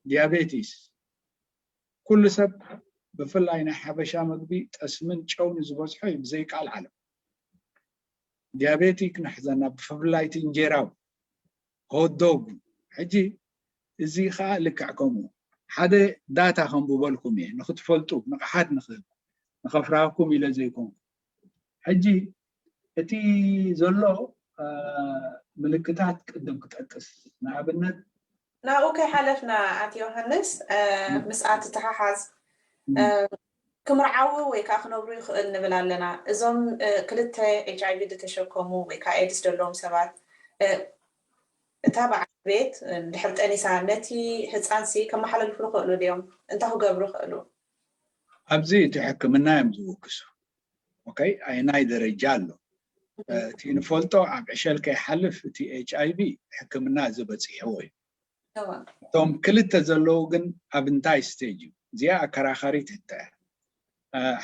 ዲያቤቲስ፣ ኩሉ ሰብ ብፍላይ ናይ ሓበሻ ምግቢ ጠስምን ጨውን ዝበዝሖ እዩ። ብዘይ ቃል ዓለም ዲያቤቲክ ንሕዘና፣ ብፍላይ እቲ እንጀራው ሆትዶግ። ሕጂ እዚ ከዓ ልክዕ ከምኡ ሓደ ዳታ ከንብበልኩም እየ ንክትፈልጡ፣ ንቕሓት ንክህብ፣ ንኸፍራህኩም ኢለ ዘይኮንኩ። ሕጂ እቲ ዘሎ ምልክታት ቅድም ክጠቅስ፣ ንኣብነት፣ ናብኡ ከይሓለፍና ኣቲ ዮሃንስ፣ ምስኣ ትተሓሓዝ፣ ክምርዓዊ ወይ ከዓ ክነብሩ ይኽእል ንብል ኣለና። እዞም ክልተ ኤች ኣይ ቪ ዝተሸከሙ ወይ ከዓ ኤድስ ዘለዎም ሰባት፣ እታ በዓል ቤት ድሕር ጠኒሳ ነቲ ህፃንሲ ከመሓላልፉ ይኽእሉ ድዮም? እንታይ ክገብሩ ይኽእሉ? ኣብዚ እቲ ሕክምና እዮም ዝውክሱ። ኦኬ፣ ኣይናይ ደረጃ ኣሎ። እቲ ንፈልጦ ኣብ ዕሸል ከይሓልፍ እቲ ኤች ኣይ ቪ ሕክምና ዝበፂሕዎ እዩ። እቶም ክልተ ዘለዉ ግን ኣብ እንታይ ስቴጅ እዩ? እዚኣ ኣከራኻሪት ሕቶ እያ።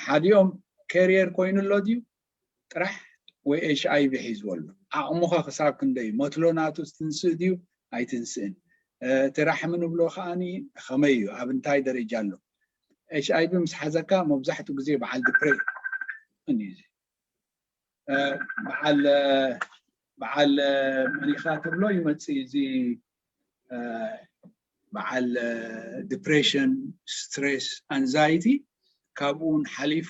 ሓዲኦም ካሪየር ኮይኑ ኣሎ ድዩ ጥራሕ ወይ ኤች ኣይ ቪ ሒዝዎ ኣሎ? ዓቕሙኸ ክሳብ ክንደይ እዩ? መትሎ ናቱ ትንስእ ድዩ ኣይትንስእን? እቲ ራሕሚ ንብሎ ከዓኒ ከመይ እዩ? ኣብ እንታይ ደረጃ ኣሎ? ኤች ኣይ ቪ ምስ ሓዘካ መብዛሕትኡ ግዜ በዓል ድፕሬሽን እዩ። በዓል በዓል መኒኻ ትብሎ ይመፅእ። እዚ በዓል ዲፕሬሽን፣ ስትሬስ፣ ኣንዛይቲ ካብኡ እውን ሓሊፉ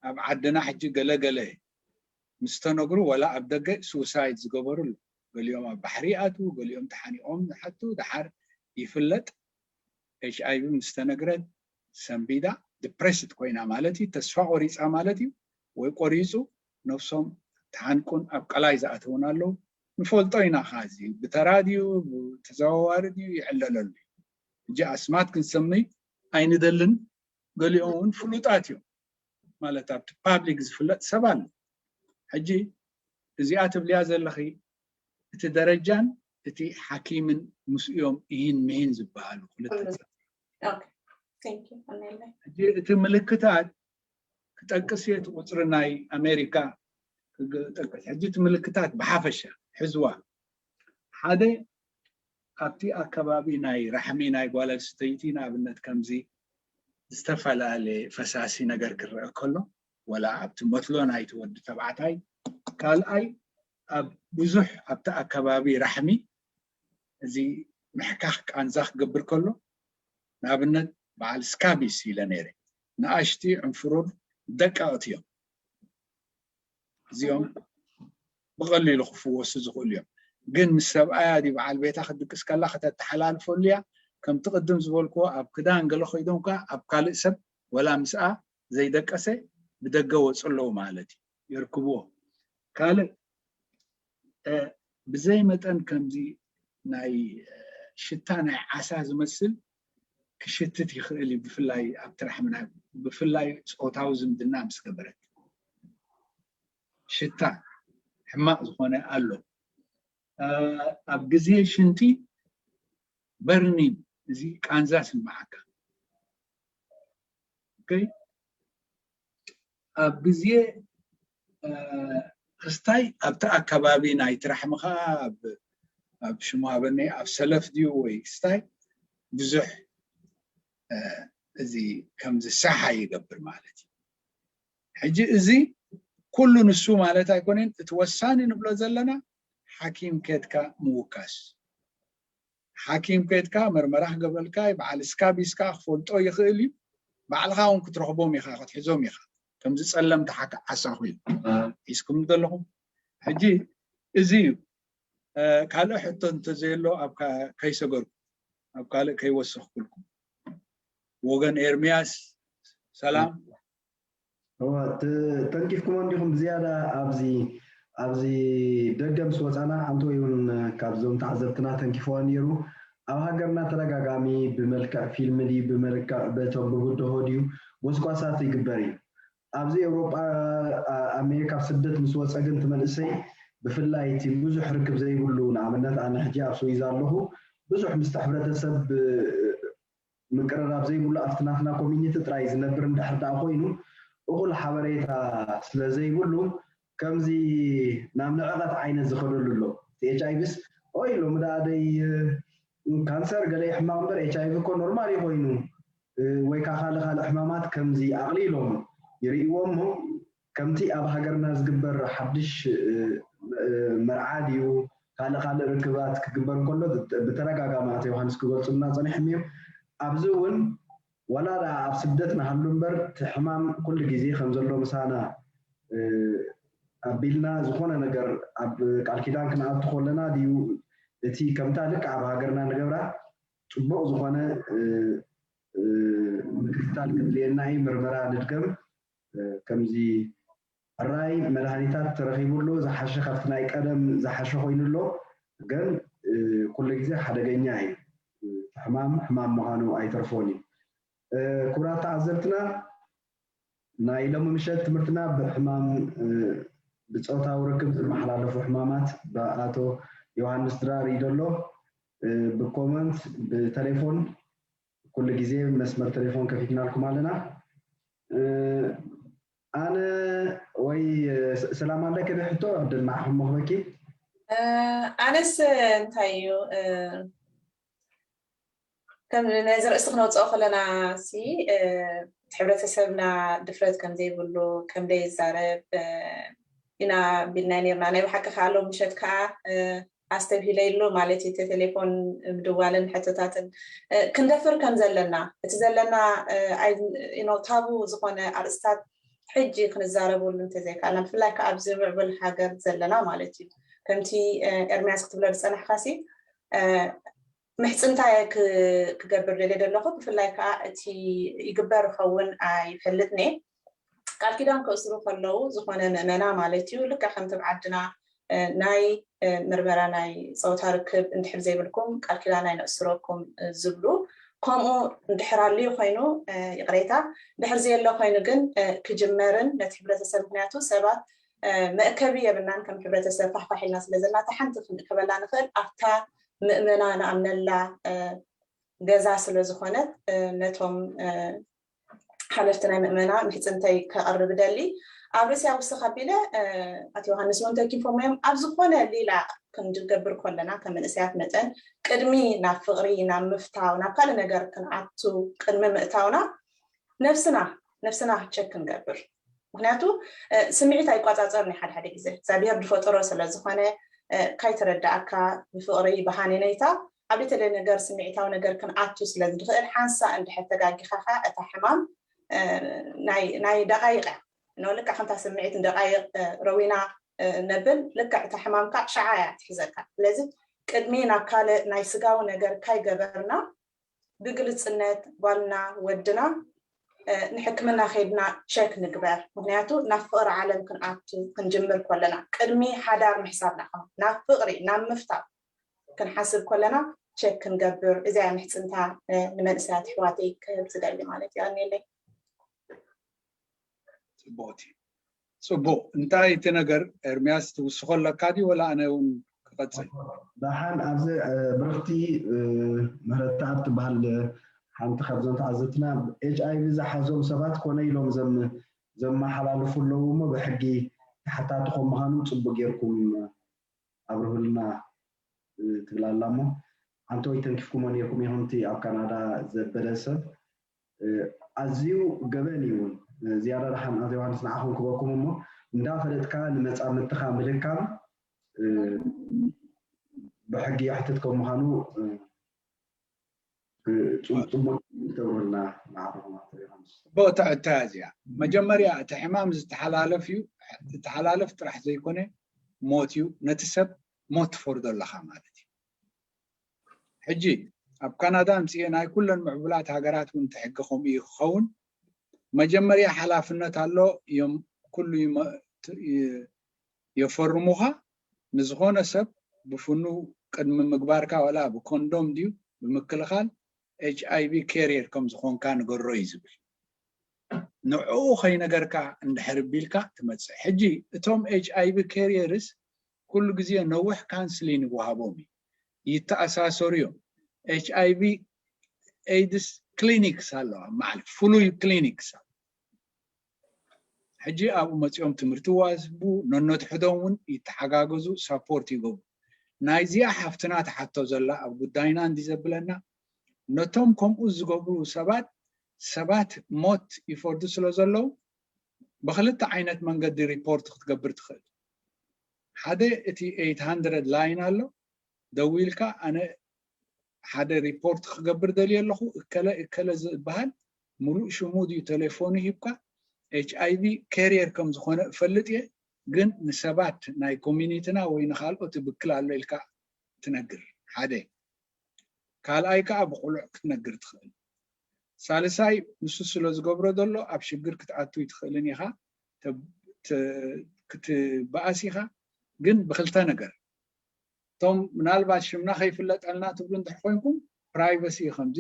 ኣብ ዓድና ሕጂ ገለገለ ምስ ተነግሩ ወላ ኣብ ደገ ሱሳይድ ዝገበሩ ኣለዉ። ገሊኦም ኣብ ባሕሪ ይኣትዉ፣ ገሊኦም ተሓኒቖም ዝሓቱ። ደሓር ይፍለጥ። ኤች ኣይ ቪ ምስ ተነግረ ሰንቢዳ፣ ዲፕሬስድ ኮይና ማለት እዩ፣ ተስፋ ቆሪፃ ማለት እዩ። ወይ ቆሪፁ ነብሶም ተሓንቁን ኣብ ቀላይ ዝኣተውን ኣለዉ። ንፈልጦ ኢና። ካ እዚ ብተራ ድዩ ብተዘዋዋሪ ድዩ ይዕለለሉ እዩ። ሕጂ ኣስማት ክንሰምይ ኣይንደልን። ገሊኦም እውን ፍሉጣት እዮም ማለት ኣብቲ ፓብሊክ ዝፍለጥ ሰብ ኣሎ። ሕጂ እዚኣ ትብልያ ዘለኺ እቲ ደረጃን እቲ ሓኪምን ምስኦም ይህን ምሂን ዝበሃሉ ክልተ። ሕጂ እቲ ምልክታት ክጠቅስ እየ፣ እቲ ቁፅሪ ናይ ኣሜሪካ ክጠቅስ። ሕጂ እቲ ምልክታት ብሓፈሻ ሕዝዋ ሓደ ኣብቲ ኣከባቢ ናይ ራሕሚ ናይ ጓል ኣንስተይቲ ንኣብነት ከምዚ ዝተፈላለየ ፈሳሲ ነገር ክረአ ከሎ፣ ወላ ኣብቲ መትሎ ናይቲ ወዲ ተባዕታይ፣ ካልኣይ ኣብ ብዙሕ ኣብቲ ኣከባቢ ራሕሚ እዚ ምሕካኽ ቃንዛ ክገብር ከሎ፣ ንኣብነት በዓል ስካቢስ ኢለ ነይረ፣ ንኣሽቲ ዕንፍሩር ደቀቕቲ እዮም። እዚኦም ብቐሊሉ ክፍወሱ ዝኽእሉ እዮም። ግን ምስ ሰብኣያ ድዩ በዓል ቤታ ክትድቅስ ከላ ከተተሓላልፈሉ እያ። ከምቲ ቅድም ዝበልክዎ ኣብ ክዳን ገለ ኮይዶም ከኣ ኣብ ካልእ ሰብ ወላ ምስኣ ዘይደቀሰ ብደገ ወፁ ኣለዉ ማለት እዩ፣ የርክብዎ። ካልእ ብዘይ መጠን ከምዚ ናይ ሽታ ናይ ዓሳ ዝመስል ክሽትት ይኽእል እዩ። ብፍላይ ኣብቲ ራሕሚ ናይ ብፍላይ ፆታዊ ዝምድና ምስ ገበረት ሽታ ሕማቕ ዝኾነ ኣሎ። ኣብ ግዜ ሽንቲ በርኒን፣ እዚ ቃንዛ ስምዓካ። ኦኬ፣ ኣብ ግዜ ክስታይ ኣብቲ ኣከባቢ ናይ ትራሕምኻ ኣብ ሽሙ ኣበኒ ኣብ ሰለፍ ድዩ ወይ ክስታይ ብዙሕ እዚ ከም ዝሳሓ ይገብር ማለት እዩ። ሕጂ እዚ ኩሉ ንሱ ማለት ኣይኮነን። እቲ ወሳኒ ንብሎ ዘለና ሓኪም ኬድካ ምውካስ። ሓኪም ኬድካ መርመራ ክገብረልካ በዓል ስካብ ስካ ክፈልጦ ይኽእል እዩ። ባዕልኻ እውን ክትረኽቦም ኢኻ ክትሕዞም ኢኻ። ከምዚ ጸለምቲ ሓካ ዓሳ ኮይኑ ሒዝኩም ዘለኹም። ሕጂ እዚ እዩ። ካልእ ሕቶ እንተዘየሎ ኣብ ከይሰገርኩ ኣብ ካልእ ከይወሰኽኩልኩም ወገን ኤርሚያስ ሰላም። ተንኪፍኩም እንዲኹም ብዝያዳ ኣብዚ ኣብዚ ደገ ምስ ወፃና ኣንተ ይሁን ካብዞም ተዓዘብትና ተንኪፍዋ ነይሩ። ኣብ ሃገርና ተደጋጋሚ ብመልክዕ ፊልም ድዩ ብመልክዕ በቶም ብብድሆ ድዩ ጎስጓሳት ይግበር እዩ። ኣብዚ ኤውሮጳ ኣሜሪካ ኣብ ስደት ምስ ወፀ ግን እቲ መንእሰይ ብፍላይ እቲ ብዙሕ ርክብ ዘይብሉ ንኣብነት ኣነ ሕጂ ኣብ ስዊዝ ኣለኹ ብዙሕ ምስቲ ሕብረተሰብ ምቅርራብ ዘይብሉ ኣብቲ ናትና ኮሚኒቲ ጥራይ ዝነብር እንድሕር ደኣ ኮይኑ እኹል ሓበሬታ ስለ ዘይብሉ ከምዚ ናብ ንዕቐት ዓይነት ዝኸደሉ ኣሎ። እቲ ኤች ኣይቪስ ኦይ ሎሚ ደኣ ደይ ካንሰር ገለ ሕማቕ እምበር ኤች ኣይቪ እኮ ኖርማል እዩ ኮይኑ ወይ ከዓ ካልእ ካልእ ሕማማት ከምዚ ኣቕሊሎም ይርእይዎ እሞ ከምቲ ኣብ ሃገርና ዝግበር ሓድሽ መርዓ ድዩ ካልእ ካልእ ርክባት ክግበር እንከሎ ብተደጋጋሚ ኣቶ ዮሃንስ ክገልፁልና ፀኒሖም እዮም። ኣብዚ እውን ዋላ ደኣ ኣብ ስደት ንሃሉ እምበር እቲ ሕማም ኩሉ ግዜ ከም ዘሎ ምሳና ኣቢልና ዝኾነ ነገር ኣብ ቃል ኪዳን ክንኣቱ ከለና ድዩ እቲ ከምታ ልክዕ ኣብ ሃገርና ንገብራ ፅቡቕ ዝኾነ ምክትታል ክድልየና እዩ። ምርመራ ንድገም ከምዚ ሕራይ መድሃኒታት ተረኺቡ ኣሎ ዝሓሸ ካብቲ ናይ ቀደም ዝሓሸ ኮይኑ ኣሎ ግን ኩሉ ግዜ ሓደገኛ እዩ። ሕማም ሕማም ምዃኑ ኣይተርፎን እዩ። ክቡራት ተዓዘብትና ናይ ሎሚ ምሸት ትምህርትና ብሕማም ብፆታዊ ርክብ ዝመሓላለፉ ሕማማት ብኣቶ ዮሃንስ ድራር እዩ ዘሎ። ብኮመንት ብቴሌፎን ኩሉ ግዜ መስመር ቴሌፎን ከፊትናልኩም ኣለና። ኣነ ወይ ሰላም ኣለኪ ዶ ሕቶ ዕድል ንዓኹም መኽበኪ። ኣነስ እንታይ እዩ ከም ነዚ ርእሲ ክነውፅኦ ከለና ሲ ሕብረተሰብና ድፍረት ከም ዘይብሉ ከም ዘይዛረብ ኢና ቢልና ነርና። ናይ ብሓቂ ከዓ ሎም ምሸት ከዓ ኣስተብሂለይሉ ማለት እዩ። ቴሌፎን ምድዋልን ሕቶታትን ክንደፍር ከም ዘለና እቲ ዘለና ታቡ ዝኾነ ኣርእስታት ሕጂ ክንዛረበሉ እንተዘይካልና ብፍላይ ከዓ ኣብዚ ምዕብል ሃገር ዘለና ማለት እዩ። ከምቲ ኤርሚያስ ክትብሎ ዝፀናሕካ ሲ ምሕፅንታ ክገብር ደልየ ዘለኹ። ብፍላይ ከዓ እቲ ይግበር ይኸውን ኣይፈልጥን እየ። ቃል ኪዳን ከእስሩ ከለዉ ዝኾነ ምእመና ማለት እዩ ልክዕ ከምቲ ኣብ ዓድና ናይ ምርመራ ናይ ፀወታ ርክብ እንድሕር ዘይብልኩም ቃል ኪዳን ኣይነእስረኩም ዝብሉ ከምኡ እንድሕር ኣልዩ ኮይኑ ይቕሬታ ድሕር ዘየሎ ኮይኑ ግን ክጅመርን ነቲ ሕብረተሰብ ምክንያቱ ሰባት መእከቢ የብልናን ከም ሕብረተሰብ ፋሕፋሕ ኢልና ስለ ዘለና እታ ሓንቲ ክንእከበላ ንኽእል ኣብታ ምእመና ንኣምነላ ገዛ ስለ ዝኾነት ነቶም ሓለፍቲ ናይ ምእመና ምሕፅንተይ ከቕርብ ደሊ ኣብ ርእሲ ኣውስኽ ኣቢለ ኣቲ ዮሃንስ እውን ተኪፎም እዮም ኣብ ዝኾነ ሌላ ክንገብር ከለና ከም መንእሰያት መጠን ቅድሚ ናብ ፍቕሪ ናብ ምፍታው ናብ ካልእ ነገር ክንኣቱ ቅድሚ ምእታውና ነብስና ነብስና ቸክ ክንገብር ምክንያቱ ስምዒት ኣይቋፃፀርን ሓደ ሓደ ግዜ እግዚኣብሔር ዝፈጠሮ ስለ ዝኾነ ካይተረዳእካ ብፍቕሪ ብሃኔነይታ ኣብ ዘይተደልየ ነገር ስምዒታዊ ነገር ክንኣቱ ስለ ዝኽእል ሓንሳእ እንድሕር ተጋጊኻ ከዓ እታ ሕማም ናይ ደቓይቕ እያ ኖ ልክዕ ከምታ ስምዒት ንደቓይቕ ረዊና ነብል ልክዕ እታ ሕማም ከዓ ሸዓ እያ ትሕዘካ ስለዚ ቅድሚ ናብ ካልእ ናይ ስጋዊ ነገር ካይገበርና ብግልፅነት ጓልና ወድና ንሕክምና ከይድና ቸክ ንግበር ምክንያቱ ናብ ፍቕሪ ዓለም ክንኣቱ ክንጅምር ከለና ቅድሚ ሓዳር ምሕሳብና ከ ናብ ፍቕሪ ናብ ምፍታው ክንሓስብ ከለና ቸክ ክንገብር እዚኣ ምሕፅንታ ንመንእሰያት ኣሕዋተይ ክህብ ዝደሊ ማለት እዩ። ኣኔለይ ፅቡቕቲ ፅቡቕ እንታይ እቲ ነገር ኤርሚያስ ትውስኾ ኣለካ ድዩ ወላ ኣነ እውን ክቐፅል ደሓን ኣብዚ ብርኽቲ ምህረትኣብ ትበሃል ሓንቲ ካብዞም ተዓዘብትና ኤች ኣይቪ ዝሓዞም ሰባት ኮነ ኢሎም ዘመሓላልፉ ኣለዉ እሞ ብሕጊ ተሓታቲ ከም ምዃኑ ጽቡቅ ጌርኩም ኣብርሁልና ትብል ኣላ። እሞ ሓንቲ ወይ ተንኪፍኩሞ ነይርኩም ኢኹም፣ እቲ ኣብ ካናዳ ዘበለ ሰብ ኣዝዩ ገበን እዩ። እውን ዝያዳ ደሓን ኣቶ ዮሃንስ ንዓኹም ክበኩም እሞ፣ እንዳፈለጥካ ንመጻምድትኻ ምልካም ብሕጊ የሕትት ከም ምዃኑ ጽቡቅ ክትገብሩልና ንዓኹም ኣቶ ዮሃንስ። ቦታ እታ እዚኣ መጀመርያ እቲ ሕማም ዝተሓላለፍ እዩ። ዝተሓላለፍ ጥራሕ ዘይኮነ ሞት እዩ። ነቲ ሰብ ሞት ትፈርዶ ኣለኻ ማለት እዩ። ሕጂ ኣብ ካናዳ ኣምፅኤ ናይ ኩለን ምዕቡላት ሃገራት እውን እቲ ሕጊ ከምኡ እዩ ክኸውን። መጀመርያ ሓላፍነት ኣሎ እዮም ኩሉ ይመ- ት- ይ- የፈርሙኻ። ንዝኾነ ሰብ ብፍኑ ቅድሚ ምግባርካ ዋላ ብኮንዶም ድዩ ብምክልኻል ኤች ኣይ ቪ ካሪየር ከም ዝኾንካ ንገሮ እዩ ዝብል። ንዕኡ ከይነገርካ እንድሕር ቢልካ ትመፅእ። ሕጂ እቶም ኤች ኣይ ቪ ካሪየርስ ኩሉ ግዜ ነዊሕ ካንስሊን ይወሃቦም እዩ፣ ይተኣሳሰሩ እዮም። ኤች ኣይ ቪ ኤድስ ክሊኒክስ ኣለዋ፣ ማለት ፍሉይ ክሊኒክስ። ሕጂ ኣብኡ መፂኦም ትምህርቲ ይዋስቡ፣ ነነትሕዶም እውን ይተሓጋገዙ፣ ሳፖርት ይገብሩ። ናይዚኣ ሓፍትና ትሓቶ ዘላ ኣብ ጉዳይና እንዲ ዘብለና፣ ነቶም ከምኡ ዝገብሩ ሰባት ሰባት ሞት ይፈርዱ ስለ ዘለዉ ብክልተ ዓይነት መንገዲ ሪፖርት ክትገብር ትኽእል። ሓደ እቲ ኤይት ሃንድረድ ላይን ኣሎ፣ ደዊልካ ኣነ ሓደ ሪፖርት ክገብር ደልየ ኣለኹ፣ እከለ እከለ ዝበሃል ሙሉእ ሽሙ ድዩ ቴሌፎኑ ሂብካ ኤች ኣይ ቪ ካሪየር ከም ዝኾነ እፈልጥ እየ፣ ግን ንሰባት ናይ ኮሚኒቲና ወይ ንካልኦት ይብክል ኣሎ ኢልካ ትነግር ሓደ። ካልኣይ ከዓ ብቁሉዕ ክትነግር ትኽእል። ሳልሳይ ንሱ ስለ ዝገብሮ ዘሎ ኣብ ሽግር ክትኣቱ ይትኽእልን ኢኻ፣ ተ- ተ- ክትበኣስ ኢኻ። ግን ብክልተ ነገር እቶም ምናልባት ሽምና ከይፍለጠልና ትብሉ እንድሕር ኮይንኩም ፕራይቨሲ እዩ ከምዚ።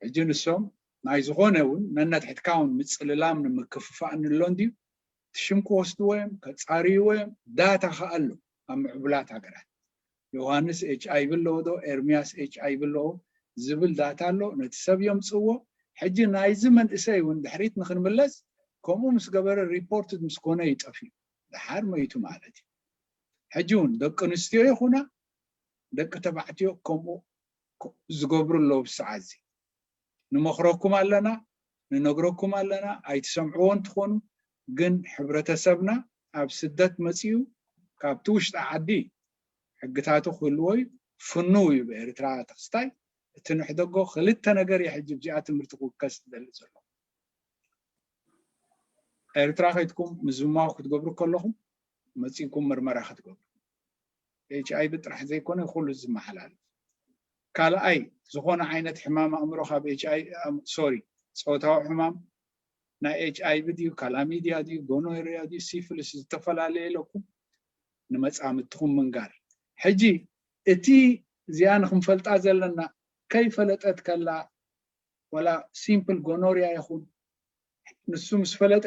ሕጂ ንሶም ናይ ዝኾነ እውን ነነትሕትካ እውን ምፅልላም ንምክፍፋእ ንሎ እንድዩ እቲ ሽም ክወስድዎ እዮም ከፃርይዎ እዮም። ዳታ ከዓ ኣሎ ኣብ ምዕቡላት ሃገራት ዮሃንስ ኤች ኣይ ቪ ኣለዎ ዶ ኤርሚያስ ኤች ኣይ ቪ ኣለዎ ዝብል ዳታ ኣሎ። ነቲ ሰብ የምፅዎ። ሕጂ ናይዚ መንእሰይ እውን ድሕሪት ንክንምለስ ከምኡ ምስ ገበረ ሪፖርት ምስ ኮነ ይጠፍዩ ድሓር መይቱ ማለት እዩ። ሕጂ እውን ደቂ ኣንስትዮ ይኹና ደቂ ተባዕትዮ ከምኡ ዝገብሩ ኣለዉ። ብሰዓት እዚ ንመኽረኩም ኣለና፣ ንነግረኩም ኣለና፣ ኣይትሰምዕዎ እንትኾኑ ግን ሕብረተሰብና ኣብ ስደት መፂኡ ካብቲ ውሽጢ ዓዲ ሕግታቱ ክህልዎ እዩ። ፍኑው እዩ ብኤርትራ ተክስታይ እቲ ንሕደጎ ክልተ ነገር እየ ሕጂ ብዚኣ ትምህርቲ ክውከስ ዝደሊ ዘሎ። ኤርትራ ከይድኩም ምዝማው ክትገብሩ ከለኹም መፂኩም ምርመራ ክትገብሩ ኤች ኣይ ቪ ጥራሕ ዘይኮነ ኩሉ ዝመሓላለፍ ካልኣይ ዝኾነ ዓይነት ሕማም ኣእምሮ ካብ ኤች ኣይ ሶሪ ፆታዊ ሕማም ናይ ኤች ኣይ ቪ ድዩ ካላሚድያ ድዩ ጎኖሪያ ድዩ ሲፍልስ ዝተፈላለየ ኢለኩም ንመፃምትኹም ምንጋር። ሕጂ እቲ እዚኣ ንክንፈልጣ ዘለና ከይፈለጠት ከላ ወላ ሲምፕል ጎኖሪያ ይኹን ንሱ ምስ ፈለጠ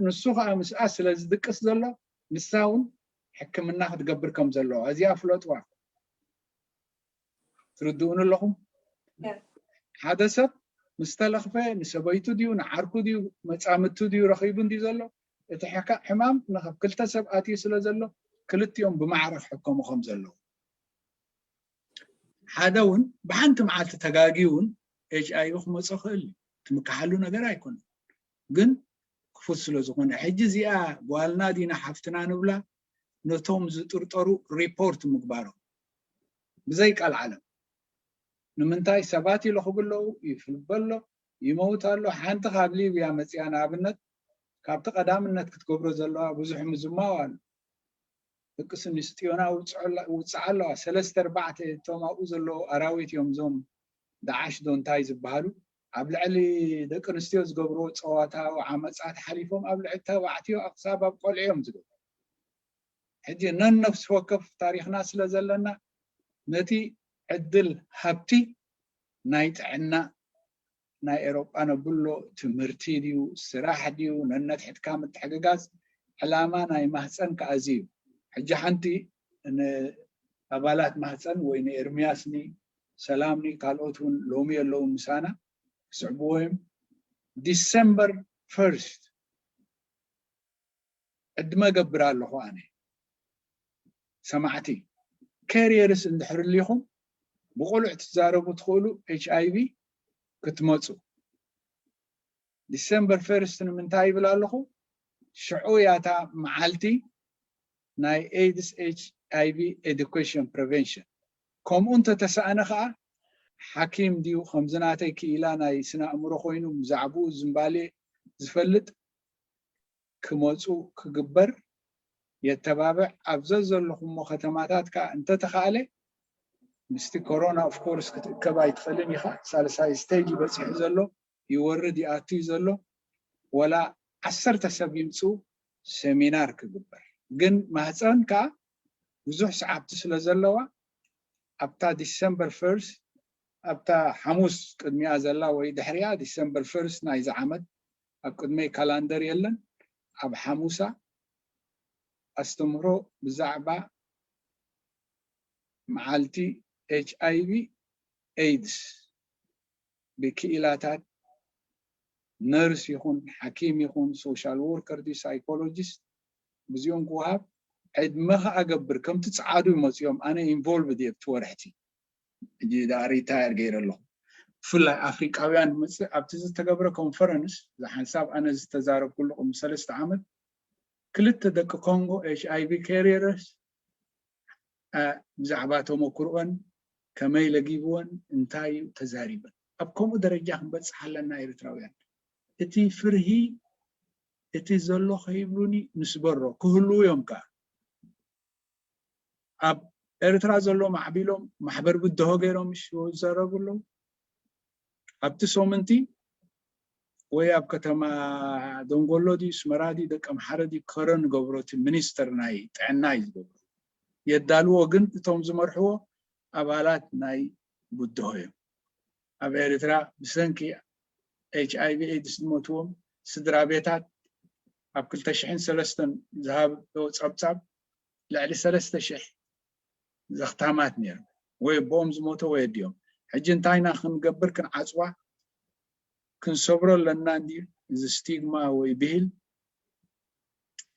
ንሱ ከዓ ምስኣ ስለ ዝድቅስ ዘሎ ንሳ እውን ሕክምና ክትገብር ከም ዘለዋ እዚኣ ፍለጥዋ። ትርድኡኒ ኣለኹም? ሓደ ሰብ ምስ ተለኽፈ ንሰበይቱ ድዩ ንዓርኩ ድዩ መፃምድቱ ድዩ ረኺቡ እንድዩ ዘሎ እቲ ሕማም ንክብ ክልተ ሰብ ኣትዩ ስለ ዘሎ ክልቲኦም ብማዕረ ክሕከሙ ከም ዘለዉ ሓደ እውን ብሓንቲ መዓልቲ ተጋግዩ እውን ኤች ኣይ ቪ ክመፆ ክእል እዩ። ትምክሓሉ ነገር ኣይኮነን ግን ክፉት ስለ ዝኾነ ሕጂ እዚኣ ጓልና ዲና ሓፍትና ንብላ ነቶም ዝጥርጠሩ ሪፖርት ምግባሮም ብዘይ ቃል ዓለም ንምንታይ ሰባት ይለኽቡ ኣለዉ ይፍልበ ኣሎ ይመውት ኣሎ ሓንቲ ካብ ሊብያ መፅያ ንኣብነት ካብቲ ቀዳምነት ክትገብሮ ዘለዋ ብዙሕ ምዝማው ኣሎ ደቂ ኣንስትዮና ውፅዓ ኣለዋ ሰለስተ ኣርባዕተ እቶም ኣብኡ ዘለዉ ኣራዊት እዮም እዞም ዳዓሽ ዶ እንታይ ዝበሃሉ ኣብ ልዕሊ ደቂ ኣንስትዮ ዝገብርዎ ፀዋታዊ ዓመፃት ሓሊፎም ኣብ ልዕሊ ተባዕትዮ ኣክሳብ ኣብ ቆልዑ እዮም ዝገብሩ ሕጂ ነነፍሲ ወከፍ ታሪክና ስለ ዘለና ነቲ ዕድል ሃብቲ ናይ ጥዕና ናይ ኤሮጳ ነብሎ ትምህርቲ ድዩ ስራሕ ድዩ ነነትሕትካ ምትሕግጋዝ ዕላማ ናይ ማህፀን ከኣዚ እዩ ሕጂ ሓንቲ ንኣባላት ማህፀን ወይ ንኤርሚያስኒ ሰላምኒ ካልኦት እውን ሎሚ የለውን ምሳና ክስዕብዎ እዮም ዲሰምበር ፈርስት ዕድመ ገብር ኣለኹ ኣነ። ሰማዕቲ፣ carriers እንድሕር ሊኹም ብቆልዕ ትዛረቡ ትኽእሉ ኤች ኣይ ቪ ክትመፁ። ዲሰምበር ፈርስት ንምንታይ ይብል ኣለኹ? ሽዑ ያታ መዓልቲ ናይ ኤድስ ኤች ኣይ ቪ ኤዱኬሽን ፕሪቨንሽን። ከምኡ እንተተሳእነ ከዓ ሓኪም ድዩ ከምዚ ናተይ ክኢላ ናይ ስነ ኣእምሮ ኮይኑ ብዛዕባኡ ዝምባሌ ዝፈልጥ ክመፁ ክግበር የተባብዕ። ኣብ ዘዘለኹሞ ከተማታት ከዓ እንተተኻእለ ምስቲ ኮሮና ኦፍኮርስ ክትእከብ ኣይትኽእልን ኢኻ። ሳልሳይ ስቴጅ በፂሑ ዘሎ ይወርድ ይኣቱ እዩ ዘሎ። ወላ ዓሰርተ ሰብ ይምፅኡ ሰሚናር ክግበር ግን ማህፀን ከዓ ብዙሕ ሰዓብቲ ስለ ዘለዋ ኣብታ ዲሰምበር ፈርስት ኣብታ ሓሙስ ቅድሚኣ ዘላ ወይ ድሕሪኣ ዲሰምበር ፈርስት ናይዚ ዓመት ኣብ ቅድመይ ካላንደር የለን። ኣብ ሓሙሳ ኣስተምህሮ ብዛዕባ መዓልቲ ኤች ኣይ ቪ ኤድስ ብክኢላታት ነርስ ይኹን ሓኪም ይኹን ሶሻል ወርከር ድዩ ሳይኮሎጂስት ብዚኦም ክወሃብ ዕድመ ከኣ ገብር ከምቲ ጸዓዱ ይመጽኦም ኣነ ኢንቮልቭድ እየ ኣብቲ ወርሕቲ ሕጂ ደኣ ሪታየር ገይረ ኣለኹ። ብፍላይ ኣፍሪቃውያን ምጽእ ኣብቲ ዝተገብረ ኮንፈረንስ ዝሓንሳብ ኣነ ዝተዛረብኩሉ ቅድሚ ሰለስተ ዓመት ክልተ ደቂ ኮንጎ ኤች ኣይ ቪ ካሪየርስ ብዛዕባ ተመክርኦን ከመይ ለጊብዎን እንታይ እዩ ተዛሪበን። ኣብ ከምኡ ደረጃ ክንበፅሕ ኣለና ኤርትራውያን። እቲ ፍርሂ እቲ ዘሎ ከይብሉኒ ንስበሮ ክህልዉ እዮም ከዓ ኣብ ኤርትራ ዘሎ ማዕቢሎም ማሕበር ብድሆ ገይሮም ይዘረቡ ኣለዉ። ኣብቲ ሶምንቲ ወይ ኣብ ከተማ ደንጎሎ ድዩ ስመራ ድዩ ደቂ ኣምሓረ ድዩ ከረን ገብሮ እቲ ሚኒስተር ናይ ጥዕና እዩ ዝገብሮ የዳልዎ ግን እቶም ዝመርሕዎ ኣባላት ናይ ብድሆ እዮም። ኣብ ኤርትራ ብሰንኪ ኤች ኣይ ቪ ኤድስ ዝሞትዎም ስድራ ቤታት ኣብ ክልተ ሽሕን ሰለስተን ዝሃብዎ ጸብጻብ ልዕሊ ሰለስተ ሽሕ ዘኽታማት ነይሩ ወይ ኣቦኦም ዝሞተ ወይ ኣዲኦም ሕጂ እንታይ ኢና ክንገብር ክንዓፅዋ ክንሰብሮ ኣለና እንዲ እዚ ስቲግማ ወይ ብሂል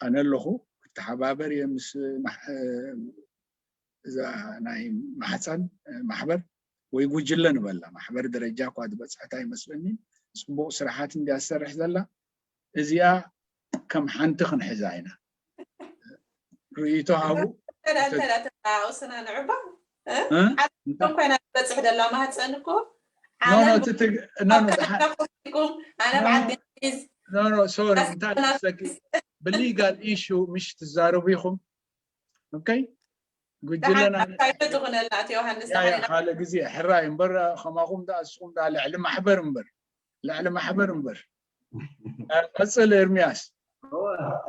ኣነ ኣለኹ ክተሓባበር እየ ምስ እዛ ናይ ማሕፀን ማሕበር ወይ ጉጅለ ንበላ ማሕበር ደረጃ እኳ ዝበፅሐት ኣይመስለኒን ፅቡቅ ስራሓት እንዲያ ትሰርሕ ዘላ እዚኣ ከም ሓንቲ ክንሕዛ ኢና ርእይቶ ሃቡ ስና ንዕባ ኮይና ትበፅሕ ደላ ማህፀን እኮ ኖኖ ኖኖ ሶሪ እንታይ መስለኪ ብሊጋል ኢሹ ምሽ ትዛረቡ ኢኹም ኦኬ ጉጅለና ትኹነልና ዮሃንስ ካልእ ግዜ ሕራይ እምበር ከማኹም ዳ እስኹም ዳ ልዕሊ ማሕበር እምበር ልዕሊ ማሕበር እምበር ቀፅል ኤርሚያስ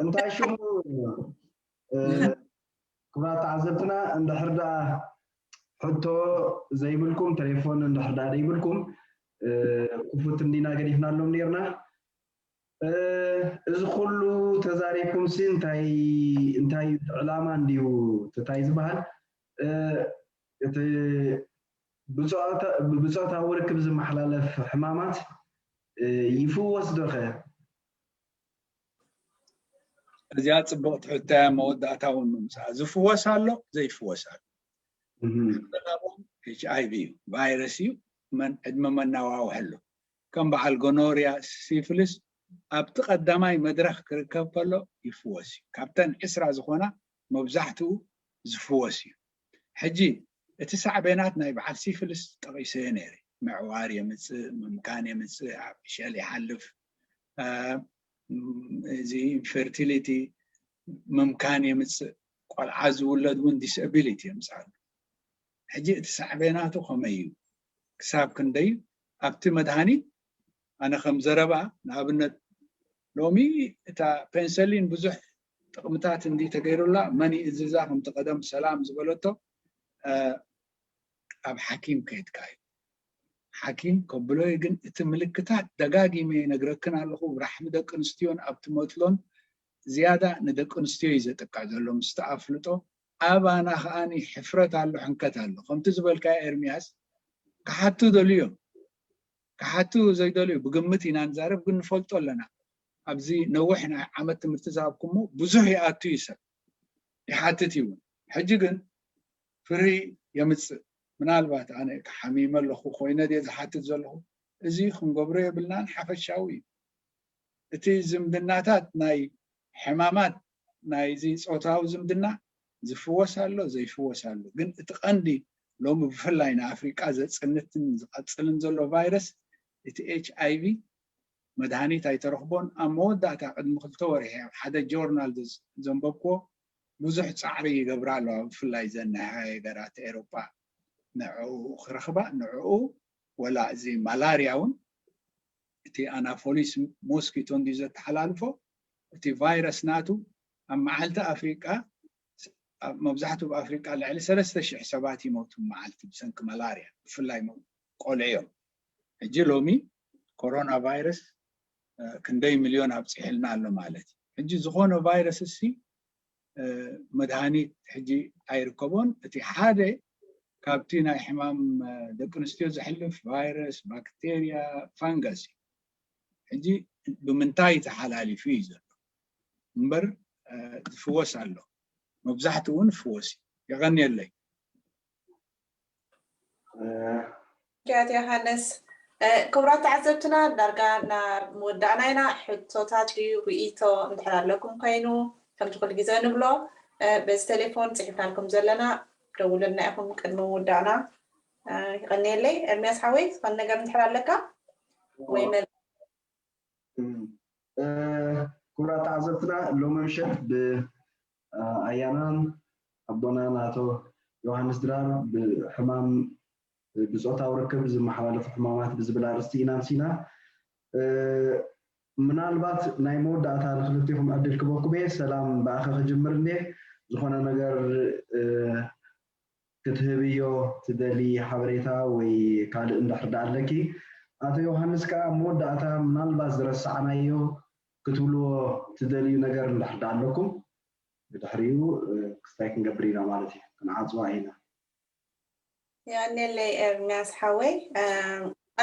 እንታይ ሽሙ ክብራት ተዓዘብትና እንድሕር ደኣ ሕቶ ዘይብልኩም ቴሌፎን እንድሕር ደኣ ዘይብልኩም ክፉት እንዲና ገዲፍናሎም ነርና እዚ ኩሉ ተዛሪብኩም ሲ እንታይ እንታይ ዕላማ እንዲዩ እንታይ ዝበሃል እቲ ብፆታዊ ርክብ ዝመሓላለፍ ሕማማት ይፍወስ ዶ ኸ እዚኣ ፅቡቅ ትሕቶ እያ መወዳእታ እውን ምምፃእ ዝፍወስ ኣሎ ዘይፍወስ ኣሎ ሓደጋቦም ኤች ኣይ ቪ እዩ ቫይረስ እዩ ዕድመ መናዋውሒ ኣሎ ከም በዓል ጎኖርያ ሲፍልስ ኣብቲ ቀዳማይ መድረክ ክርከብ ከሎ ይፍወስ እዩ ካብተን ዕስራ ዝኾና መብዛሕትኡ ዝፍወስ እዩ ሕጂ እቲ ሳዕቤናት ናይ በዓል ሲፍልስ ጠቂሰዮ ነይረ ምዕዋር የምፅእ ምምካን የምፅእ ኣብ ሸል ይሓልፍ እዚ ኢንፈርቲሊቲ ምምካን የምፅእ ቆልዓ ዝውለድ እውን ዲስኣቢሊቲ የምፅኣሉ ሕጂ እቲ ሳዕቤናቱ ከመይ እዩ ክሳብ ክንደይ ኣብቲ መድሃኒት ኣነ ከም ዘረባ ንኣብነት ሎሚ እታ ፔንሰሊን ብዙሕ ጥቕምታት እንዲ ተገይሩላ መን ይእዝዛ ከምቲ ቀደም ሰላም ዝበለቶ ኣብ ሓኪም ከየድካ እዩ ሓኪም ከብሎ እዩ ግን እቲ ምልክታት ደጋጊመ ይነግረክን ኣለኹ ራሕሚ ደቂ ኣንስትዮን ኣብቲ መትሎን ዝያዳ ንደቂ ኣንስትዮ እዩ ዘጥቅዕ ዘሎ ምስቲ ኣፍልጦ ኣባና ከዓኒ ሕፍረት ኣሎ ሕንከት ኣሎ ከምቲ ዝበልካዮ ኤርሚያስ ክሓቱ ደልዮም ክሓቱ ዘይደልዩ ብግምት ኢና ንዛረብ ግን ንፈልጦ ኣለና ኣብዚ ነዊሕ ናይ ዓመት ትምህርቲ ዝሃብኩሞ ብዙሕ ይኣቱ እዩ ሰብ ይሓትት እዩ እውን። ሕጂ ግን ፍሪ የምፅእ። ምናልባት ኣነ ሓሚመ ኣለኹ ኮይነ ድየ ዝሓትት ዘለኹ? እዚ ክንገብሮ የብልናን፣ ሓፈሻዊ እዩ። እቲ ዝምድናታት ናይ ሕማማት ናይዚ ፆታዊ ዝምድና ዝፍወስ ኣሎ ዘይፍወስ ኣሎ፣ ግን እቲ ቀንዲ ሎሚ ብፍላይ ንኣፍሪቃ ዘፅንትን ዝቐፅልን ዘሎ ቫይረስ እቲ ኤች ኣይ ቪ መድሃኒት ኣይተረኽቦን። ኣብ መወዳእታ ቅድሚ ክልተ ወርሒ ኣብ ሓደ ጆርናል ዘንበብክዎ ብዙሕ ፃዕሪ ይገብራ ኣለዋ፣ ብፍላይ ዘን ናይ ሃገራት ኤሮጳ ንዕኡ ክረኽባ ንዕኡ ወላ እዚ ማላርያ እውን እቲ ኣናፎሊስ ሞስኪቶ እንዲ ዘተሓላልፎ እቲ ቫይረስ ናቱ ኣብ መዓልቲ ኣፍሪቃ መብዛሕትኡ ኣብ ኣፍሪቃ ልዕሊ ሰለስተ ሽሕ ሰባት ይሞቱ መዓልቲ ብሰንኪ ማላርያ ብፍላይ ቆልዑ እዮም። ሕጂ ሎሚ ኮሮና ቫይረስ ክንደይ ሚልዮን ኣብፂሕልና ኣሎ ማለት እዩ። ሕጂ ዝኾነ ቫይረስ እሲ መድሃኒት ሕጂ ኣይርከቦን። እቲ ሓደ ካብቲ ናይ ሕማም ደቂ ኣንስትዮ ዘሕልፍ ቫይረስ፣ ባክቴርያ፣ ፋንጋስ እዩ። ሕጂ ብምንታይ ተሓላሊፉ እዩ ዘሎ እምበር ዝፍወስ ኣሎ። መብዛሕትኡ እውን ፍወስ እዩ። የቐንየለይ። ኪያት ዮሃንስ። ክቡራት ተዓዘብትና ዳርጋ ናብ ምውዳእና ኢና። ሕቶታት ድዩ ርእይቶ እንድሕር ኣለኩም ኮይኑ ከምቲ ኩሉ ግዜ ንብሎ በዚ ቴሌፎን ፅሒፍናልኩም ዘለና ደውሉልና ኢኹም ቅድሚ ምውዳእና። ይቐንየለይ። ኤርሚያስ ሓወይ ዝኾነ ነገር እንድሕር ኣለካ ወይ መል ክቡራት ተዓዘብትና ሎሚ ምሸት ብኣያናን ኣቦናን ኣቶ ዮሃንስ ድራር ብሕማም ብፆታዊ ርክብ ዝመሓላለፉ ሕማማት ብዝብል ኣርእስቲ ኢና ኣምሲና። ምናልባት ናይ መወዳእታ ንክልቲኹም ዕድል ክበኩም እየ። ሰላም ብኣኸ ክጅምር እንዴ ዝኾነ ነገር ክትህብዮ ትደሊ ሓበሬታ ወይ ካልእ እንድሕር ደኣ ኣለኪ? ኣቶ ዮሃንስ ከኣ ኣብ መወዳእታ ምናልባት ዝረሳዕናዮ ክትብልዎ ትደልዩ ነገር እንድሕር ደኣ ኣለኩም? ብድሕሪኡ ክስታይ ክንገብር ኢና ማለት እዩ። ክንዓጽዋ ኢና። የቐንየለይ ኤርሚያስ ሓወይ።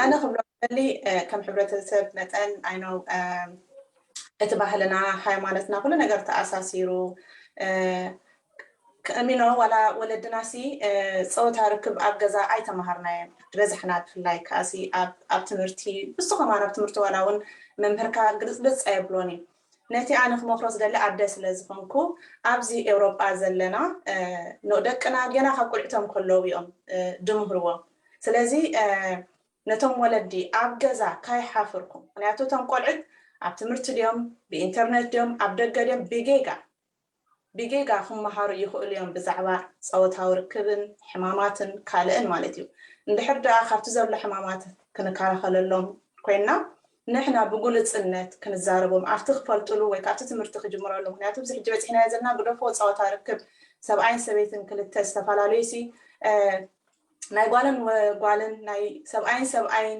ኣነ ክብሎ ደሊ ከም ሕብረተሰብ መጠን ኣይኖ እቲ ባህልና ሃይማኖትና ኩሉ ነገር ተኣሳሲሩ ከእሚኖ ዋላ ወለድናሲ ፀወታ ርክብ ኣብ ገዛ ኣይተማሃርናዮም ዝበዝሕና ብፍላይ ከኣሲ ኣብ ትምህርቲ ብሱ ከማን ኣብ ትምህርቲ ዋላ እውን መምህርካ ግልፅልፅ ኣየብሎን እዩ። ነቲ ኣነ ክመክሮ ዝደሊ ኣደ ስለ ዝኾንኩ ኣብዚ ኤውሮጳ ዘለና ደቅና ገና ካብ ቁልዕቶም ከለዉ እዮም ድምህርዎም። ስለዚ ነቶም ወለዲ ኣብ ገዛ ካይሓፍርኩም፣ ምክንያቱ እቶም ቆልዕት ኣብ ትምህርቲ ድዮም ብኢንተርነት ድዮም ኣብ ደገ ድዮም ብጌጋ ብጌጋ ክመሃሩ ይኽእሉ እዮም ብዛዕባ ጸወታዊ ርክብን ሕማማትን ካልእን ማለት እዩ። እንድሕር ደኣ ካብቲ ዘሎ ሕማማት ክንከላኸለሎም ኮይንና ንሕና ብጉልጽነት ክንዛረቦም ኣብቲ ክፈልጥሉ ወይ ካብቲ ትምህርቲ ክጅምረሉ፣ ምክንያቱ ኣብዚ ሕጂ በጺሕናዮ ዘለና ግደፎ ጸወታ ርክብ ሰብኣይን ሰበይትን ክልተ ዝተፈላለዩ ሲ ናይ ጓልን ጓልን ናይ ሰብኣይን ሰብኣይን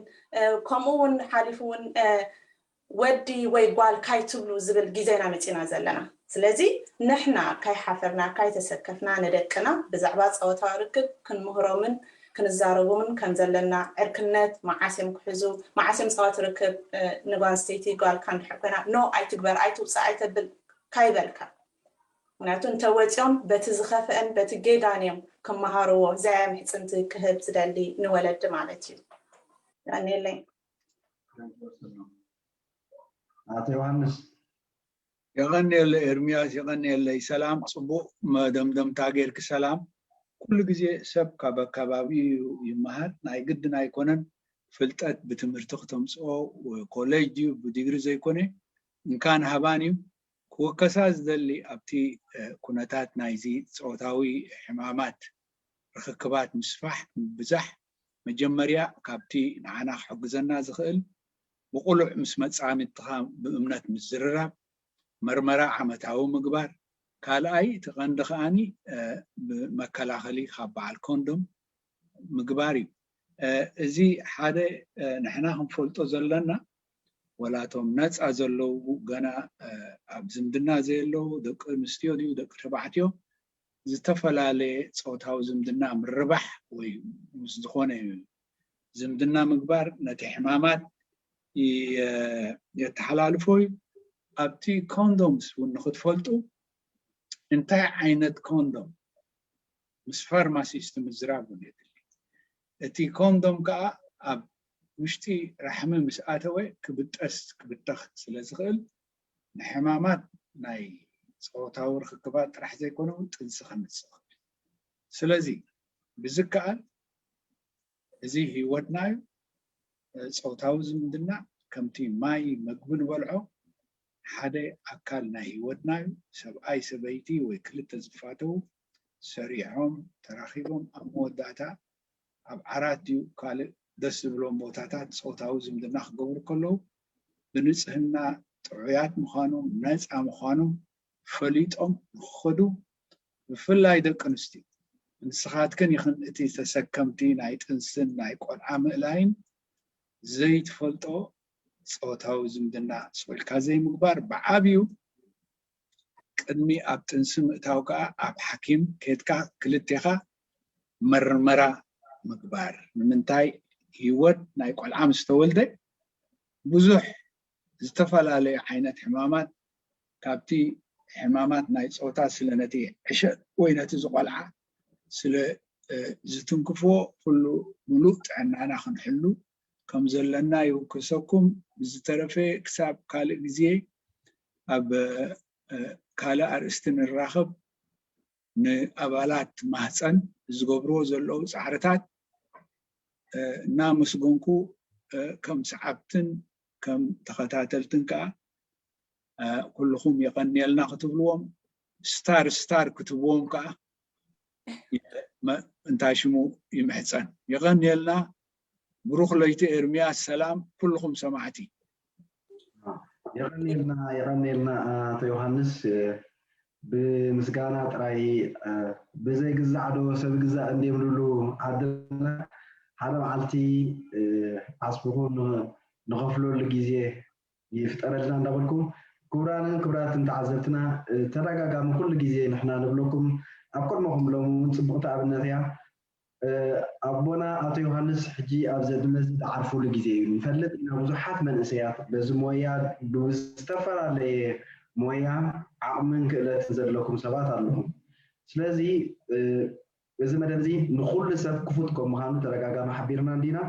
ከምኡ እውን ሓሊፉ እውን ወዲ ወይ ጓል ካይትብሉ ዝብል ግዜና መፂና ዘለና። ስለዚ ንሕና ካይሓፈርና ካይተሰከፍና ንደቅና ብዛዕባ ፀወታዊ ርክብ ክንምህሮምን ክንዛረቦምን ከም ዘለና ዕርክነት መዓስ እዮም ክሕዙ መዓስ እዮም ፀወት ርክብ ንጓል ኣንስተይቲ ጓልካ እንድሕር ኮይና ኖ ኣይትግበር ኣይትውፅእ ኣይተብል ካይበልካ ምክንያቱ እንተወፂኦም በቲ ዝኸፍአን በቲ ጌጋን እዮም ክመሃርዎ እዚኣ እያ ምሕፅንቲ ክህብ ዝደሊ ንወለዲ ማለት እዩ። የቀንየለይ። ኣቶ ዮሃንስ። የቐንየለይ ኤርሚያስ፣ የቐንየለይ። ሰላም፣ ፅቡቕ መደምደምታ ጌርኪ። ሰላም፣ ኩሉ ግዜ ሰብ ካብ ኣከባቢኡ ይመሃር፣ ናይ ግድን ኣይኮነን ፍልጠት ብትምህርቲ ክተምፅኦ፣ ኮሌጅ ድዩ ብዲግሪ ዘይኮነ እንካን ሃባን እዩ። ክወከሳ ዝደሊ ኣብቲ ኩነታት ናይዚ ፆታዊ ሕማማት ርኽክባት ምስፋሕ ምብዛሕ መጀመርያ ካብቲ ንዓና ክሕግዘና ዝኽእል ብቑሉዕ ምስ መጻምድትኻ ብእምነት ምዝርራብ፣ መርመራ ዓመታዊ ምግባር፣ ካልኣይ እቲ ቀንዲ ከኣኒ ብመከላኸሊ ካብ በዓል ኮንዶም ምግባር እዩ። እዚ ሓደ ንሕና ክንፈልጦ ዘለና ወላቶም ነፃ ዘለዉ ገና ኣብ ዝምድና ዘየለዉ ደቂ ኣንስትዮ ድዩ ደቂ ተባዕትዮ ዝተፈላለየ ፆታዊ ዝምድና ምርባሕ ወይ ምስ ዝኾነ ዝምድና ምግባር ነቲ ሕማማት የተሓላልፎ እዩ። ኣብቲ ኮንዶምስ እውን ንክትፈልጡ እንታይ ዓይነት ኮንዶም ምስ ፋርማሲስት ምዝራብ እውን የድሊ። እቲ ኮንዶም ከዓ ኣብ ውሽጢ ራሕሚ ምስ ኣተወ ክብጠስ ክብተኽ ስለ ዝኽእል ንሕማማት ናይ ፆታዊ ርክክባት ጥራሕ ዘይኮነ እውን ጥንሲ ከምፅእ ይኽእል። ስለዚ ብዝከኣል እዚ ህይወትና እዩ። ፆታዊ ዝምድና ከምቲ ማይ መግቢ ንበልዖ ሓደ ኣካል ናይ ህይወትና እዩ። ሰብኣይ ሰበይቲ ወይ ክልተ ዝፋተው ሰሪሖም ተራኺቦም ኣብ መወዳእታ ኣብ ዓራት ድዩ ካልእ ደስ ዝብሎም ቦታታት ፆታዊ ዝምድና ክገብሩ ከለዉ ብንፅህና ጥዑያት ምዃኖም ነፃ ምዃኖም ፈሊጦም ንክኸዱ ብፍላይ ደቂ ኣንስትዮ ንስኻትክን ይኽን እቲ ተሰከምቲ ናይ ጥንስን ናይ ቆልዓ ምእላይን ዘይትፈልጦ ፆታዊ ዝምድና ስቕ ኢልካ ዘይምግባር ብዓብዩ ቅድሚ ኣብ ጥንሲ ምእታው ከዓ ኣብ ሓኪም ኬድካ ክልቴኻ መርመራ ምግባር ንምንታይ ህይወት ናይ ቆልዓ ምስ ተወልደ ብዙሕ ዝተፈላለዩ ዓይነት ሕማማት ካብቲ ሕማማት ናይ ፆታ ስለ ነቲ ዕሸል ወይ ነቲ ዝቆልዓ ስለ ዝትንክፍዎ ኩሉ ሙሉእ ጥዕናና ክንሕሉ ከም ዘለና ይውክሰኩም። ብዝተረፈ ክሳብ ካልእ ግዜ ኣብ ካልእ ኣርእስቲ ንራኸብ። ንኣባላት ማህፀን ዝገብርዎ ዘለዉ ፃዕርታት እናመስገንኩ ከም ሰዓብትን ከም ተኸታተልትን ከዓ ኩልኹም የቐንየልና ክትብልዎም ስታር ስታር ክትብዎም ከዓ እንታይ ሽሙ ይምሕፀን። የቐንየልና። ብሩኽ ለይቲ ኤርምያስ። ሰላም ኩልኹም ሰማዕቲ። የቐንየልና የቐንየልና ኣቶ ዮሃንስ። ብምስጋና ጥራይ ብዘይግዛዕ ዶ ሰብ ግዛእ እንዲምልሉ ዓድና ሓደ መዓልቲ ዓስብኹም ንኸፍለሉ ግዜ ይፍጠረልና እንዳበልኩ ክቡራንን ክቡራትን ተዓዘብትና ተደጋጋሚ ኩሉ ግዜ ንሕና ንብለኩም ኣብ ቅድመኹም ሎሚ እውን ፅቡቕቲ ኣብነት እያ። ኣቦና ኣቶ ዮሃንስ ሕጂ ኣብዚ ዕድመ እዚ ትዓርፉሉ ግዜ እዩ ንፈልጥ ኢና። ብዙሓት መንእሰያት በዚ ሞያ ብዝተፈላለየ ሞያ ዓቕምን ክእለትን ዘለኩም ሰባት ኣለኹም። ስለዚ እዚ መደብ እዚ ንኩሉ ሰብ ክፉት ከም ምዃኑ ተደጋጋሚ ሓቢርና እንዲና።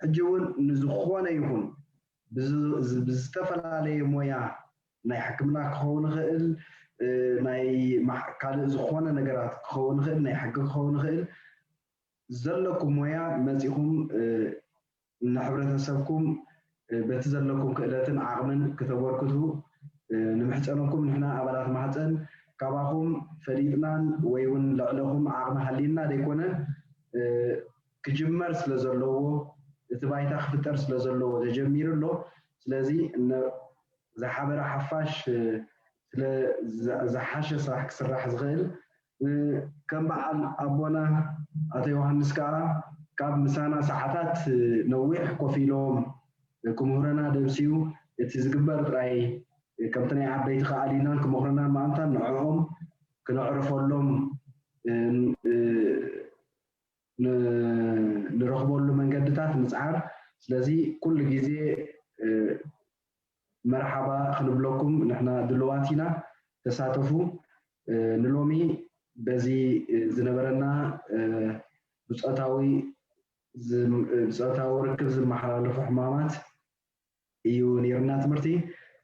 ሕጂ እውን ንዝኾነ ይኹን ብዝተፈላለየ ሞያ ናይ ሕክምና ክኸውን ይኽእል፣ ናይ ካልእ ዝኾነ ነገራት ክኸውን ይኽእል፣ ናይ ሕጊ ክኸውን ይኽእል ዘለኩም ሞያ መፂኹም ንሕብረተሰብኩም በቲ ዘለኩም ክእለትን ዓቕምን ክተበርክቱ ንምሕፀነኩም። ንሕና ኣባላት ማህፀን ካባኹም ፈሊጥናን ወይ እውን ልዕለኹም ዓቕሚ ሃልይና ዘይኮነ ክጅመር ስለ ዘለዎ እቲ ባይታ ክፍጠር ስለ ዘለዎ ተጀሚሩ ኣሎ። ስለዚ ዝሓበረ ሓፋሽ ስለ ዝሓሸ ስራሕ ክስራሕ ዝኽእል ከም በዓል ኣቦና ኣቶ ዮሃንስ ከዓ ካብ ምሳና ሰዓታት ነዊሕ ኮፍ ኢሎም ክምህረና ደምስዩ እቲ ዝግበር ጥራይ ከምቲ ናይ ዓበይቲ ከኣሊናን ክመኽሩና ምኣንታን ንዕኦም ክነዕርፈሎም ንረኽበሉ መንገድታት ምፅዓር። ስለዚ ኩሉ ግዜ መርሓባ ክንብለኩም ንሕና ድልዋት ኢና። ተሳተፉ። ንሎሚ በዚ ዝነበረና ብፆታዊ ብፆታዊ ርክብ ዝመሓላለፉ ሕማማት እዩ ነይርና ትምህርቲ።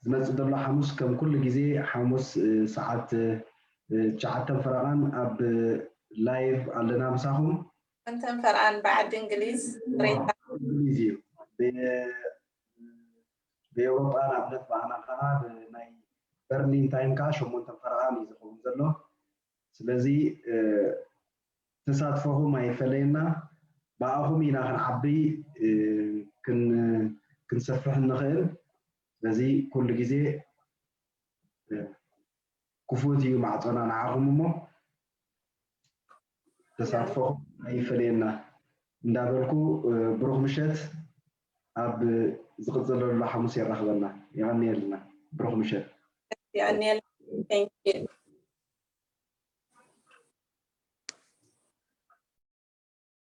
ዝመፅእ ዘሎ ሓሙስ ከም ኩሉ ግዜ ሓሙስ ሰዓት ትሽዓተን ፈረቓን ኣብ ላይቭ ኣለና ምሳኹም። እንተን ፈርኣን ብዓዲ እንግሊዝ ሬታ እንግሊዝ እዩ። ብኤውሮጳ ንኣብነት ብኣና ከዓ ብናይ በርሊን ታይም ከዓ ሸሞንተን ፈረቓን እዩ ዝኸውን ዘሎ። ስለዚ ተሳትፎኹም ኣይፈለየና። ብኣኹም ኢና ክንዓቢ ክንሰፍሕ እንኽእል። ስለዚ ኩሉ ግዜ ክፉት እዩ ማዕፆና ንዓኹም እሞ ተሳትፎኹም ኣይፈለየና እንዳበልኩ ብሩኽ ምሸት ኣብ ዝቕፅለሉ ሓሙስ የራኽበና። የቐንየልና። ብሩኽ ምሸት። የቐንየልና። Thank you።